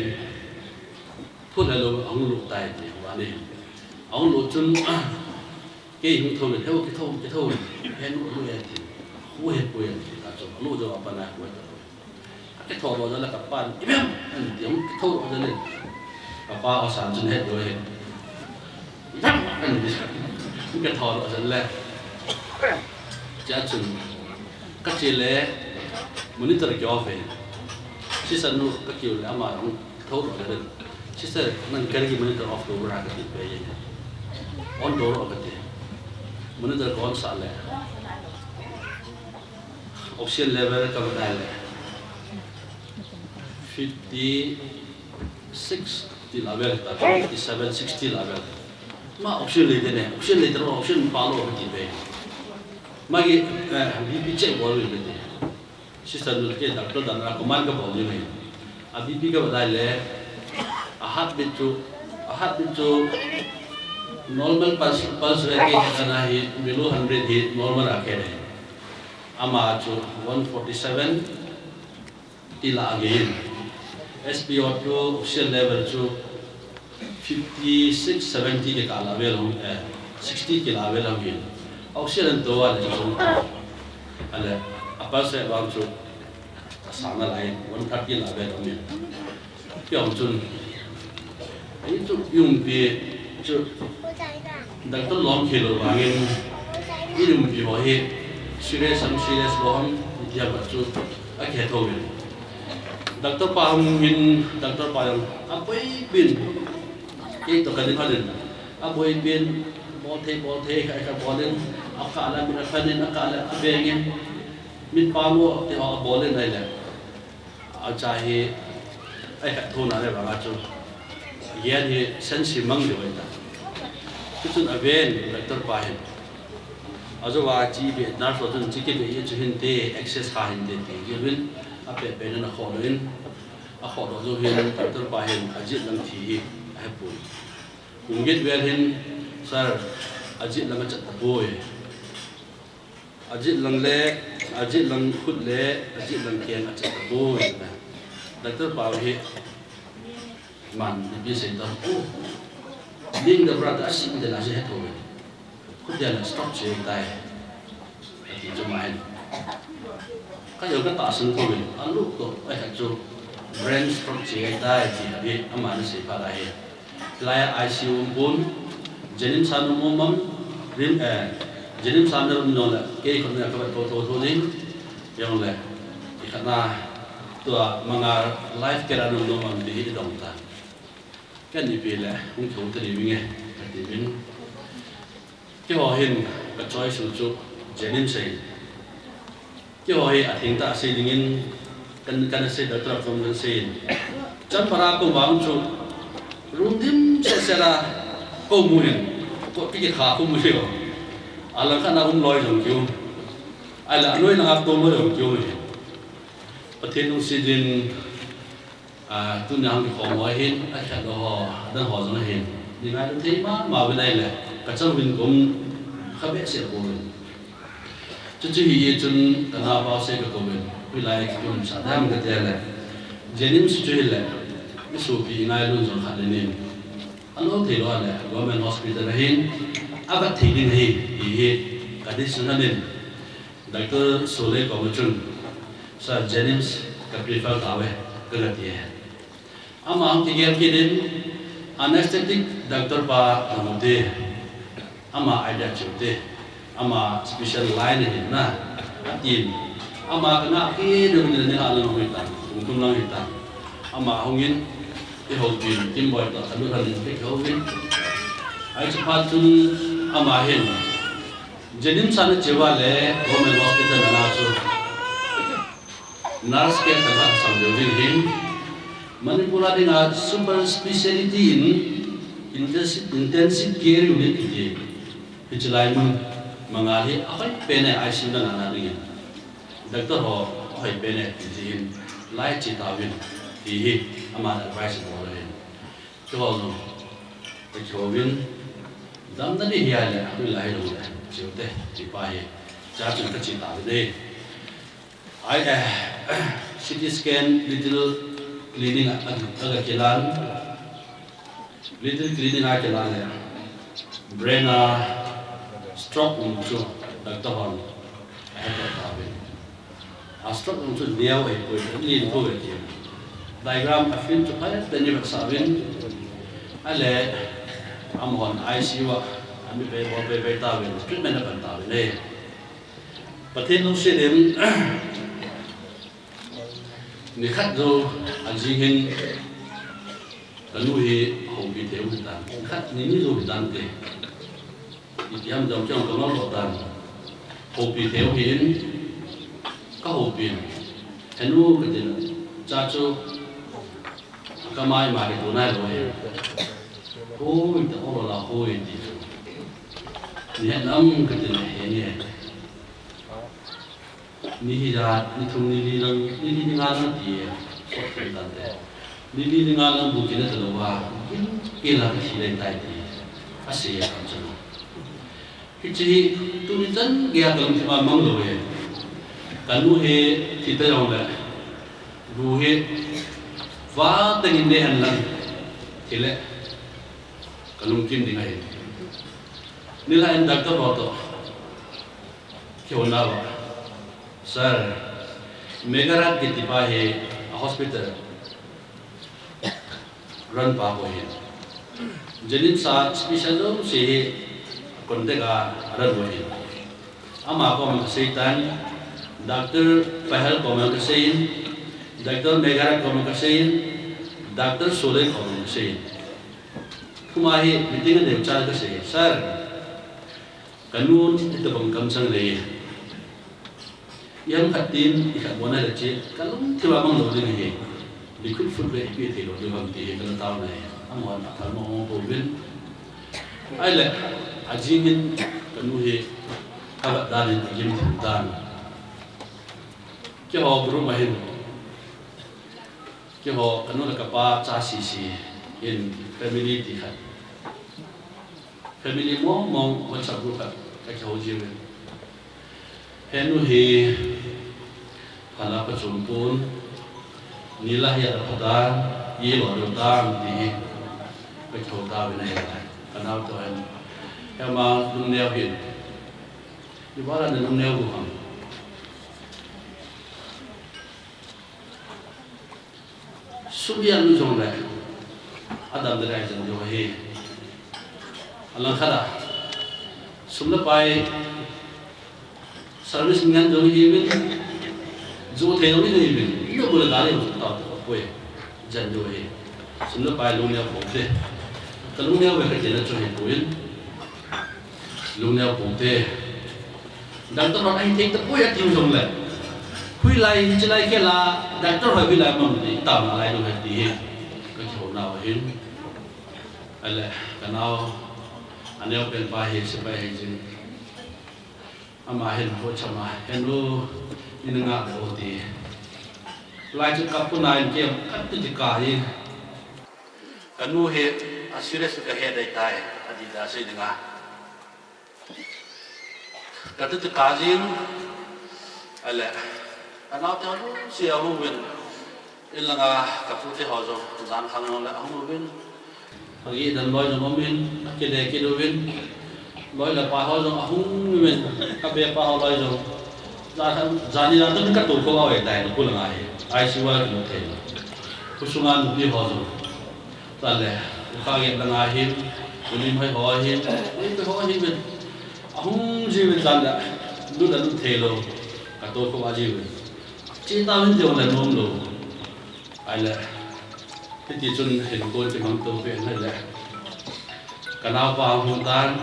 phun helou, ahung lut tai ti, va ni. Ahung lut chun, kei hung thou le, thou, kithou, kithou, he nu, nu e ti. Hu he pui e ti, ta chu, lu jo apa na hu e ta. Kithou lo ja le ka pan, "Ibem," an ti, hung kithou lo ja le. Ka pa o san chun he do he. Ibem, an ti. Hung kithou lo ja le. Cha chun, Ka che le monitor ki off e. Sister nu ka kihou le ama hung thou lo le. Sister nang kar ki monitor off lo ra ka ti pe ye. On do ro ka ti. Monitor ko on sa le. Oxygen level ka ba dai le. Fifty six ti la vel ta, fifty seven, sixty la vel. Ma oxygen le de ne, oxygen le de ro, oxygen pa lo ka ti pe. Ma ki, eh, B P check bol le de. Sister nu ke doctor dan a command ka bol ni mai. A B P ka ba dai le, a heartbeat chu, a heartbeat chu normal pulse, pulse rate ke kana hi below hundred hi normal a ke le. Ama chu one forty seven ti la again. S P O two oxygen level chu fifty six, seventy kikah la vel hung, eh, sixty kikah la vel hung in. Oxygen to a le chu. Ale, a pulse rate vang chu. A sang na lai, one thirty la vel hung in. Pi hung chun. Ei chu, i umpi chu. Doctor lom khel lou vangin, i umpi ho hi serious ham, serious lou ham, i ti a chu, a kihe thou in. Doctor pa hung hin, doctor pa jong, a poi pin. Kei to ka ding kha din. A poi pin, bol thei, bol thei, kha, kha bol in, a kah le, a phan in, a kah le, a veng in. Mit pa mo, ti ho a bol in ai le. A cha hi, ai khat thona le vang a chu. Gen hi sense hi mang deu ai ta. Chu chun a ven, doctor pa hin. A jo va chi be, nurse ho chun chi ki be hi chu hin te, access ha hin te, ti. Gi vin, a pe pe na kho lo in. A kho lo jo hin, doctor pa hin, a jet lang thi hi, a he pui. Kum get vel hin, sir, a jet lang a chat ta pui. A jet lang le, a jet lang khut le, a jet lang keng a chat ta pui. Doctor pa hi, man, ni bi sei ta, oh, ning da bra da si de la je he to. Khut dia la stop che tai. Ati chu mai. Ka yo ka ta sun ko min, a lu to, ai ka chu brain stroke che tai ti a bi, ama ni sei pa da he. Laiya I C U um pun, Jennings a um um am, rim, eh, Jennings a um jong le, kei khut na ka ba tho tho tho ding, jong le, i khat na, tua manga life care a um um am ti hi i dong ta. Ken ipi le, hung thou ta ding nge, ka ti min. Keiho hin, ka choice u chu, Jennings ahi. Keiho hi a theng tah a sei dingin kan, kan sei, doctor of Tom kan sei in. Champara ko vang chu room dim seh seh a ko mu hin, ko ki kha ko mu hi. A lang khat na um loi jong kiu. Ai la noi na to loi jong kiu hi. Pathen lungset in, ah, tuni a hung kikhom ho hin, akhat lou ho, adang ho jong hin, nei ngailu thei mama uvin ahile, kachang uvin kum kha behseh bou uvin. Chuchu hi chun kanaopa Seikou uvin, hoilai kium sa dam kati le, JNIMS chu hile, isopi ngailu jong khat le nin, alou thei lou le, Government Hospital a hin, avet thei ding ahi, ti hi, ka decision ahin, Doctor Sholei koma chun, Sir, JNIMS ka prefer tauve, kana ti e. Ama hung kigel kit in, anesthetic doctor pa namu te, ama idea chu te, ama special line ahin na, atin, ama kana kidou ni le ni ha lang hung tan, kum kum lang hi tan. Ama hung in, i houpi in, Kimboi toh, alu han in, pek hou in. Ai chu phat chun, ama hin, JNIMS a ana che uva le Government Hospital ana chu nurse khat tah a asam deu ding ahin, Manipur a dinga super speciality in intensive, intensive care unit kiti, hiche lai mun mangal hi ahoi pen e, ICU dang a ana ding in, doctor ho ahoi pen e ti jeh in, lai che tauvin ti hi aman advice abol ahin. Keiho jong, keiho vin, damna ding hi ahile, hoilai hilou le, che u te, ti pa hi, cha chun ka che tauvin e. Ai, eh, CT scan, Little Clinic a, a, aga kilan, Little Clinic a kilan le, brain a stroke um chu, doctor hon, ahe tauvin. A stroke jong chu neo ahipoi, alen thou ahi ti. Diagram a film chu phabep in vet sah uvin. Ahile, amahon ICU a, ami pei bol pei pei tauvin, treatment apan tauvin e. Pathen lungset in, nikhat jou, ajing hin, kanu hi houpi thei u hitan. Nikhat ni ni jou hitante. Itiham jong kei jong ka ngol lou tan. Houpi thei u hin, ka houpi in. Henu kati na, cha chu, ka mai ma kei tu nai lou hi. Hoi ta, olo la hoi ti. Ni he nam kati na he ni he. Ni hijat, ni thum ni li lang, ni li ni nga lang ti, sot pen tante. Ni li ni nga lang bu kina talou va, kin, kin la ka thi lei tai ti. Asei a kam chang. Hiche hi, tuni chan geiya ka lungthim a mang lou e. Kanu hi, thi ta jong le. Bu hi, va teng in nei hen lang. Thi le. Ka lungkim ding ahi. Nilhah in doctor ho toh. Kihou nauva, Sir, Megharat kiti pa hi a hospital run pa ho ahin. JNIMS a special jouse hi contact a run u ahin. Ama koma kasei tan, Doctor Pahel koma kasei in, Doctor Megharat koma kasei in, Doctor Sholei koma kasei in. Thuma hi meeting anei u chun kasei, Sir, Kanu itobang kamchang lei. Iham khat tin, ikhat bol na le che, ka lungthim a mang lou ding ahi. Liquid food beh ipi thei lou ding ham ti hi kana taona ahi. Amahon athal mong mong pouvin. Ahile, ajing in kanu hi, kavet dan in agim thim tan. Keiho group a hin. Keiho, kanu le kapa cha sese in family ti khat. Family mong mong WhatsApp group khat kakihou jiuvin. Henu hi phat la pachom pon, ni la hi ala pha dan, i lo lo dan ti hi kakihou tauvin ahile. Kanao toh hin. Hema lungneo hin. Ibola na lungneo u ham. Sum hi anu jongle, adam le rai jan jo hi. Alangkhat a, sum le pai, service ngen jong hiuvin, jo thei jong hiuvin, ina bul gari jong tao poi, jan jo hi. Sum le pai lungneo pon te. Ka lungneo ve kati na chu hipoi. Lungneo pon te. Doctor hon ahi thei tapoi ati jongle. Hoilai, hiche lai khel a, doctor hoi hoilai mang ti, tam lai lou ahi ti hi. Kakihou nau ahin. Ahile, kanao, aneo pen pa hi, sepai hi jin. Ama hin, ho chama, henu, ina nga be o ti. Lai chu ka puna in kem ka ti ti ka hi. Ka nu hi a serious ka he dai tai, a di da sei dinga. Ka ti ti ka jin, a le, a nau te ho si a hu win, in langa ka pu te ho jo, jan khang le a hu win. Agi dan loi jong um in, a kile kit uvin. Loi le pai ho jong ahung uvin, ka be pa ho loi jong. Jani jong ka tou kho a ve tai, ka pu langa hi. I C U a kimu thei lo. Kho sunga nupi ho jong. Tan le, u kha ge langa hin, u lim hai ho hin, u lim ho hin uvin. Ahung ji uvin tan le, lut le lut thei lo. Ka tou kho a ji uvin. Chi ta uvin jong le nom lo. Ahile, hiti chun hinkho kimang to pen ahile. Ka naopa ahung tan,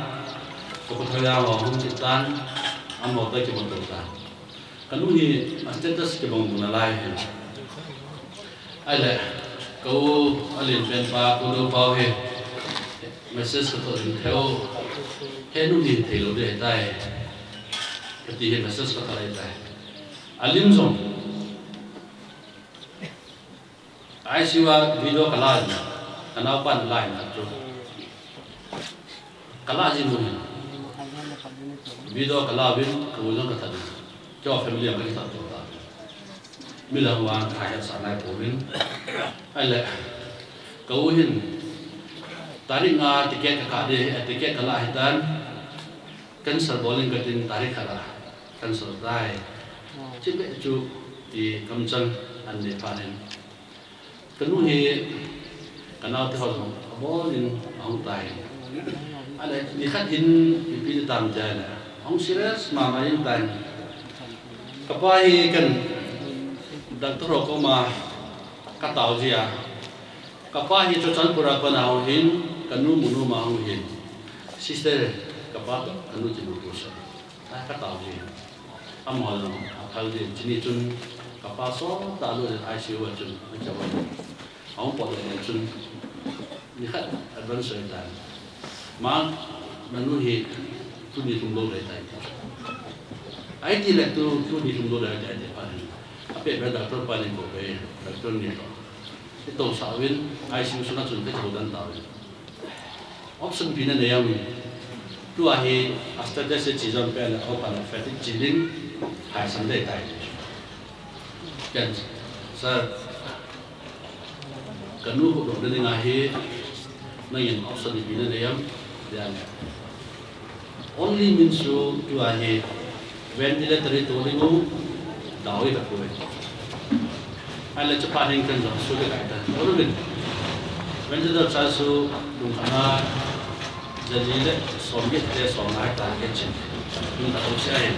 ka pu thoi a ahung kit tan, amaho toh kimu to tan. Ka nu hi a status kibang bu nalai hi. Ahile, ka u a len pen pa, ka u pa hi. Message ka thot ding thei u. He nu hi thei lo ding ahitai. Ka ti hi message ka thot ahitai. A lim jong. I C U a video ka la in, ka naopan la in chu. Ka la jin u hin. Video ka la uvin, ka u jong ka that in. Keiho family jong ka kithat to ta. Mi lang vang ka hetsah nai pouvin. Ahile, ka u hin. Tarik nga ticket ka kah ding, eh, ticket ka la hitan. Cancel bol ing katin tarik khat a cancel tai. Chule chu i kamchang an nei phat in. Ka nu hi ka naote ho jong abol in ahung tai. Ahile ni khat hin ipi ti tam tia le. Ahung serious mama in tai. Ka pa hi kan doctor ho koma ka tao ji a. Ka pa hi Churachandpur a kon a hung hin, ka nu Monu ma hung hin. Sister, ka pa toh ka nu kimu tou sa. Ka tao ji. Amaho jong aphal ji, chuni chun ka pa sot tah lou jeh in I C U a chun, a chau a. Ahung pot le chun, ni khat advance soi tan. Ma, nanu hi, tuni lhung lou ding ahitai. Ahi ti le tu, tuni lhung lou ding ahitai, ahi ti phat in. Apeh beh doctor pa in kou beh, doctor ni toh. I tousah uvin, I C U sunga chun ka kou dan tauvin. Option ipi nanei em? Tua hi a status hi chi jong peh le, open fatigue chi ding, haisan ding ahitai. Ken, sir, ka nu huhdoh na dinga hi, nangin option ipi nanei em? Tia le. Only means chu tua hi ventilator hi to ding u, dao hi khat poi. Ahile chuphat hin ken jong sui kakai tan. Bol uvin. Ventilator charge chu lung khat a jali le som get le som ngai ta ke chin. Lung khat u se ahin.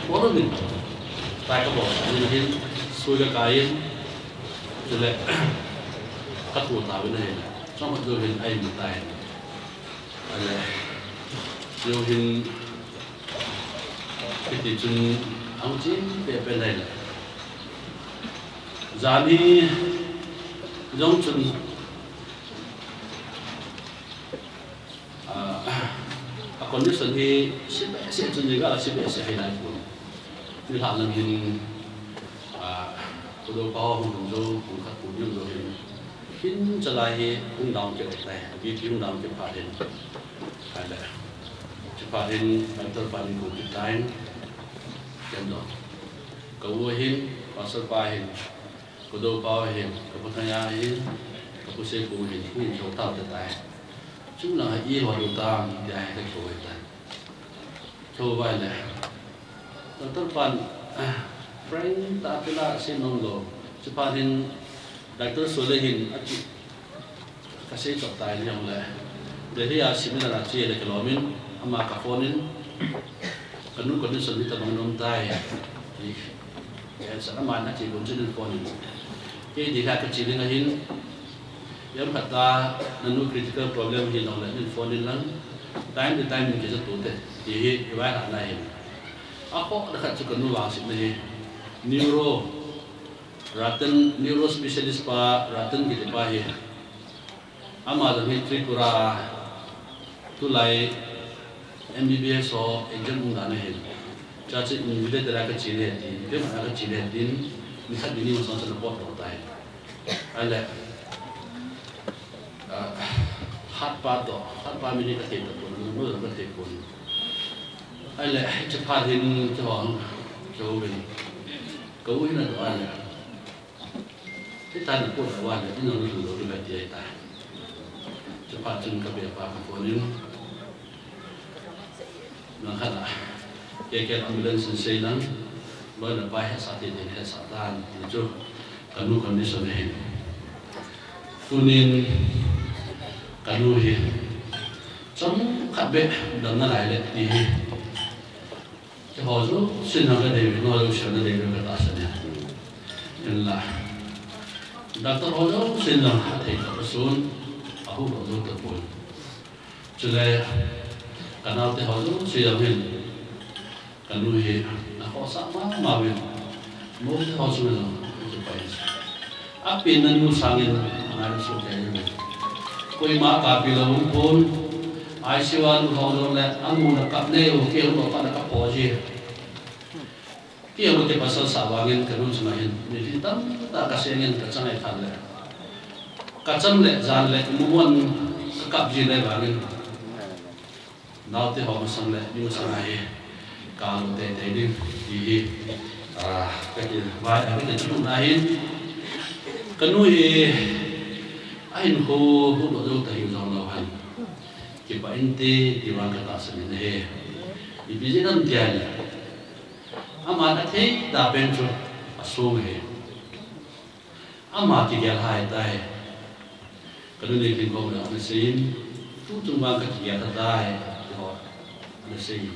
Bol uvin. Tai kabol sa hin sui kakai in. Chule, ka tou tauvin ahi. Chomkhat jou hin a imu tai. Ahile, jou hin, hiti chun, ahung chin pehpeh nai le. Jan hi, jong chun, Ah, a condition hi sibeh seh chun ni ga sibeh seh hi nai pon. Nilhah lang hin, ah, Khudoupau hung lhung jou, hung khat pon jong jou hin. Hin chalai hi hung down kit tai, B P hung down kit phat hin. Ahile, chuphat hin, mentor pa in kou kit tai. Ken jong. Ka u hin, pastor pa hin. Khudoupau hin, ka Pu Thangya hin, ka Pu Seikung hin, hung in thou tau te tai. Chun lang a i ho lou tam, tia hi ka thou tai. Thou vai le. Doctor pan, ah, frank tah a pila sei nom lou. Chuphat hin, Doctor Sule hin, ati, Ka sei chop tai jong le. Delhi a seminar a che le ka lom in, ama ka phone in, ka nu condition hi tabang in um tai. Ti, eh, sa ama na che gon chun in phone in. Kei Delhi a ka che ding ahin, jan khat a na nu critical problem hi jong le in phone in lang, time to time in kei sa tu te. Ti hi, i vai ha na hin. A kho da khat chu ka nu vangsetna hi. Neuro, Ratan, neuro specialist pa, Ratan kiti pa hi. Ama jong hi Tripura, tulai M B B S ho exam hung dan ahin. Chua chu invigilator a ka che ding ahi tin, exam a ka che ding ahi tin, Khat ni ni masang sana pot lo tai. Ahile, ah, khat pa to, khat pa minute ka thei tapon, nu nu ka thei pon. Ahile, hiche phat hin kihong, kihou in. Ka u hin adoh ahile. Hitia na pot a ahile, ina lu lu lu ka ti ahi tai. Hiche phat chun ka be pa ka phone in. Nang khat a, K K ambulance in sei lang, loi na pa hesa ti din hesa tan, ti chu, ka nu condition ahi. Tunin, ka nu hi, chomkhat beh, dam nalai le, ti hi. Keiho jousen ka deiuvin, ho jousen na deiuvin ka tahsan e. Hinla, doctor ho jousen athei tapon, ahuhdoh jou tapon. Chule, ka naote ho jouse jong hin, ka nu hi, akhohsah mama uvin, moute ho chunga jong, achupai. Apenna nu sangin, angai soh kei uvin. Koima kapi lou um pon, I C U a lut ho jong le, amun akap nei u, keiho jong kap le kapho ji. Keiho kipasal sah vangin, ka nu chunga hin, mitlhi tamtah ka sengin ka chang ahi tah le. Ka cham le, jan le, mumon ka kap ji le vangin. Naote ho masang le, ni masang a hi, ka lo teitei ding, ti hi, ah, ka ti, vai, ah, ka ti chu na hin. Ka nu hi, ahin hu, hu lo jou ta hi jong lou hen. Kipah inte, ti vang ka tahsan in ahi. Ipi jeh ham ti ahile. Aman athei da pen chu asong ahi. Ama kigel hai tai. Ka nu Neilhingkho le ana sei in, tu chung vang ka kigel ha tai, ti ho ana sei.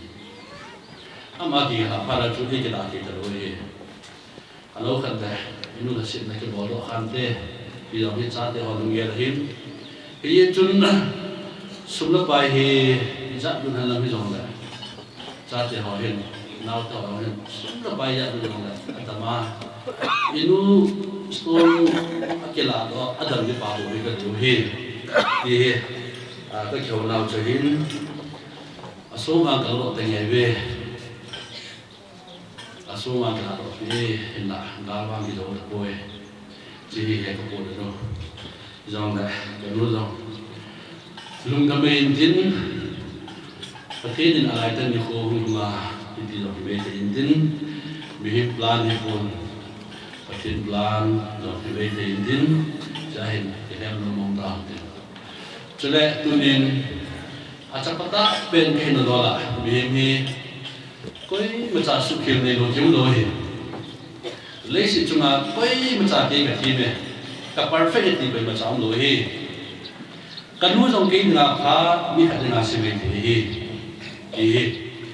Ama kigel ha phat a chu ei kila thei talou ahi. Alou khat le, inu lhasetna kibol doh khan te, ti jong hi chate ho lunggel ahin. Hijeh chun, sum le pai hi, ijat lhun hen lang hijongle. Chate ho hin, naote ho hin, sum le pai ijat lhun jongle, adama. Inu stone akila doh, adam ding pa bou hi ka diu hi. Ti hi, a, ka kihou nau chu hin, asung vang ka lo te nge ve. Asung vang kila doh pi, hinla, gal vang kijou tapoi. Chi hi he ka pon u. Jongle, ka nu jong. Lungdam mei intin, Pathen in alai tah nikho hung hung a, hiti jong hi mei te intin, mihem plan hi pon, Pathen plan jong hi mei te intin, cha hin, kihem lou mong ta tin. Chule, tunin, achapa tah pen kahi na dola, mihem hi, koimacha suhkhel neilou kium lou hi. Leiset chunga koimacha kei kathi me, ka perfect ti koimacha umlou hi. Ka nu jong kei dinga pha, mi khat dinga simei thei hi. Ti hi.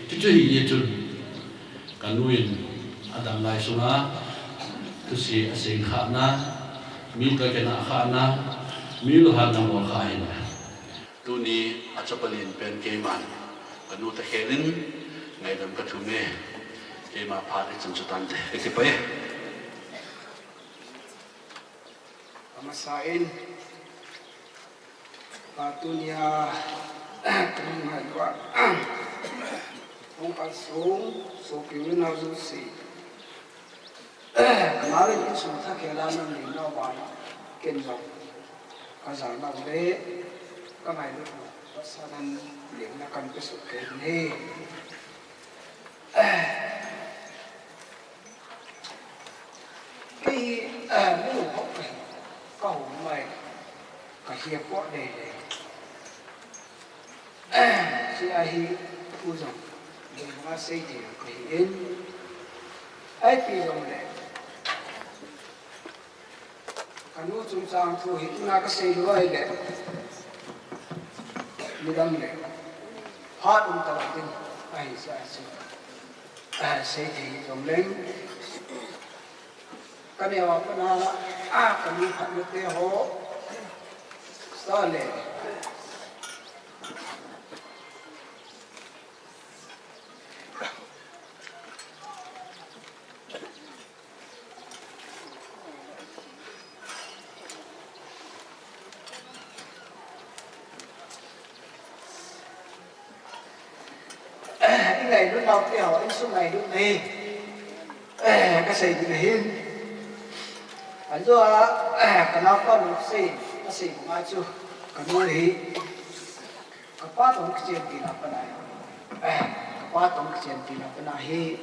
Chuchu hi jeh chun. Ka nu in adam lai sunga, thusi asei khah na, mi toh kinah khah na, mi lunghanna bol khah ahi na. Tuni achapa len pen keiman, ka nu takhel in, ngaidam ka thum e, keima phat ichan chu tante, ka kipah e. Amasa in, pa tunia, ka nu ngailua, hung kalsong, sopi unau jouse. Ka nau in insung thakhel a nang len nau vang, ken jong ka ja nau le, ka ngailut nau, pasal in lenna kan pe suh kei in ahi. Kei hi, eh, mi lungkham kahi, ka hung mai, ka hia pot lele. Hiche a hi, tu jong, lungmong a sei thei kahi in. Ipi jongle, ka nu chungchang thu hi, ina ka sei lou ahile, midang le, phat um talou ding, ahi sa chu. Ah, sei thei jongleng. Ka neo a pat a, ah, ka mi phatna te ho. Sa le. I ngailut nau te ho, insung ngailut ahi. Ka sei ding ahin. Ajo a, ka naupa Lupsei, asei banga chu, ka nu hi, ka pa toh kichen tina pana hi. Ka pa toh kichen tina pana hi.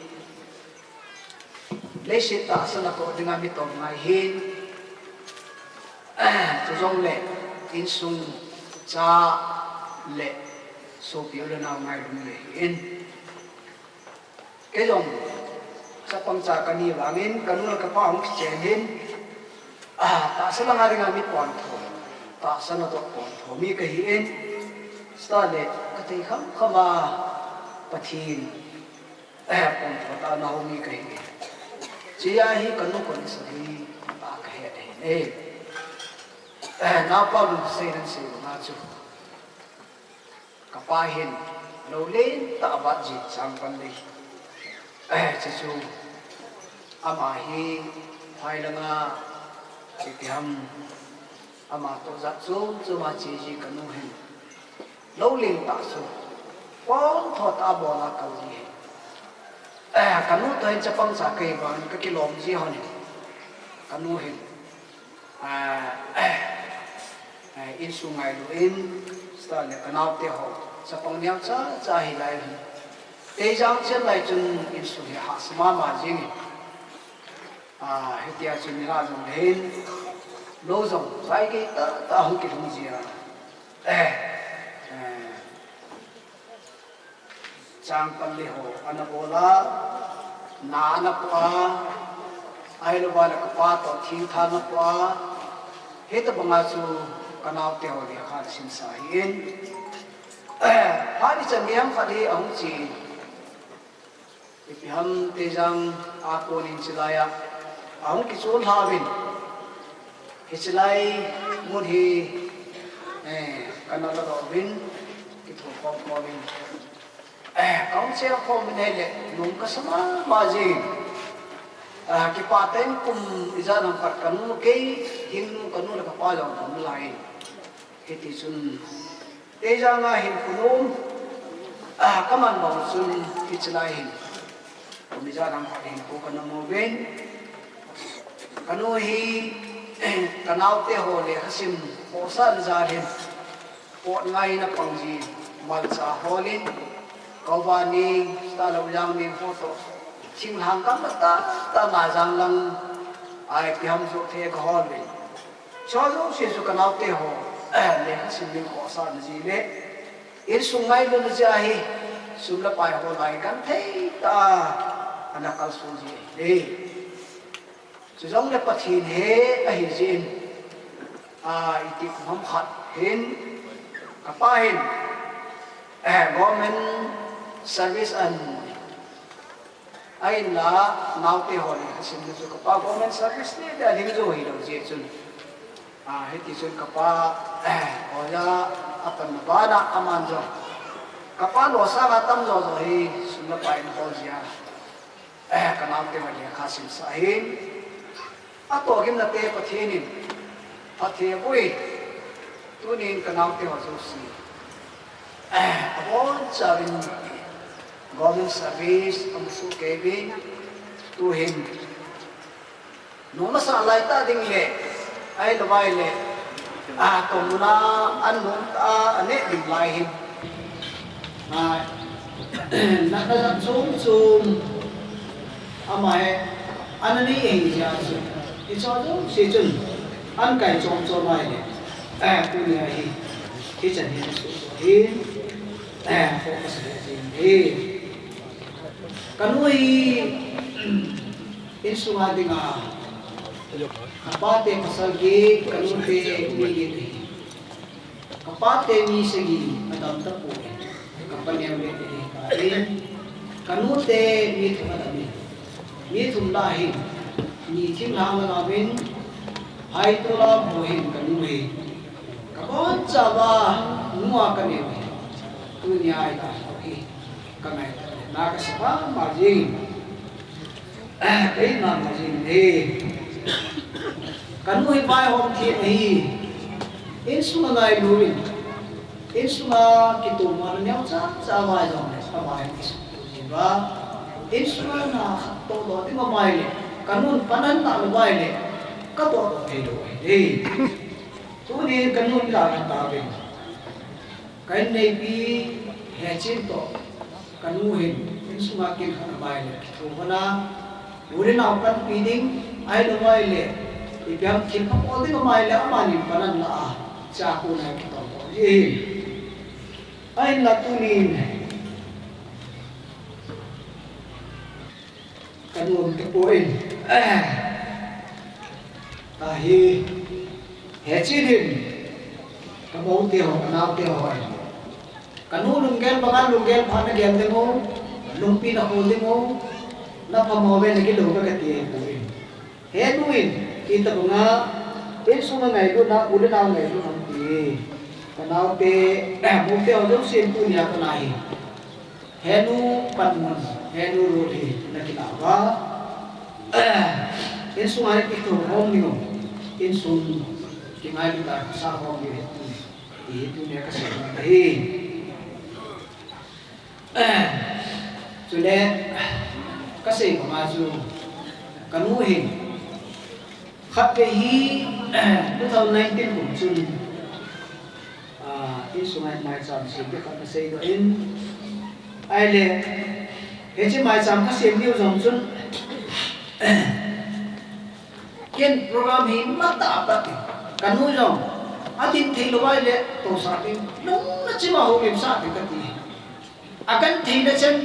Leiset tahsa natoh dinga mi tom ngai hin. Chujongle, insung cha le sopi u le nao ngailun le hin. Kei jong, chapang cha kani vangin, ka nu le ka pa hung kichen hin, ah, tahsa langa dinga mi pontho, tahsa natoh pontho mi kahi in, chuteng le, ka thei kham kham a, Pathen, eh, pontho tah a ana hou mi kahi in. Hiche a hi ka nu kon isei hi, ta kahe ahi e. Eh, naupa Lupsei in asei banga chu. Ka pa hin, lou lentah a vat jin chang pan lei. Eh, chuchu, ama hi, phai langa, ipi ham, ama toh jat chom chom a che ji ka nu hin. Lou lentah chu, pontho tah a bol a kal ji hi. Eh, ka nu toh hin chapang cha kahi vangin ka kilom ji hon hin. Ka nu hin. Ah, eh, insung ngailu in, chuteng le ka naote ho, chapang neocha cha hi lai hin. Teijang chen lai chun insung hi hahsa mama jing in. Ah, hitia chun nilhah jong le hin, lou jong, vai gei tah tah hung kilhung ji a. Eh, eh, Chang pan lei ho ana bol a, na ana po a, ahilouva le ka pa toh thengtha ana po a, hitabanga chu ka naote ho lekha ana simsa ahin. Phat ichan gei ham khat hi ahung che. Ipi ham Teijang a konin chulai a, ahung kichol lha uvin. Hiche lai mun hi, eh, kana la doh uvin, kithokhom khom uvin. Eh, ka hung cheng khom in ahile, nung kasa mama jin. Ah, kipah tah in kum ijat ham khat ka nu kei, hing nu ka nu le ka pa jong ka um lai. Hiti chun, Teijang a hinkho nom, ah, ka man bang chun hiche lai hin. Kum ijat ham khat hinkho kana mu uvin. Ka nu hi, ka naote ho lekha sim, khohsah jal hin. Pot ngai na pang ji, malcha hol in, Kouva ning, chuteng le Ujang ning ho toh. Thinglhang gamla tah tah a na jang lang, ipi ham joh thei ka hol uvin. Hiche jouse chu ka naote ho, lekha sim in khohsah na ji le, insung ngailutna jeh a hi, sum le pai ho lai genthei tah a, ana kalson ji ahi. Chujongle Pathen he ahi jeh in, a, iti kum ham khat hin, ka pa hin, eh, government service ahin mu in. Ahinla, naote ho lekha simna chu ka pa government service le le aling jou hilou jeh chun. A, hiti chun ka pa, eh, oja apanna bana aman jong. Ka pa losang a tamjo jo hi, sum le pai in hol ji a. Eh, ka naote ho lekha simsa ahin. Atohgimna te Pathen in, Pathen in, tunin ka naote ho jouse. Eh, abonchauvin government service amu soh kei uvin, tuhin. Nom asa lai tah ding le, ahilouva le, a, tohna, an nom tah, a neh ding lai hin. A, natna jat chom chom, ama hi, ana nei ahi jeh chun. Hiche jouse chun, an kai chom chom ahile, a, tunia hi, hichan hin, hin, a, focus le jing hi. Ka nu hi, Insunga dinga, ka pate pasal get, ka nute mi get ahi. Ka pate mi sagi adam tapoi, ka paneo get ahi. Ka nute mi thum adam in, mi thum lah hin, ni thim lang lang amin, hai tola bou hin ka nu hi. Ka bonchauva, nua ka neo hi. Tunia hi ka hi. Ka ngaito, na ka sa mama jing. Ka it mama jing e. Ka nu hi vaihom them ahi. Insunga ngailu in. Insunga kitom a neocha cha vai jong le. Ka vai insung tu jing va. Insunga na khat toh lo ding a vai le. Ka nun panna lou vai le. Ka to to thei lo ahi. Tunin ka nun la ka ta ven. Ka inneipi Hechin to ka nu hin insunga kin khat amai le kitho hona. U le nao panpi ding, ahilou mai le ipi ham thil pha bol ding amai le amani pan an la a. Cha ko nai kitong ko ji hin. Ahinla tunin ka nuam tapoi. Tahi, Hechin hin ka moute ho, ka naote ho ahi. Ka nu lunggel banga lunggel pha na gel ding u, lungpi na khol ding u, na phamo ve na gilou ve kati ahipoi. Henu in, itobanga insunga ngailutna, u le nao ngailutna ti. Ka naote, moute ho jousen tunia ka na hi. Henu panmun, henu rul hi na kilah uva. Insunga hi kitho khom ding u, insung kingailut a sa khom ding u hi, ti hi tunia ka sei nom ahi. Chule ka sei banga chu ka nu hin khatvei hi two thousand nineteen kum chun, ah, insunga maicham sem ding khat ka seidoh in, ahile hiche maicham ka sem diu jong chun, ken program hi matah a pat in, ka nu jong adin thei lou ahile tousah ding, lungna chim a houlimsah ding kati. Akan theina chan,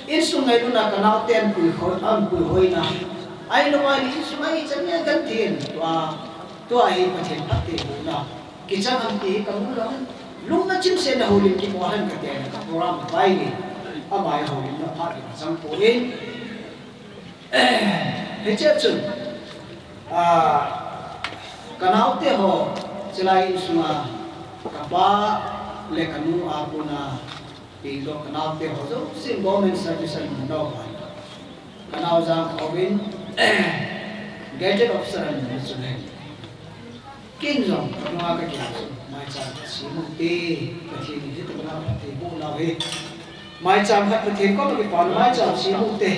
insung ngailutna ka naote an puihoi, an puihoina. Ahilou ahile insung a ichan ngen kan thei in, tua, tua hi Pathen phattheibohna kichang ham ti hi ka mu lou. Lungna chimsetna houlim kibol hen kati a ka program pai ni. Ama hi houlimna phat in chang poi. Hiche chun, ah, ka naote ho, chulai insunga ka pa le ka nu a kona, Pi jo ka naote ho jousen government service a mun lou va. Ka nao jang uvin gazetted officer a mun chu le. Ken jong ka nunga ka kila chu maicham sem u te, Pathen in hitobanga phattheiboh nau hi. Maicham khat Pathen koma kipa maicham sem u te,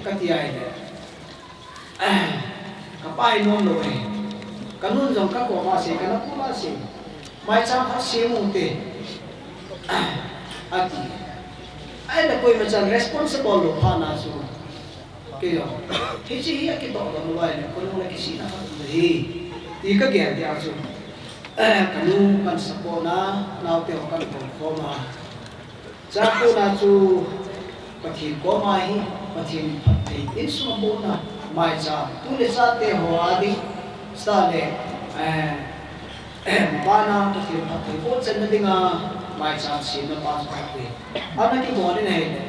kati ahile. Ka pa hi nom lou e. Ka nun jong ka koma sei, ka na koma sei. Maicham khat sem u te. Ati. Ahile koima chan responsible lou phat na chu. Kei jong. Hiche hi akitoh lou lou ahile, koi nung le kisihna khat um ahi. Ti ka gel dia chu. Ka nu kan support na, naote ho kan kou khom a. Chakona chu Pathen koma hi, Pathen phatthei insung a bohna, maicham, tu le chate ho a ding, chule, eh, bana Pathen phatthei boh channa dinga, maicham semna pa chu khat ve. Ana kibol in ahile,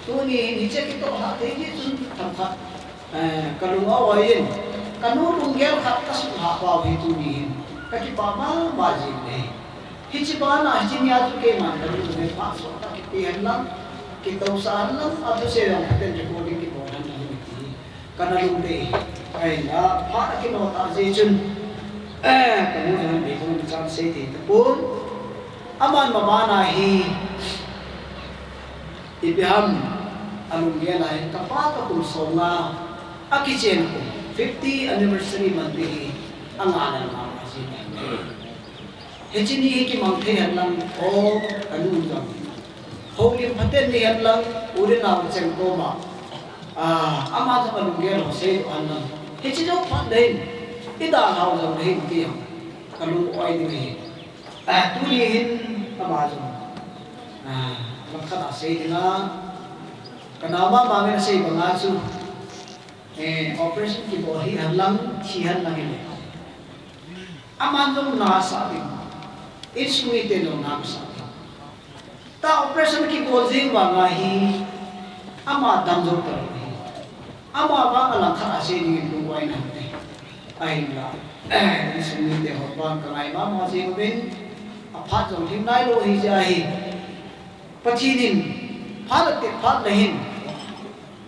tuni hin hiche kitoh lhah thei ji chun themkhat. Eh, ka lung a oi in, ka nu lunggel khat ka suhkhah pau hi tuni hin, ka kipa mama jing e. Hiche bana, hiche nia chu keiman ka lung a phat soh tah kipe hen lang, kitousah hen lang, athusei jong ka ten recording kibol hen lang ti. Ka na lung dei, ahinla, phat a kino tah jeh chun, eh, ka nu jong dei kong chang sei thei tapon. Aman mabana hi, Ipi ham, alunggel a hin ka pa toh kum somnga akichen kum, fifty anniversary man ding hi, anga nalai mama jing e. Hiche ni hi kimang thei hen lang, o, ka nu jong. Houlim phaten ni hen lang, u le nao cheng koma. Ah, ama jong alunggel ho seidoh hen lang. Hiche jou phat le hin, i dalhau jong le hin ti jong. Ka lung oi ding ahi. Ah, tuni hin ama jong, ah, langkhat a sei dinga, ka nao mama ngen a sei banga chu, eh, operation kibol hi hen lang, thi hen lang hile. Aman jong na sah ding, insung miten jong na sah ding. Ta operation kibol jing vanga hi, ama dam jou talou hi. Ama vang a langkhat a sei dingin lung oi nante. Ahinla, insung mite ho vang ka ngai mama jing uvin, aphat jong lhing nailou ahi jeh hin. Pathen in, phat le phat le hin.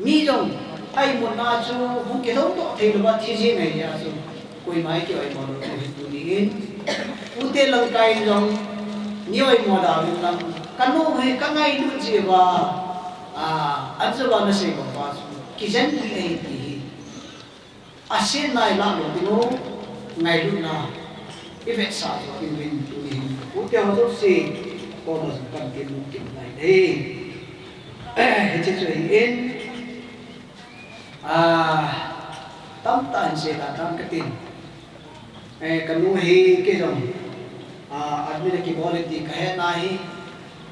Mi jong, a imutna chu, hung kithou toh thei louva thi jing ahi jeh chun. Koima i ki oimo lou ahi tuni hin. Ute Lamkai in jong, nei oimo da uvin lang. Ka nu hi ka ngailut jeh uva, ah, an jeh uva na sei bang uva chu. Kijen hi ahi ti hi. Asin nai la lo ding u, ngailutna i vetsah jo ding uvin tuni hin. Ute ho jouse, koma jong kan tin nung kit nai ding. Eh, hiche chu hi in, ah, tamtah in sei ta tam ka tin. Eh, ka nu hi kei jong, ah, admit a kibol e ti ka he na hi.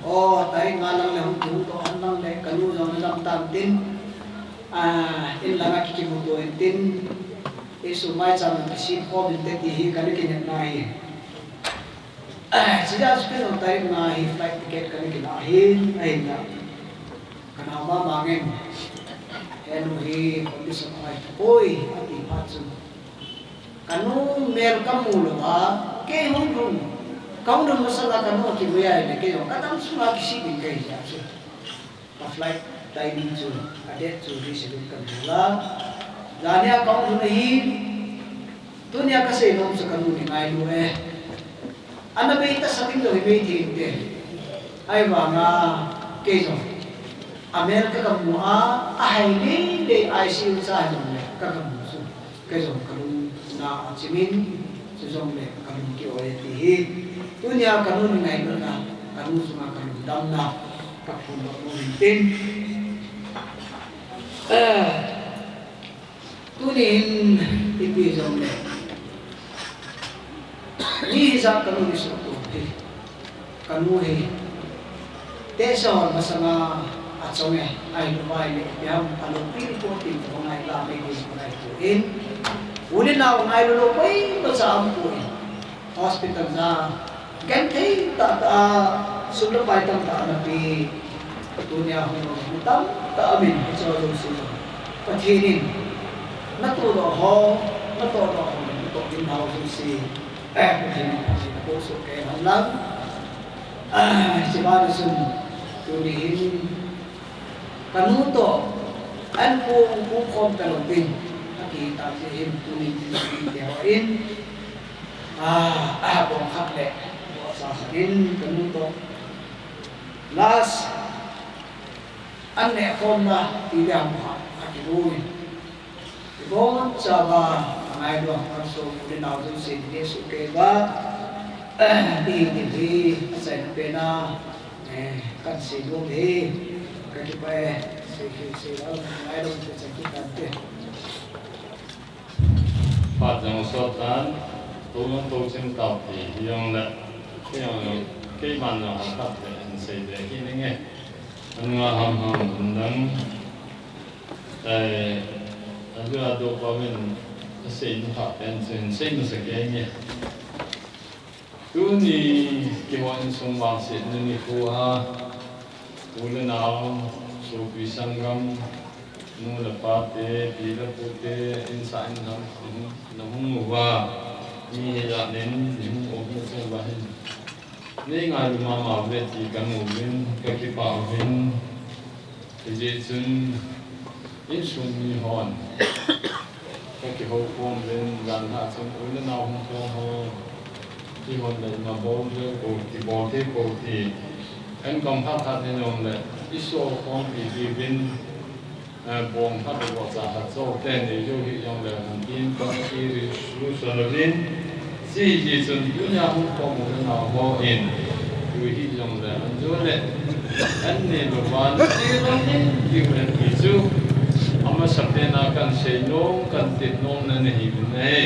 O, tarik nga lang le hung kihung to han lang le, ka nu jong na dam tam tin. Ah, in lang a kikimu to in tin. Isu mai cham na ka si khom in te ti hi ka na kinep na hi. Ah, sija su kei jong tarik nga hi flight ticket ka na kila hi, ahin la. Ka nao mama ngen. He nu hi condition ahoi tapoi, ati phat chun. Ka nu mel ka mu lou a, kei hung lhun. Ka hung lhun masang a ka nu akivui a ahile kei jong ka dam sunga kisih ding kahi jeh chun. Ka flight timing chu, a date chu reschedule kan bol a. Jani a ka hung lhun ahi, tunia ka sei nom chu ka nu nei ngailu e. Ana bei tasa ding jong hi bei thei inte. Ahivanga kei jong a mel ka gamu a, ahai lele I C U cha jong le ka gamu chu. Kei jong ka lung na a chim in, chujongle ka lung ki-oi e ti hi. Tunia ka nu nei ngailutna, ka nu chunga ka lungdamna, ka phondoh nom in tin. Eh, tuni hin ipi jongle, mi hijat ka nu ni suhto hi. Ka nu hi, tehse hon masanga achong e, ahilou vai le, ipi ham, aloupi ni pon tin, ka ngai la, mei ding ka ngai poi. U le nao ngailu lou koima cha aum poi. Hospital ja, genthei tah tah a, sum le pai tamtah ana pe. Tunia hung lou mi tamtah aum in, hiche jouse jong Pathen in, natoh doh ho, natoh doh ho, natoh ding ho jouse. Eh, Pathen in Pathen in apoh soh kei hen lang. Ah, hiche bana chun, tuni hin, ka nu toh, an pu, pu khom talou ding, akihi tah jeh hin, tuni hin, tuni hin, ah, ah, bong khat le, bong sa khat in, ka nu toh, last, an neh khomna, ti ding ham khat, akibu in. Ibon chauva, angailu a, kanso u le nao jouse, nei suhkei uva, ihi ding hi, achaina pen a, eh, kan sei nom hi, ka kipah e, sei, sei, sei, angailu te chan kit tante. Phat jong sot tan, tou jong tou chim tau ti, hijongle, kei jong, keiman jong, khat le, hin sei le, hi ning e. An nga ham ham, an dang. Eh, adu adu pavin, asei ni kha pen chen sei masa kei nge. Tuni kihou insung vangsetna nikho a, u le nao, sopi sanggam, nu le pa te, pi le pu te, insah inlam, nahung uva, mi hijat in, nahung um na chunga hin. Nei ngailu mama uve ti kamu uvin, kakipah uvin, hijeh chun insung mihon kakihou khom uvin, janhi a chun u le nao hung khom ho, kihon le ima bol thei po, kibol thei po ti, an kom khat khat hijongle, iso khom pi pi uvin, Eh, bong khat le vohcha khat chou te nei jou hijongle, hung tin committee resolution uvin, hiche hi chun tunia hung khom u le nao hon, tu hijongle, an jo le, an nei louva, an ti lou in, ti u hen ti chu, amasapen a kan sei nom, kan ti nom na nahi uvin ahi.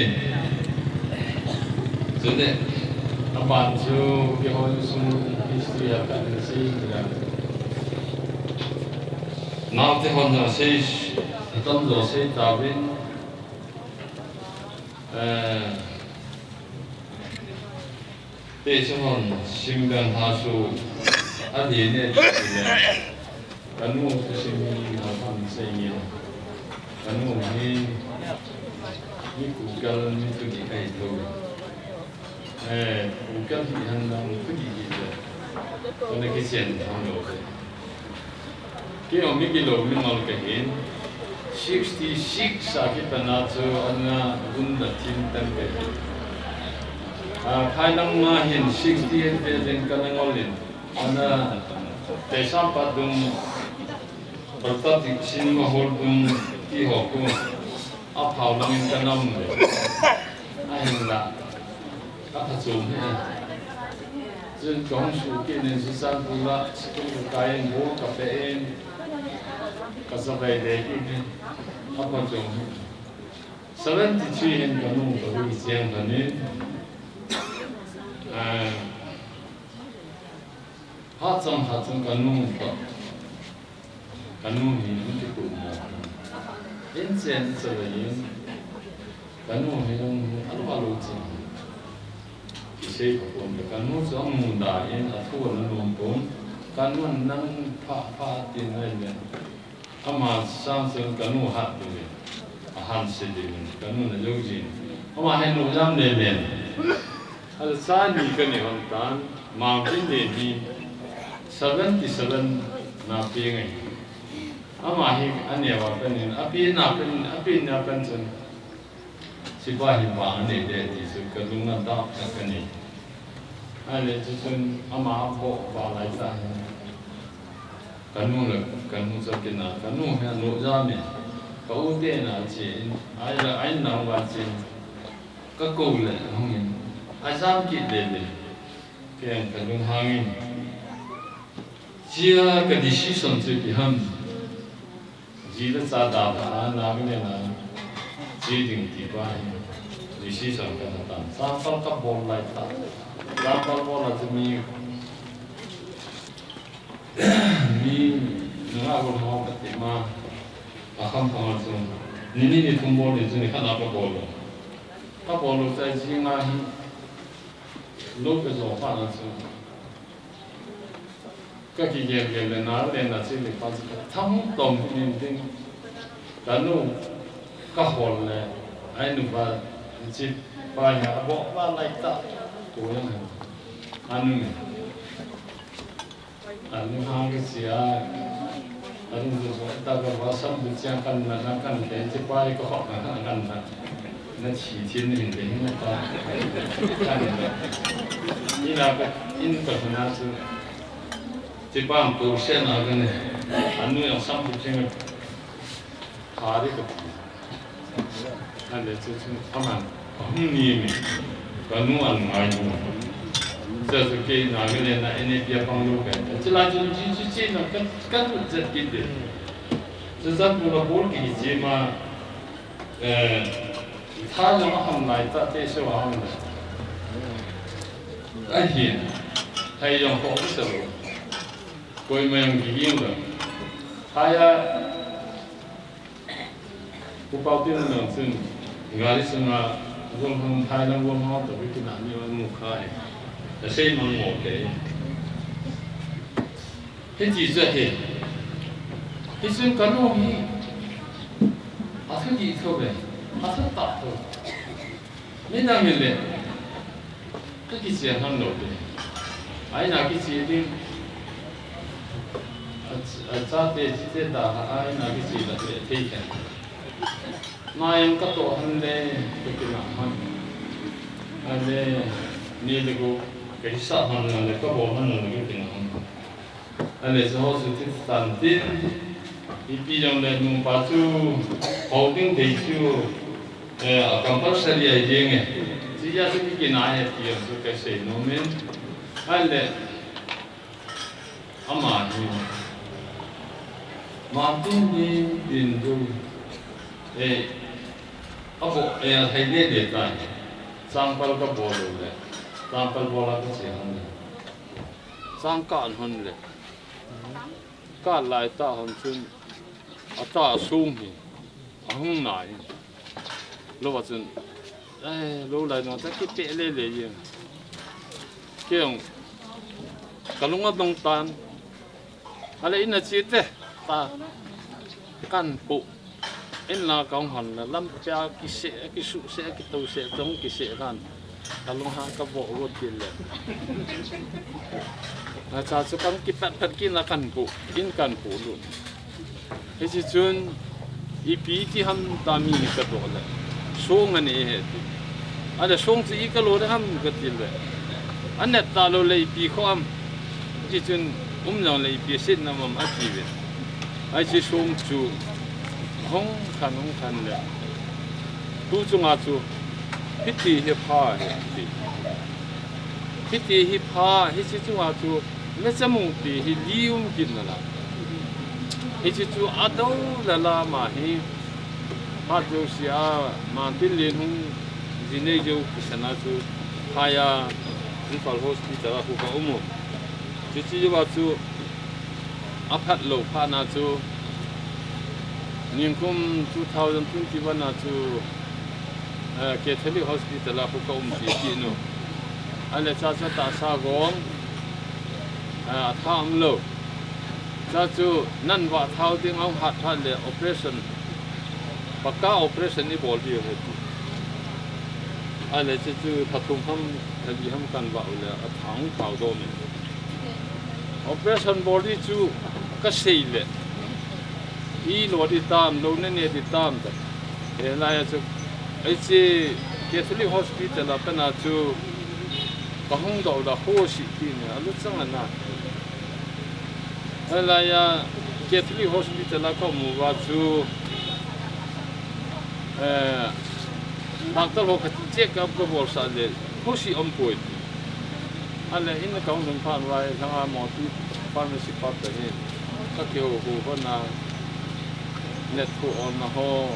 Chule, aban chu, kihou sung history a kan sei le. Naote hon jong sei, atamjo sei tauvin, eh, tehse hon sim bang ha su, adih ne, tile, kanu sim ha hon sei nge, kanu hi, mi kukel mi tu di kai to. Eh, u ka hi han lang tu di di le. Kana kichen tham lou te. Kei jong mi gilou mimal kahin. Sixty six a kipat a chu ana gun da thim tan kahi. Ah, phai lang ma hin sixty eight ve ding kana ngol in. Ana Keisam pat dung, Balta ti cinema hall dung ti ho ku. Aphau langin kanam le. Ahinla. Aphachom hi. Chun kahung suh kit in Churachandpur a, school kakai in, ball kape in. Kasavai le kit in. Aphachom hi. Seventy-three hin kanu kahi cheng khan in. Ah, hachang hachang kanu ka. Kanu hi hung kituh mo. In chen chalai in. Kanu hi hung alu alu chen. Kisei ka pon ka kanu chu amu da in athu ana nom pon. Kanu nang pha pha tin le le. Ama sang chun kanu hat tin le. Ahan se tin le. Kanu na jo jin. Ama hin nu jam le le. Ala sa ni ka ni hon tan, Mangtin le ni seventy seven na pi ngai. Ama hi a neo a pen in, a pi na pen, a pi na pen chun. Sipa hi ba a nei de ti chu ka lung a dap ta ka ni. A le chu chun ama a bo ba lai ta hi. Kanu le, kanu cha kina, kanu hi a nu ja mi. Ka u te na chi in, ai la, ai na wa chi. Ka ko le, hung in. A jam kit le le. Ken ka lunghang in. Chia ka decision chu ipi ham. Ji le cha da ba, na mi le na. Ji ding ti pa hi. Decision ka na tan. Sa sa ka bol lai ta. Sa sa bol la chu mi. Mi, nunga bol hong ka ti ma. A kham kham a chu. Ni ni ni thum bol ni chu ni khat na ka bol lo. Ka bol lo chai ji nga hi. Lo ka jo pa na chu. Ka kigel gel le na le na chi le pa chu ka tham tom ni ding. Ka nu ka hol le. Ai nu ba chi pa ya bo ba lai ta. Ko yang ha. Anu ni. Anu hang ka sia. Anu tu so ta ka ba sam tu chiang kan na na kan te chi pa ko ho na na kan na. Na chi chin ni te na ta. Kan na. Ni na ka in ka na su. Chi pa ang tu se na ka ne. Anu yang sam tu chiang. Hari ka. Ane chu chu aman, ahung ni mi. Ka nu an ngai nu. Cha chu kei na mi le na ene pia pang lo ka. Chi la chu chi chi chi na ka, ka tu zat ki de. Cha cha pu la bol ki chi ma, eh, tha jong a ham lai ta te se wa ham lai. Ahin. Thai jong ko se lo. Koi ma jong ki yin lo. Thai a, Pu Pau Tin nang chun, gari sunga, gom hang thai lam gom hang to ki na ni mu khai. A sei mang mo ke. Hiti chu ahi. Hichun ka nu hi. A thu ti tho ve. A thu ta tho. Midang in le, ka kiche hang lo te. Ai na kiche ding. A, a chate, chite ta ha, ai na kiche la te, thei khan. Na yang ka to han le, ka kina han. Ai le, ni le ko, ka hisa han le, ka bo han le, ka kina han. Ane, chu ho chu ti tan tin, ipi jong le nupa chu, ho ding thei chu, eh, a compulsory ahi jeng e. Chuti a chu ki kina e ti jong chu ka sei nom in. Ane, ama hi, Martin hi din du, eh, a bo, eh, a thei le le tai. Changpal ka bol le, changpal bol a ka che hon le. Changkah an hon le. Kah lai tah hon chun, a tah a sung hi, ahung nai. Lo a chun, eh, lo lai nung ta kipeh le le jeng. Kei jong, ka lung a dong tan. Ale in a che te, ta, kan pu. In la ka hung hon la, lampi a kiseh, kisuhseh, kitoseh, tong kiseh kan. Ka lung hang ka bo vo til le. Na cha chu kan kipat pat kin la kan pu, in kan pu lu. Hichi chun, ipi ti ham ta mi ni ka do le. Song ani he ti. Ale song chu i ka lo le ham ka til le. Anet ta lo le ipi kho am. Hichi chun, um jong le ipi sit na mam a ti ve. Ai chi song chu hung khan, hung khan le. Tu chunga chu, hiti hi pha hi, ti. Hiti hi pha, hiche chunga chu, mecha mungpi hi li um kit nalai. Hiche chu adou lala ma hi, phat jousea, Mangtinlen hung jinei jou kisana chu, phai a, Imphal Hospital a khu ka um u. Chuche jouva chu, aphat lou phat na chu, ningkum two thousand twenty-one a chu, eh, Catholic Hospital a khu ka um kit kit u. Ahile cha chu tahsa gong, eh, atha um lou. Cha chu nan vah thau ding ahung hat phat le operation, pakka operation ibol diu ahi ti. Ahile chu chu lha thum ham, lha li ham kan vah u le atha hung thau dom in. Operation bol di chu kasei le, ilo di tam, lou nene di tam ta. Hilai a chu, hiche Catholic Hospital a pat na chu, kahung doh u le khosi ti ni, alu chang ana. Hilai a Catholic Hospital a ka um uva chu, eh, doctor ho ka check up ka bolsah le, khosi um poi ti. Ahile in ka hung lhung phat uva hi, langa Moti pharmacy part a hin, ka kihou hou hon a, net khu on na ho,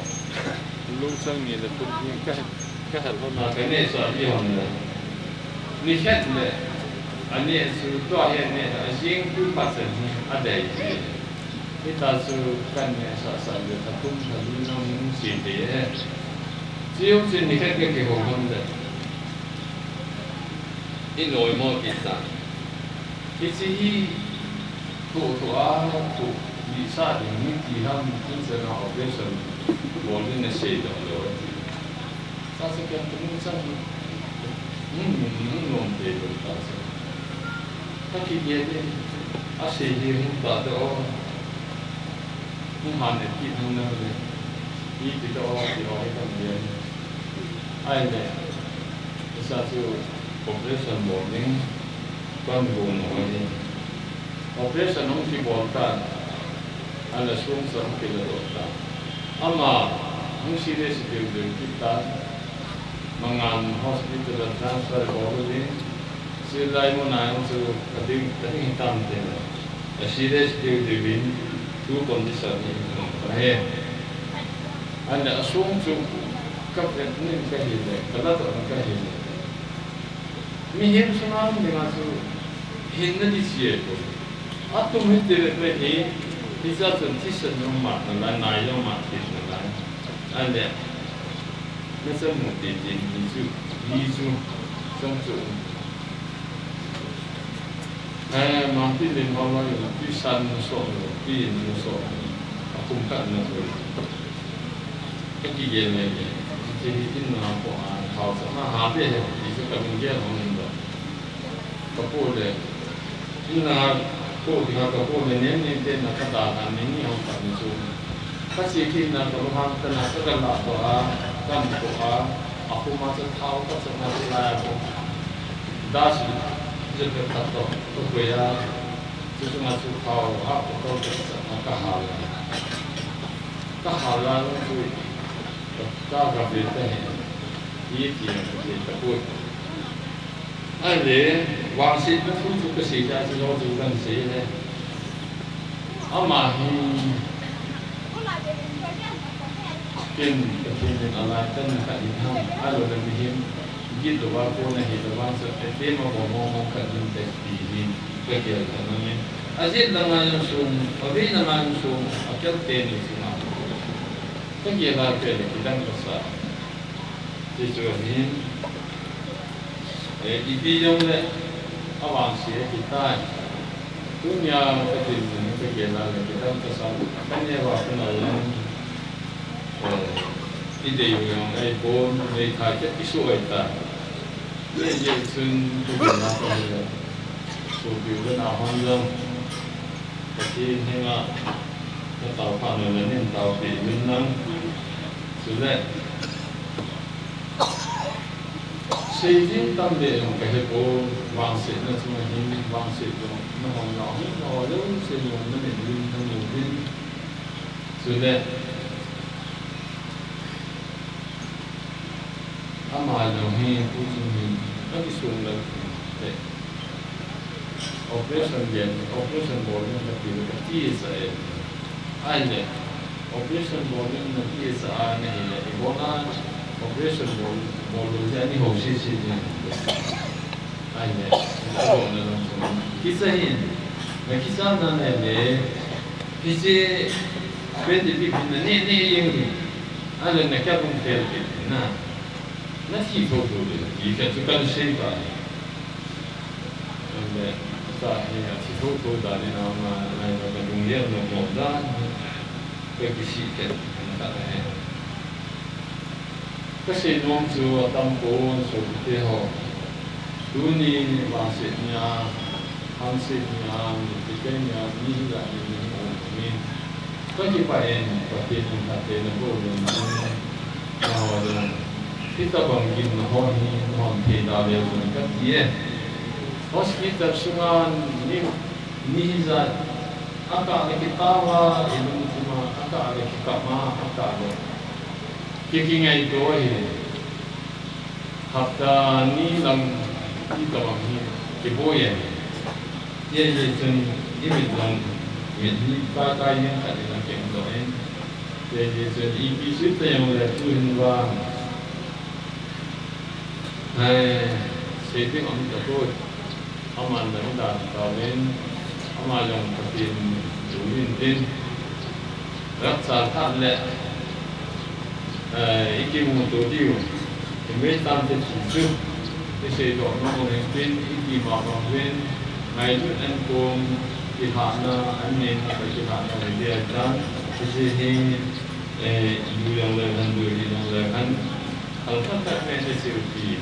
lungchang ni le phun hi ka, ka hel hon a, ka neh chu abi hon le. Ni khat le, aneh chu tua hi aneh, ajing tu pa chan hi adei ji. Hita chu kan neh sah sah le, lha thum lha li nung si te e. Chiu chin ni khat ka kihou hon le. I noi mo ti ta. Hiche hi, thu, thu a, thu, ni sa ding ni ti ham, tin sa na operation, bol ni na sei dong lo ti. Sa sa ken tu ni sa ni. Hmm, hmm, hmm, nom te lo ta sa. Ka ki ye ni, asei hi hung ta de o. Hung han ne ki hung na le. Ni ti de o, ti o, he ka ye ni. Ahile. Isa chu operation bol ding, kan gon u ahi. Operation hung kibol tan, ahile song chu hung kila doh tan. Ama hung serious deu deu kit tan, Mangan hospital a transfer bol uvin, chulai mun a jong chu ka ding, ka ding hitam tin. A serious deu deu in, tu condition hi um ahi. Ahile asong chu ka vet nin ka hile, ka la doh nin ka hile. Mihem sunga um dinga chu hinna di chi ahi poi. Atum hiti le pe hi, hicha chun thisan jong mat nalai, nai jong mat kit nalai. Ahile, na chan mu ti ti ni chu, ni chu, chang chu. Eh, Mangtinlen ho la, pi san nu so, pi nu so, akum khat na ko. Ka kigel ngai ngai. Hiche hi in na ko a, thao sa na ha be he, ti chu ka min gel hong in lo. Ka pu le, in na ko ti ka, ka pu le nem nem te na ka da na ni ni hong ka ni chu. Ka si ki na ka hang ta na ka la ko a, kan ko a, a ko ma sa thao ka sa na la ko. Da si, je pe ka to, ko ko ya. Chu chu ma chu thao ha ko to ka sa na ka ha la. Ka ha la chu. Ka, ka ve ta hi, i ti ang ti ta poi. Ahile, vangsetna thu chu ka sei ta chu lo chu kan sei le. Ama hi, ken, ka ken, ken alai tan ka in ham, ahile mihem, git lou va ko na hi lou va chu, e te ma bo mo mo ka in te ti hi, ka gel ta na ni. Ajeh dang a jong sung, avei dang a jong sung, akel te ni sung a. Ka gel a peh le kidang kasa. Ti chu ahin, eh, ipi jong le, avangse ahitai. Tunia ka tin, ka gel a le kidang kasa. Ka neo a ka nal lang, eh, i dei u jong ahipon, meithai khat i suh ahitai. Hijeh chun ka gel a ka le, sopi u le nao hon jong. Pathen henga na taopeh nau le nin taopeh uvin lang. Chule, sei ding tam le jong ka hepoi, vangsetna chunga hin, vangset jong na hon nau hin, na hon jouse jong na min uvin, na mu uvin. Chule, Ama jong hi tuchung hin akisung lou le. Operation len, operation bol ding kati le kati sa e. Ahile, operation bol ding nati sa a nahi le, ibola operation bol, bol lou jeh a neiho sese ding. Ahile, abol na lou. Kisa hin, na kisa na le le, kisi, pen di pi na ne, ne yeng ni. Ahile, na kya kum fel pi na. Na thi thotho le, ti khat chu kan sei ta. Ande, ta hi a thi thotho dan in ama, nai ba ka dung yer na ko dan, ka kisih khat na khat ahi. Ka sei nom chu atam pon, sopite ho. Tuni vangset nia, hangset nia, nipi teni a, mi hijat ni, mi hung um ni. Ka kipah in, Pathen in phatthei nabol in, nangho jong hitobang gimna ho hi nahon thei da leu chun kati e. Hospital sunga ni, ni hijat, akah le kitao a, ilungthim a, akah le kikap a, akah le ki, kingaito ahi. Hapta ni lang hitobang hi kiboi ahi. Hijeh chun imit jong, mit hi kai kai jeng khat in akeng doh in. Hijeh chun ipi sei ta jong le tuhin vang, ai, sei ding um tapoi. Aman dang dan tauvin, ama jong Pathen thu in tin, rapture phat le, eh, ikimuto diu, imai tante ti chu, isei doh nom u hin tin, ikima bang uvin, ngailut an kom, kilhahna, an neipa kilhahna hi dia tan, hiche hi, eh, ilu jong le khan, ilu jong le khan, halkhat khat pen isei u ti.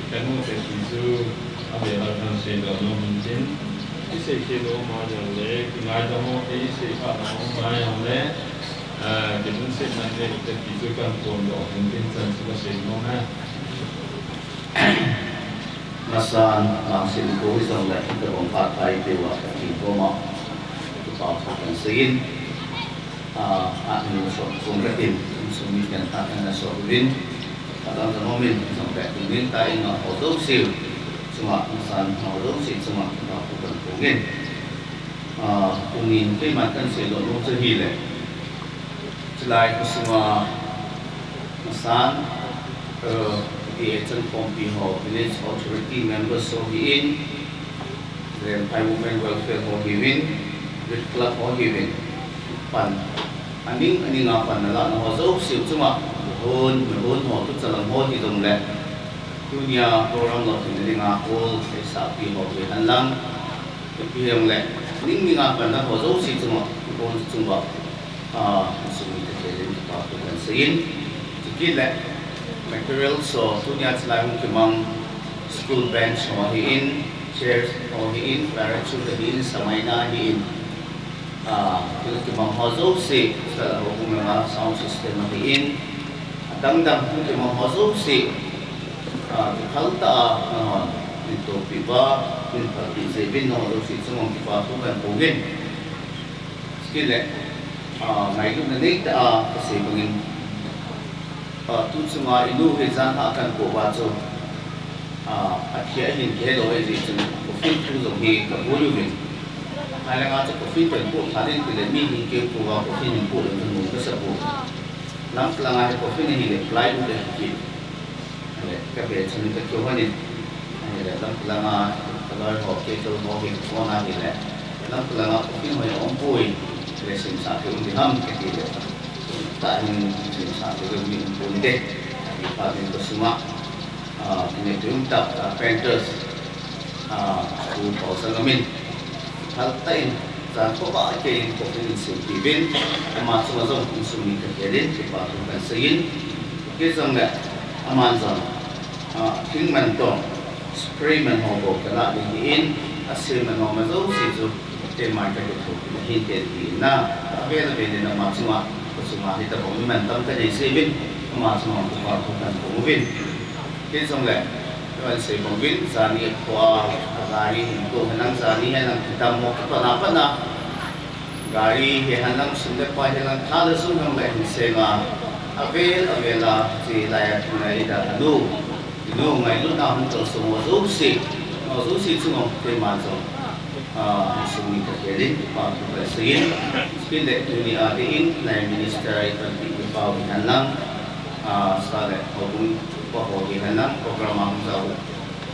Ikanu te ti chu, abel a kan sei doh nom in tin, isei khel u ma jong le, kingaidam u te isei phat na um ma jong le, eh, kilungsetna nei u te ti chu kan phongdoh in tin chan chu kasei nom e. Masan, vangset nikho hijong le, hitobang phat pha eipeh uva Pathen koma kipa thu kan sei in, ah, ahin sot sung katin, insung mi ten phat ana sot uvin, phat ana nom in, jong le, tuni tah in ngah ho jouse chunga, masan ngah ho jouse chunga, kipa thu kan phong in. Ah, tunin keiman kan seidoh nom chu ahile, chulai khosunga masan, eh, D A Chankhompi ho, Village Authority members ho hi in, Lemphai Women Welfare ho hiuvin, Youth Club ho hiuvin, pan, aning aning a pan nalahna ho jouse chunga, mihon, mihon ho, thuchalam ho hijong le, tunia program lolhinna dinga hall eisahpi ho hihen lang, ipi hijongle, ning ning a panna ho jouse chunga, kipon chunga, ah, insung mite khel in kipa thu kan sei in, chukit le materials ho, tunia chulai hung kimang school bench ho hi in, chairs ho hi in, parachute hi in, samaina hi in, ah, hung kimang ho jouse, chulai hung kimang a sound system hi in, adang dang hung kimang ho jouse, ah, kithal tah a nanghon min tohpi uva, min phalpi jeh uvin nangho jouse chunga kipa thu kan phong in. Chukit le, ah, ngailutna neitah a kasei bangin, ah, tu chunga inu hi janhi a kan po uva chu, ah, athi ahin kihelou ahi jeh chun coffin thu jong hi kaboi uvin. Ahilanga chu coffin kan po tha ding tile mi hin keu pouva coffin hin po lou chu nom kasa poi. Lamka langa hi coffin ahile plywood ahi kit. Ahile, kabe chun kakihon in. Ahile, lamka langa kaloi ho, keiho hi, kona hile. Lamka langa coffin ho hi aumpoi. Ahile, semsah thei um ding ham katile. Tahin semsah thei um ding umpon te. Ipa min kasunga. Ah, neh thei um tah, ah, painters. Ah, Pu Pausal um in. Kithal tah in, jan khovah kei in coffin in sempi uvin. Ama chunga jong insung mite khel in, kipa thu kan sei in. Kei jong le, aman jong, ah, thing man tong, spray man ho bou kalah ding ahin, asem man ho ma jouse chu, keima kakithopi ahin te ahi na, avel avel in ama chunga, ka chunga hitobang mi mantam kanei jeh uvin, ama chunga kipa thu kan phong uvin. Kei jong le, kahin sei bang uvin, jani akhoa, agari hin tou hen lang, jani hen lang, kidam ho kipat a pat na, gari hihen lang, sum le pai hihen lang, tha le sum hihen lang hin seng a, avel avel a, chulai a thina ida anu. Nungah ngailutna hung kalsong ho jouse, ho jouse chunga keima jong, ah, insung mite khelin, kipa thu kasei in, chule tuni a ding in, Line Minister ipanpi pa u hihen lang, ah, chule houbung pa ho hihen lang, program a hung jao,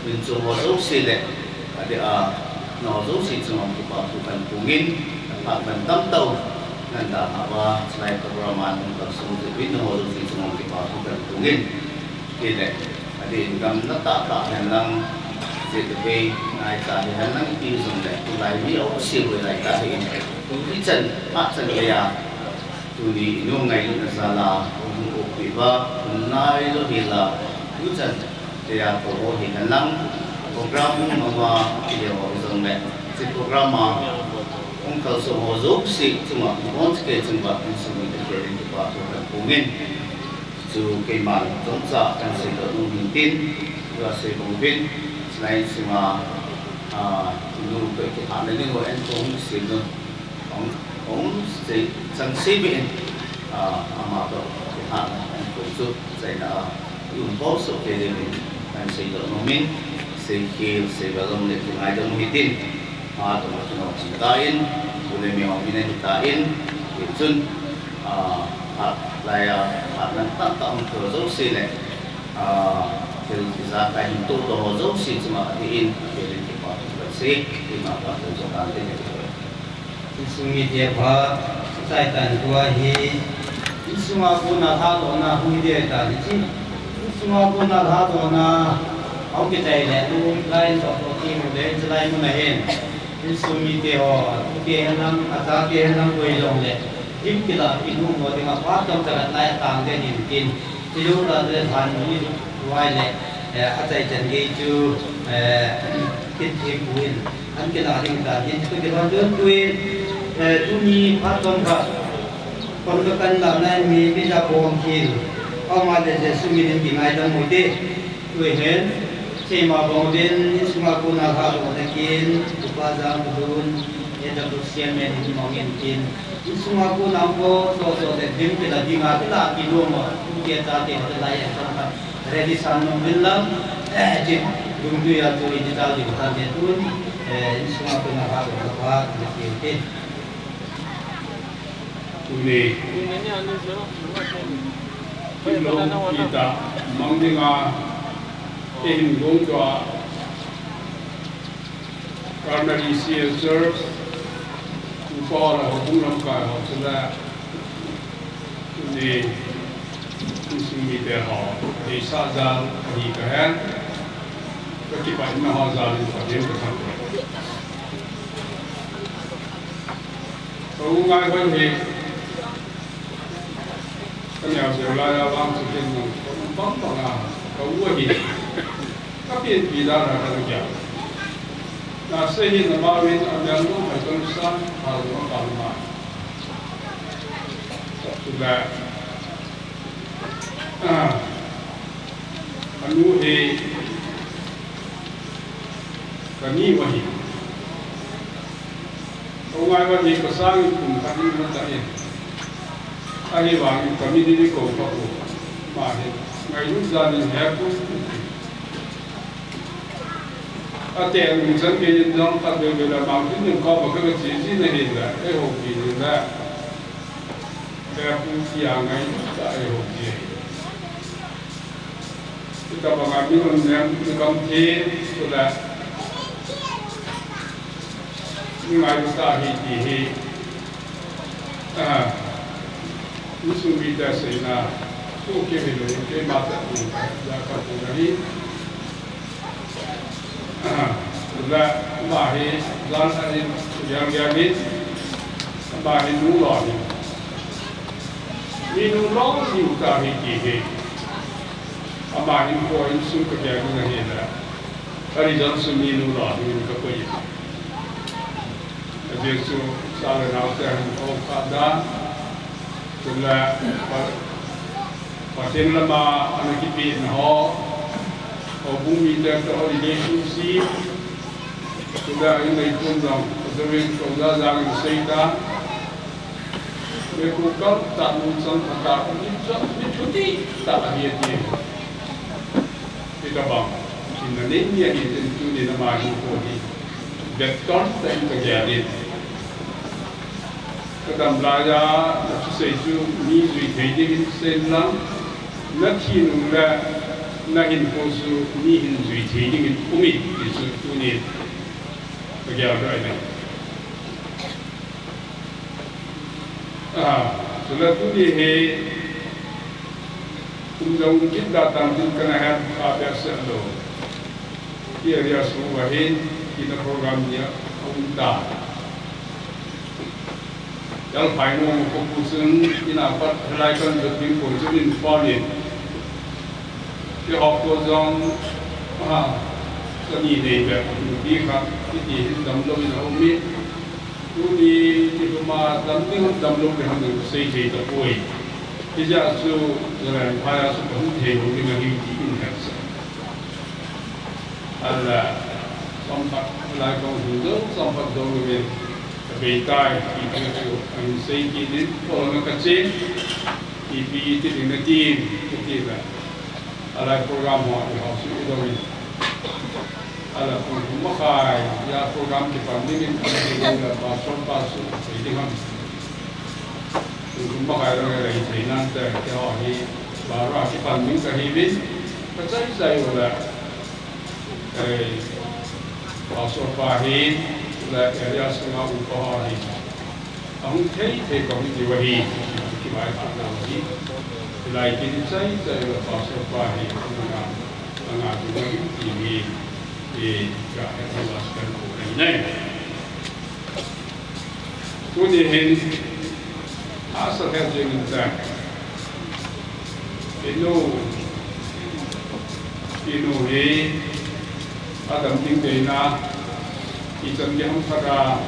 min chung ho jouse le, adeh a, nao jouse chunga kipa thu kaphong in, aphat ban tamtah u, nada hava, chulai program a hung kalsong jeh uvin, nao jouse chunga kipa thu kaphong in, Chule, adeh in gamna tahtah hihen lang, jeh le vei, nai tah hihen lang, ipi jongle, tulai mi aum seh u lai tah hi in, tu ichan, achan geiya, tuni inung ngailutna jal a, hung um peh uva, hung nai lou hel a, tuchan geiya kou ho hihen lang, program hung mama, ti ho jongle, hiche program a, hung kalsong ho jouse chunga, nabonchauva kei chunga, insung mite khelin kipa thu kaphong in. Chu keiman chomcha kasei doh nom in tin, tua sei bang uvin, chulai insunga, ah, nu toh kihahna ding ho enkol hung sem nu, hung, hung sei, chang sei beh in, ah, ama toh kihahna enkol chu, chaina a, i um pou soh kei ding in, kasei doh nom in, sei khel, sei bal um le kingaidam u hitin, ah, tuma chu nao chi ta in, u le mi hung min ahi ta in, hichun, Ah, phat laiya, phat lang tamtah hung thou jouse le, ah, thil ijakai hin tohtoh ho jouse chunga adeh in, khelin kipa thu kasei, ima pa thu chu kan tin. Insung mite pha, chai tan tua hi, insunga kona lhadohna hung hi ding ahitai ti. Insunga kona lhadohna, hung kichai le, nu um lai in tohtoh ti mu le, chulai mun a hin. Insung mite ho, atute hen lang, achate hen lang, koi jongle, dimkila, inu mo dinga, phat chomcha khat lai atang ding ahin tin. Chujou tah le, lhan ni, vai le, eh, achaichan gei chu, eh, kin thim pu in, an kila ding ta, tin, tu kilhon dun tu in, eh, tuni phat chomkhat, kon ka kan la nai mi, mi ja bong thil, ama le Jesu min in kingaidam u hite. Tuhin, keima bang uvin, insunga kona lhadohna kin, Upa Jangdun, A W C M N in mong in tin, insunga kona ko, so, so, le, dim, kila, dinga, kila, kilom, tute, chate, hote, lai, en, tong, kha, ready, san, nung, vin, lam, eh, tin, dungjuia, chu, in, chal, ding, tan, te, tun, eh, insunga kona lhadohna, pha, le, ki, tin. Tuni, kilom kitah mang dinga, eihin gong tua, Primary C L Church, upa ho le houbung lamkai ho chule, tuni, insung mite ho, deisah jal ahi kahen, kakipah in ho jal in Pathen kathangvah e. Ka u ngai hoi hi, ka neo jeh lai a vang chu ken nung, ka um bang bang a, ka u ahi, ka pianpi dan a ka na gel. Na sei hi na ma vin a mel nung mai ka lu san, ha lu a ka lu ma. Chule, Ah, anu hi kani u ahi. Ka u ngai u ahi, ka sangin kum khat in na ta e. Ahivangin ka min in kou kha poi. Ama hi ngailut jal in he kum. Ate nung chan gei in jong khatvei vei le Mangthin in kou kha ka che ji na hi le, ei houpi ni le. Beppu tia ngaitah a eihoupi ahi. Hitabanga mi lungnem, mi gamthip, chule mi ngailut ahi ti hi, ah, insung mite seina, tu kei hilou, keima chatna, ja khat ahi. Chule, ama hi, jan ahin, gel gel in, ama hi nu lou ahi. Mi nu lou diu tah ahi ti hi. Ama hinkho insung kagel in ahile, a result chu mi nu lou ahi in kakoi e. Ajeh chu, cha le nao te hinkho kha dan, chule, Pa-, Pathen lama ana kipehna ho, houbung mite toh relationship, chule a inneipun jong, ajouvin kou jajang in asei tan, Beppu kaltah nungchang phatah, mi chot, mi thutih tah ahi ati. Ti Kabang, in na nei ni ahi tin tuni na ma hi ko hi. Vector ta in ka gel in. Ka dam lai a, na thusei chu mi jui thei ding in sei lang, na thi nung le, na hinkho chu mi hin jui thei ding in um in, ti chu tuni ka gel doi nei. Ah, chule tuni hi, kum jong kit da tam tin kana het a behseh lou. Ki area sung uva hin, kina program ni a um ta. Jalphai nung ko pu chun, ina pat helai kan jot ding ko chun in phone in. Ki hop ko jong, ah, sani nei be, nupi khat, kiti hin damlou in a um in. Tuni, ti tuma, dam ding, damlou ding, dam ding, sei thei tapoi. Hijeh chun, Jalan Phai a chu, kahung thei lou ding ahi, ti in hetsah. Ala, chomkhat, lai kong hung dou, chomkhat dou, ve, ka bei tai, ti chu, ahin sei kit in, ko lama ka che, ipi ti ding na tin, ka ti la. Alai program ho, i ho chu i dong in. Ala pung kum makhai, a program kipan ding in, a ding in la pastor pa chu, i ding ham. Pung kum makhai dong in la i thei nan te, keiho hi, bara kipan ding ka hi vin. Ka chai chai u la, eh, pastor pa hi, la area sunga upa ho hi. Ahung thei thei ka hung diu ahi, kivaipoh lou ahi. Hilai kin chai chai la pastor pa hi, ahung nga, nga diu ahi, ti hi, e, ka he ka was kan ko ahi nai. Tuni hin, asa he jing in ta. Inu, inu hi, adam ding deina, ichan gei ham phat a,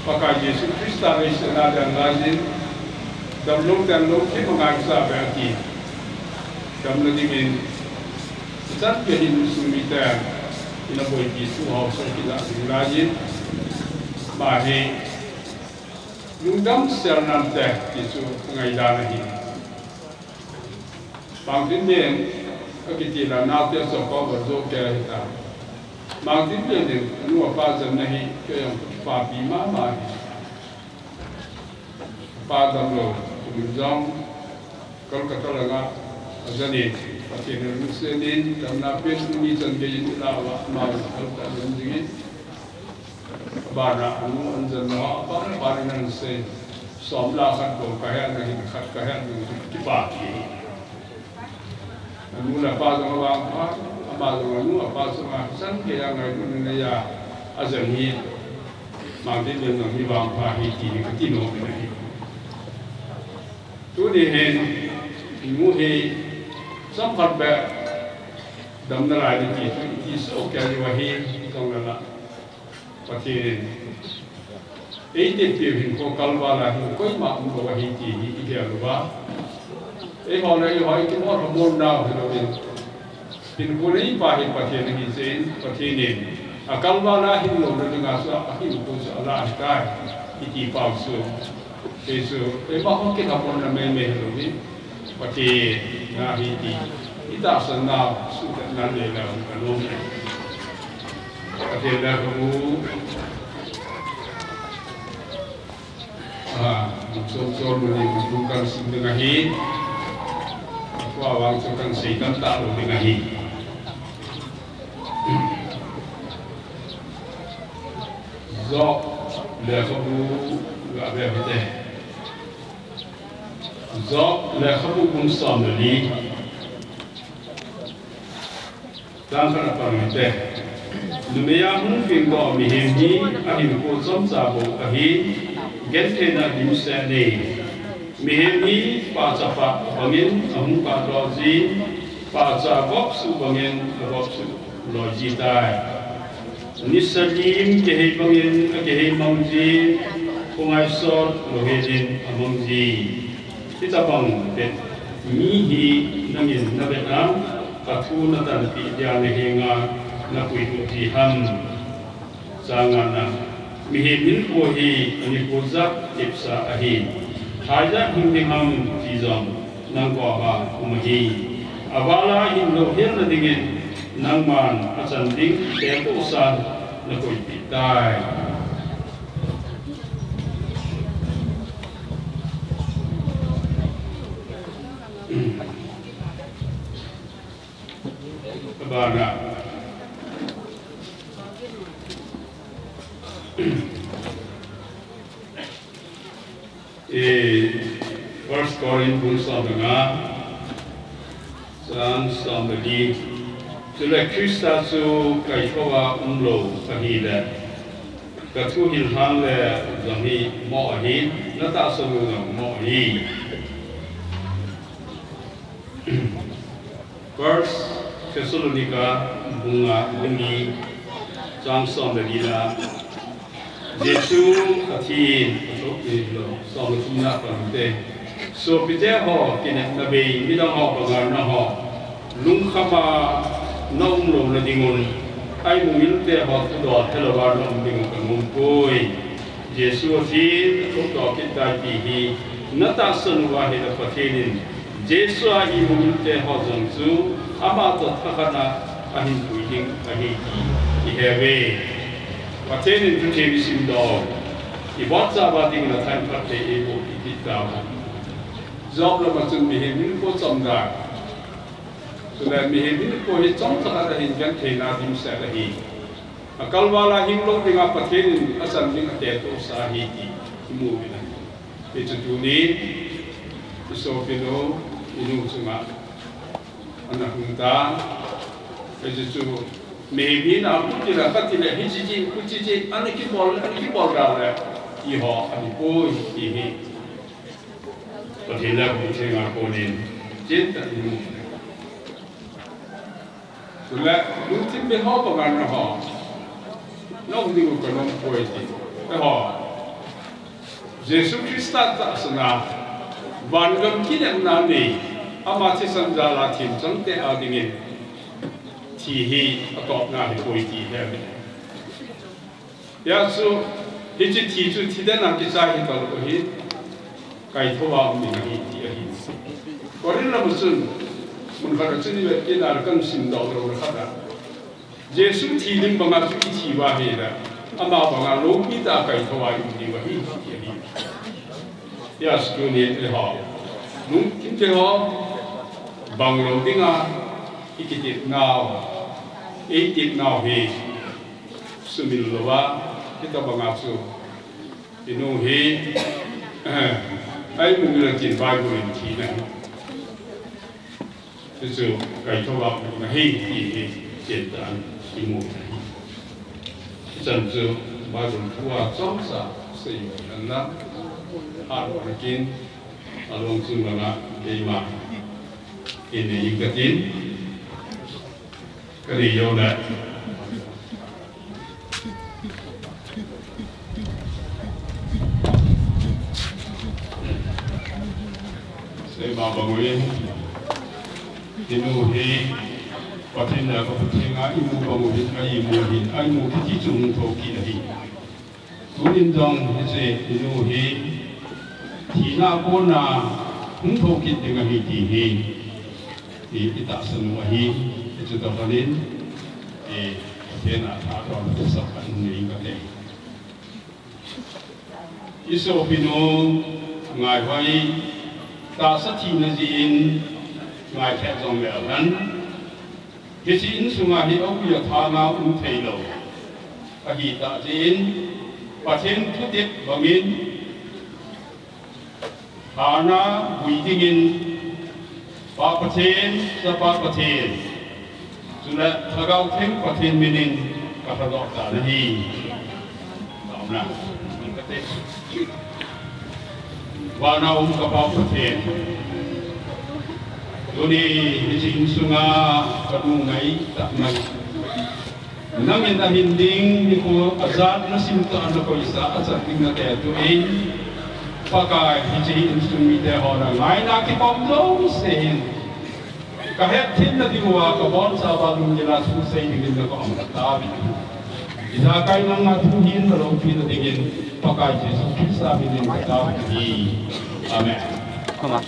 Pakai Jesu Christa leiset a ding laiyin, damlou tenglou thei ma ngai sa be ati. Damna dingin, ichan gei hin sumite, ina boipi su hausa kila ding laiyin, ma hi, lungdam sel nante, ti chu ngaidan ahi. Bangtin din, akiti la naote so ko ba jo ke hita. Bangtin din, anu apa jan nahi, kei jong kipapi mama hi. Pa damlou, kum jong, Kolkata langa, ajan in, Pathen in lungset in, damna pen tuni chan gei in la uva, ama Kolkata jan dingin. Bana anu anjan na, bana bana nan sei. Som la khat bou ka he, na hin khat ka he, nu kipa ki. Anu le apa jong avangpha, ama jong anu apa jong a, chan gei a ngailutna nei a, ajan hi. Mangtin jong mi vangpha hi ti hi ka ti nom in ahi. Tuni hin, nu hi, chomkhat beh, damna lai ni ti, ti so kei a hi, jong la la. Pathen in, eite piu hinkho kalval a hin koima umlou ahi ti hi i gel uva. Eiho le eiho i kimo lhamon nau hilou in. Hinkho neipa hi Pathen ahi jeh in, Pathen in, akalval a hinlouna dinga chu, ahinkho chu ala ahitai, iti pau chu. Kei chu, eima ho kilhamonna meimei hilou in. Pathen na hi ti, i tahsan nau, suhthahna nei leu ka nom e. Pathen lekhabu, a, chom chom ni bu kan sim ding ahi, tua vang chu kan sei kan tah lou ding ahi. Job lekhabu, ga be hite. Job lekhabu bung som le li. Chang khat a pan te. Numei a hung pengdoh mihem hi ahinkho chomcha bou ahin, gentheina dimset anei. Mihem hi pahcha pah bangin ahung kahdoh jin, pahcha vopsuh bangin avopsuh loi ji tai. Nisa lim kihei bangin akihei mang jin, khongai sot louhel in amang ji. Hitabang bep mi hi nangin navet a, kathu natanpeh dia nahenga napuidoh ji ham. Chang ngana, mihem hinkho hi anikho jat tepsa ahi. Hijat hung ding ham ti jong nang koma um ahi. Avala hin louhelna dingin nangman achan ding tepousan nakoipeh tai. Abana. Eh, First Corinth bung som le nga, chang som le li. Chule Christa chu kaithouva umlou ahile, kathuhil lhang le jong hi moh ahin, natahsan u jong moh ahi. First Thessalonica bung nga, bung li, chang som le li na. Jesu athin, athou, som le thum na pang te. Sopite ho, kinepna bei, midang ho, bangalna ho, lungkhama naum louna dingun, a-imumilte ho thudol helouva naum dingu kanom poi. Jesu athin, athoudoh kit tai ti hi natahsan uva ahile, Pathen in Jesu a imumilte ho jong chu ama toh thakhat a ahin pui ding ahi ti ihe uve. Pathen in thuthem isimdoh, ibonchauva dingin athanphat thei eiboh kit tauhen. Job lama chun mihem hinkho chomdan, chule mihem hinkho hi chomcha khat ahin gentheina dimset ahi. Akalval a hinglou dinga Pathen in achan ding atetousa ahi ti imu uvin ahi. Hichu tuni isopinu, inu chunga ana hung tan. Hichu chu mihem hina a khuti le kati le hiche jeh, khuche jeh, ana kibol, ana kibol dan le, eiho ahipoi ti hi Pathen le Pathen a konin chentah in imu. Chule lungthim bei ho, bangalna ho, naum diu kanom poi ti. Eiho Jesu Christa tahsan a vangam kinepna nei, ama thisan jal a themchang te a dingin thi hi atopna ahipoi ti ihe uve. Hijeh chun, hiche thi chu thiden a kichai hitalou ahi, kaithouva um ding ahi ti ahi. Corinth lama chun, mun khat a chun ivet kit a le kahin simdoh lou le khat a, Jesu thi ding banga chu ithi uva ahile, ama banga loupi tah a kaithouva i um diu ahi ti ahi. Hijeh chun tuni eiho, lungthim bei ho, banglou dinga ikitepnau, eitepnau hi sumil louva, hitobanga chu inu hi a-imumil a tin Bible in thina ahi. Hichu kaithouva umna ahi ti hi chentah in imu ahi. Hichan chu Bible thu a chomcha seiu henlang, hatmo nakin, along chung langa keima kinei inge katin. Kanei joule seima bang uvin, inu hi Pathen le Pathen a imu bang uvin, a-imu hin, a-imu kiti chu hung thou kit ahi. Tunin jong hiche inu hi thina a kona hung thou kit ding ahi ti hi i, itahsan u ahi. Hichu tobang in, i, Pathen a thadoh thusap kanei inge kati. Isopinu Ngaihoi tahsa thina jeh in ngaikhet jongle ahen, hiche insunga hi a-ui athana um theilou ahitah jeh in, Pathen thutep bangin, thana vui dingin, Pa Pathen, Chapa Pathen, chule Lhagao Theng Pathen minin kathadoh tan ahi. Taona. Vana um ka Pa Pathen, tuni hiche insunga kanu ngaitah mai, nangin ahin ding nikho ajat nasimtoh a nakoisa a, achan ding natetup in, Pakai, hiche insung mite hon angaina kipom jouse hin kahetthemna diuva kabonchauva lunggil a thusei dingin nakom kataovin ahi. Ijakai nanga thu hin naloupina dingin Pakai Jesu Christa minin kataovin ahi. Amen. Come on.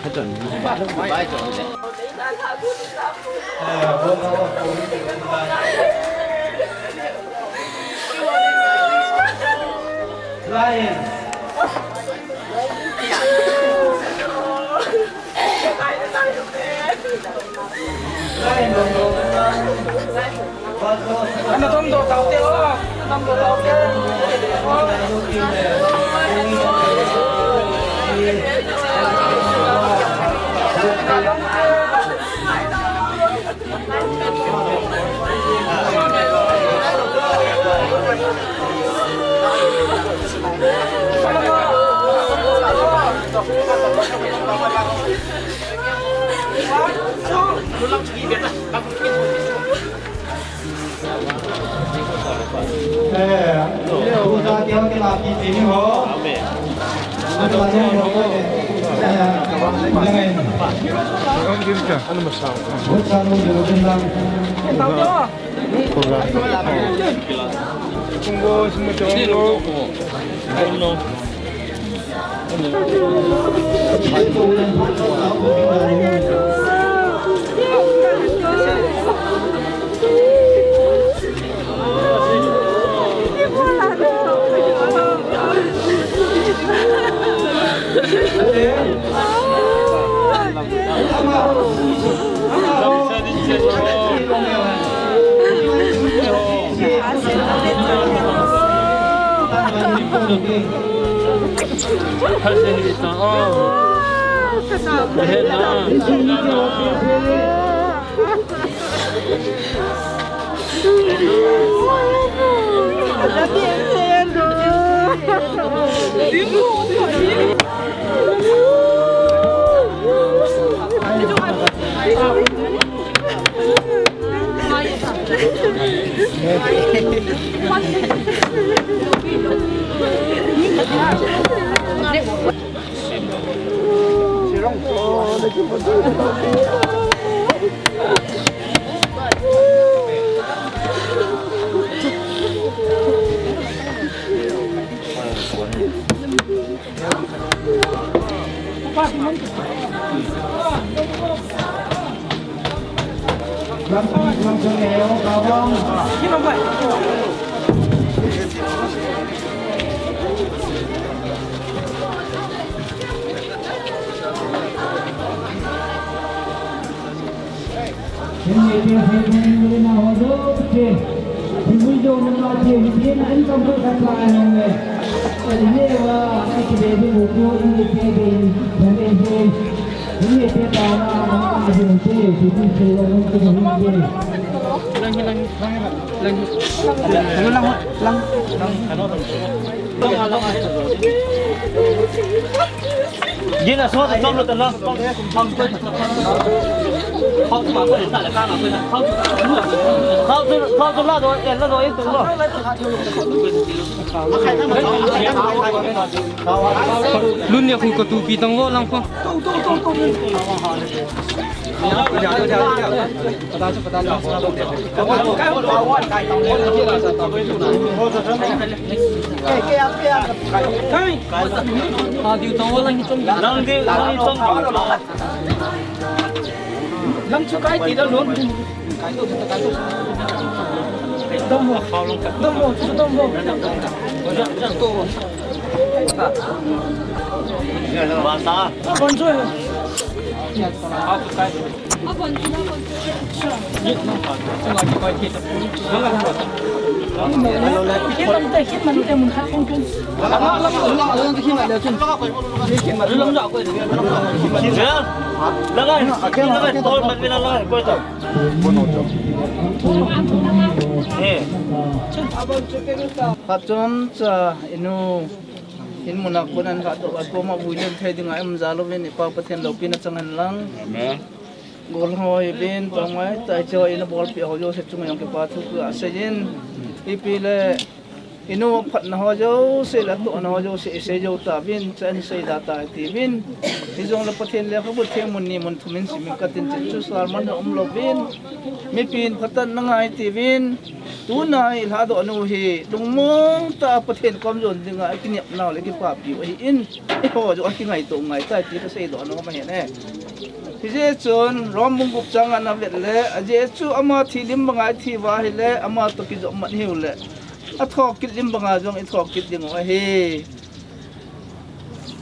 Hold on. Bye, John. Lion. Lion. Ana dom do tau te o. Ana dom do tau te. Gina so ta chom lo ta la. Khau chu ma ko ta le ka na ko. Khau chu, khau chu la do, en la do, en tu lo. Lun ne khu ko tu pi tang lo lang ko. Lang chu kai ti da lun. Dom ho. Dom ho, chu dom ho. Basta. Bon chu. Khat chom cha inu in muna kon an khat to at ko ma vui nem thei dinga em ja lo ve ni pa Pathen lo pina chang an lang. Amen. Gol hoi bin, tong mai, tai cho, ina bol pi ho jo se chung yong ke pa thu ku a se yin. Ipi le, Inu phatna ho jouse le atohna ho jouse isei jou tauvin, chan sei da tai tiuvin. Hijongle Pathen lekhabu theng mun ni mun thum in simin katin, chuche chu sermon a umlou vin. Mipin phatah in na ngai tiuvin. Tuna i lhadoh nu hi lungmong tah a Pathen kom jon dinga i kinepnau le kipapiu ahin. Eiho jong a kingaito ngai tai ti kasei doh nom ahi ne. Hijeh chun Rom bung gup chang nga na vet le, ajeh chu ama thi lim banga i thi uva ahile, ama toh kijop mat hiu le, athoh kit lim banga jong i thoh kit ding u ahi.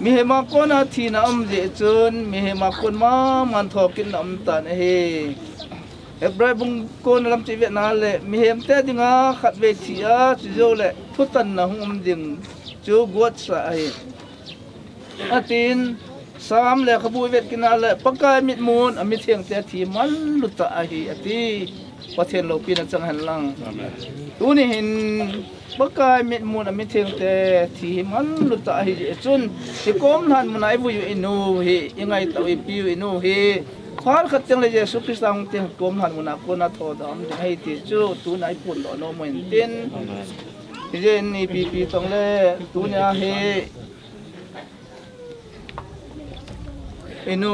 Mihem a kona thina um jeh chun, mihem a kon mama in thoh kitna um tan ahi. Hebrai bung kona lam chu i vet na le, mihem te dinga khatvei thi a, chujou le thutanna hung um ding chu guatsa ahi. Atin, Sam lekhabu i vet kit na le, Pakai mitmun a mitheng te thi manlu tah ahi, ati. Pathen loupina chang hen lang. Amen. Tuni hin, Pakai mitmun a mitheng te thi hi manlu tah ahi jeh chun, i kom lhan mun a i vui u i nu hi, i ngai tau i pi u i nu hi, phat khat teng le Jesu Christa hung teng kom lhan mun a kona thoh dam ding ahi ti chu, tuna i phondoh nom u hin tin. Amen. Hijeh in ipi ipi tong le, tunia hi, i nu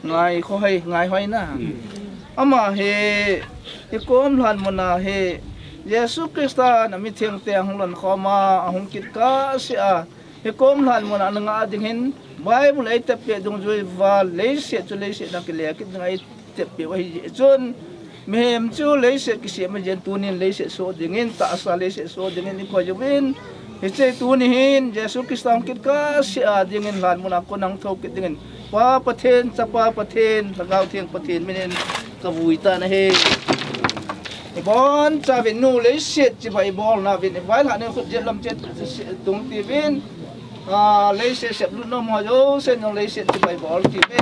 Ngaihoi, Ngaihoi na. Hmm. Ama hi, i kom lhan mun a hi, Jesu Christa in a mitheng te ahung lon khom a, ahung kit kahse a, i kom lhan mun a ana ngah ding hin, Bible a i tep peh dungjui uva, leiset chu leiset a kile kit ding a i tep peh u ahi jeh chun, mihem chu leiset kisem ahi jeh in tunin leiset soh dingin, tahsa leiset soh dingin i koi uvin. Hiche tuni hin Jesu Christa hung kit kahse a dingin lhan mun a kon hung thoh kit dingin Pa Pathen, Chapa Pathen, Lhagao Theng Pathen minin ka vui tan ahi. I bonchauvin nu leiset chibai i bol nauvin i vailhah nin khut jet lam chet tung tiuvin. A, leiset sep lut nom ho jouse jong leiset chibai bol tiuve.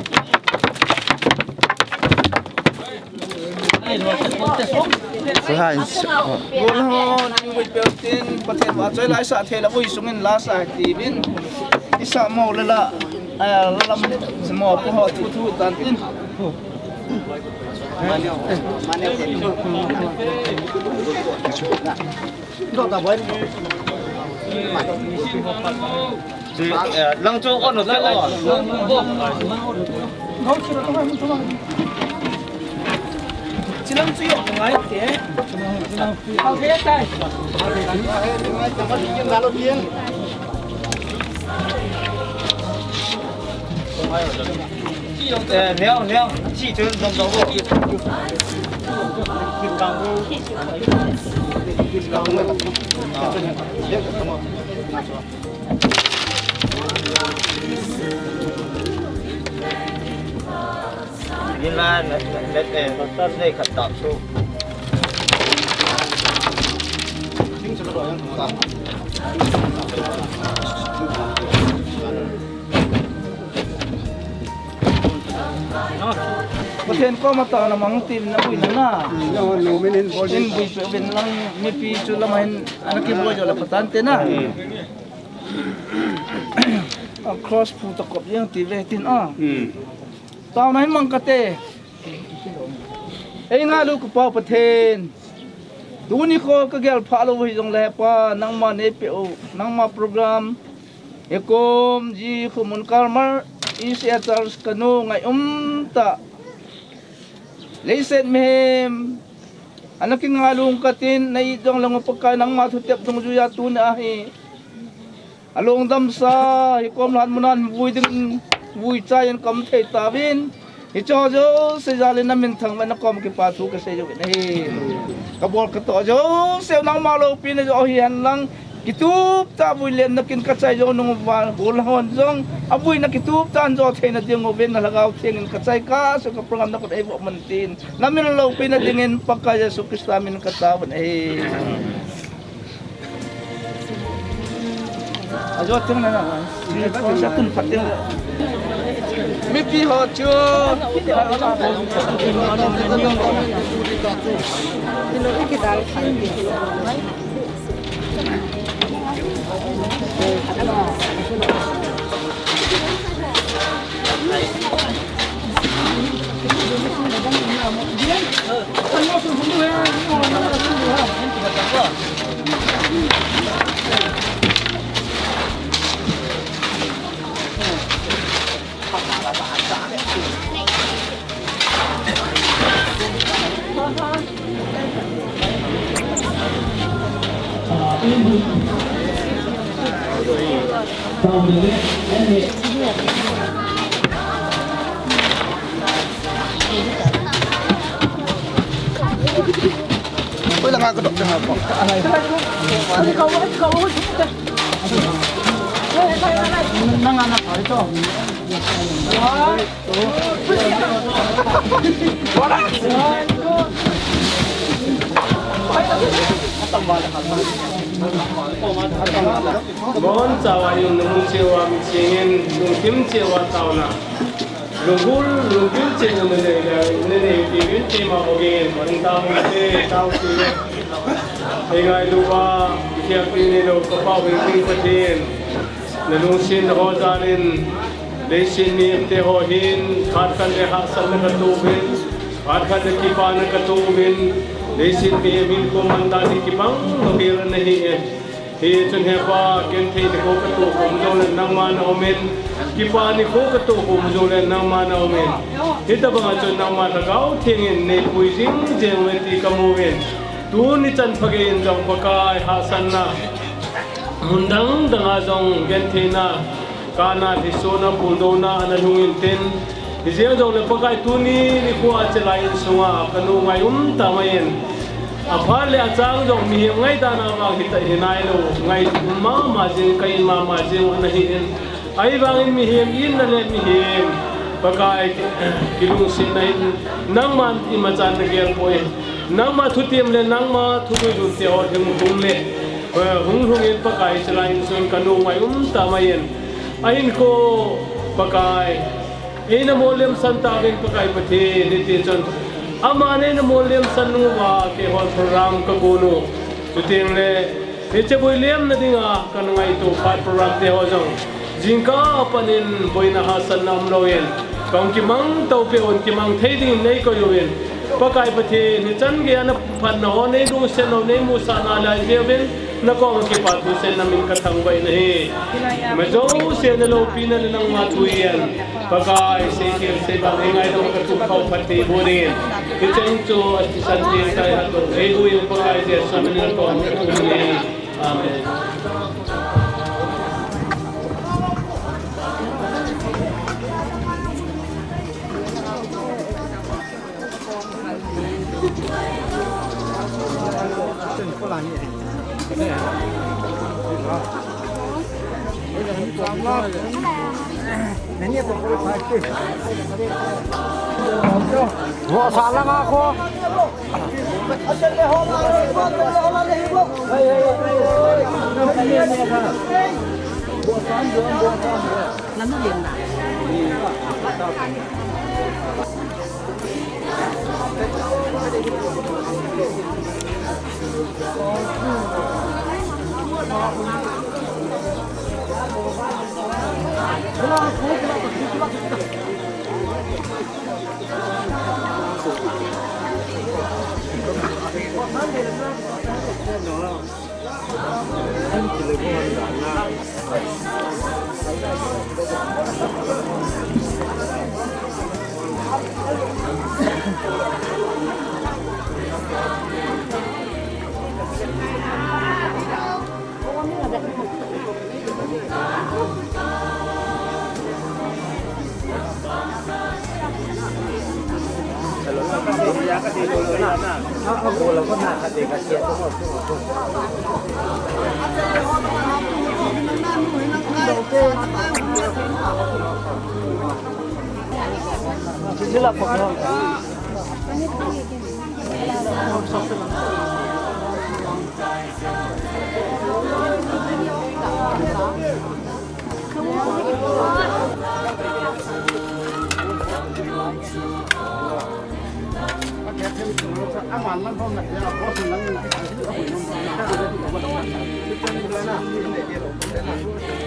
Bol ho, nin vui peh tin, Pathen vahchoi la i sah thei le vui sungin la sah tiuvin. I sah mo le la, a, la lam mo pu ho thu thu tan tin. Dot da boy. Lang chu on o te o. Chilang chu yo ngai te. Hao the tai. Eh, neo, neo, chi chu dom dom bo. Ni la, na, na, na, eh, na, na, khat tap su. Pathen koma taona mang tin na vui na na. Nin vui peh uvin lang mipi chu lama hin ana kiboi jo le patan te na. A cross phu ta kop jeng ti ve tin a. Taona hin mang kate. Ei ngailu ka Pa Pathen. Tuni kho ka gel pha lou hi jong le Pa, nangma nei peh u, nangma program. Hikom ji khu mun Kalmar, E C A Church ka nu ngai um ta. Leiset mihem. Ana kin ngailung katin, na it jong le ngo Pakai nangma thutep dungjuia tuni ahi. Alungdamsa, hikom lhan mun a vui ding, vui chai in ka um thei tauvin. Hiche jouse jal in na min thangvah in na kom kipa thu ka sei uvin ahi. Ka bol ka toh jouse nangma loupina joh hi hen lang. Kitup tah vui len na kin ka chai jou nung uva, hol hon jong. Avui na kitup tah in jo theina ding uvin na Lhagao Theng in ka chai kah a, so ka program na kot ei vo man tin. Na min loupina dingin Pakai Jesu Christa min ka taovin ahi. Ajo teng na na. Sa tun phat teng. Mipi ho chu. Bonchauva, iumna mun cheh uva miching in, lungthim cheh uva taona. Lunggel, lunggel cheh uva nanei le, nanei uvin, keima bou gel in, taovin te, taovin te. Eingailu uva, ikhelpi neilou, ka Pa Hungping Pathen. Nalungsetna ho jal in, leiset mihemte ho hin, phat khat le hahsatna katoh uvin, phat khat le kipana katoh uvin, leiset mihem hinkho mandan hi kibang lou gel ana hi e. Hichun he Pa, genthei nikho katoh khom jongle nangma na um in, kipa nikho katoh khom jongle nangma na um in. Hitobang a chun nangma Lhagao Theng in neipui jing jeng uve ti kamu uvin. Tuni chan phagei in jong Pakai hahsatna, mun dang dang a jong gentheina, kana, lhisona, phuldouna ana lhung intin, hijeng jongle Pakai tuni nikho a chelai insunga kanu ngai um tamai in. Aphat le achang jong mihem ngaidan a vang hita hinailou, ngai um mama jing, ka in mama jing ana hi in. Ahivangin mihem itna le mihem Pakai ki, kilungsetna in nangman imacha nagel poi. Nangma thutep le nangma thuguilhun te ho hung lhung le, eh, hung lhung in Pakai chelai insun kanu ngai um tamai in. Ahinkho Pakai, eina molhemsan tauvin Pakai Pathen, hiti chun aman eina molhemsan uva keiho program kagon u. Chuteng le, hiche boilemna dinga kana ngaito phat program te ho jong jingkah a pat in boina hahsatna umlou in, kahung kimang to peh un, kimang thei dingin neikoi uvin. Pakai Pathen, hichan geiya naphatna ho, neilungsetna ho, neimusahna lai jeh uvin, nakoma kipa thusen namin kathangvah in ahi. Ima jouse naloupina le nangma thu in, Pakai, seikhel seibang eingaidam katu khao phatthei boh dingin, hicheng chu athisan ding tai hatah in, eihuhhing Pakai Jesu min in nakoma kathum in ahi. Amen. Vo sa langa kho.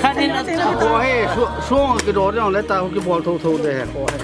Khat in a, kho he, su-, suang kidor jong le ta, kibol tho tho de he, kho he.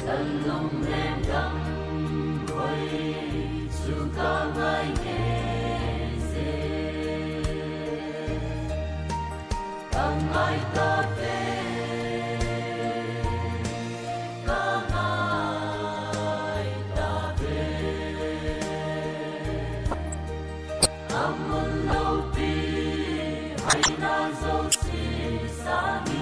Kalungleng gam khoi chu kangai nge je, kangai tave, kangai tave. Amun loupi haina jouse sang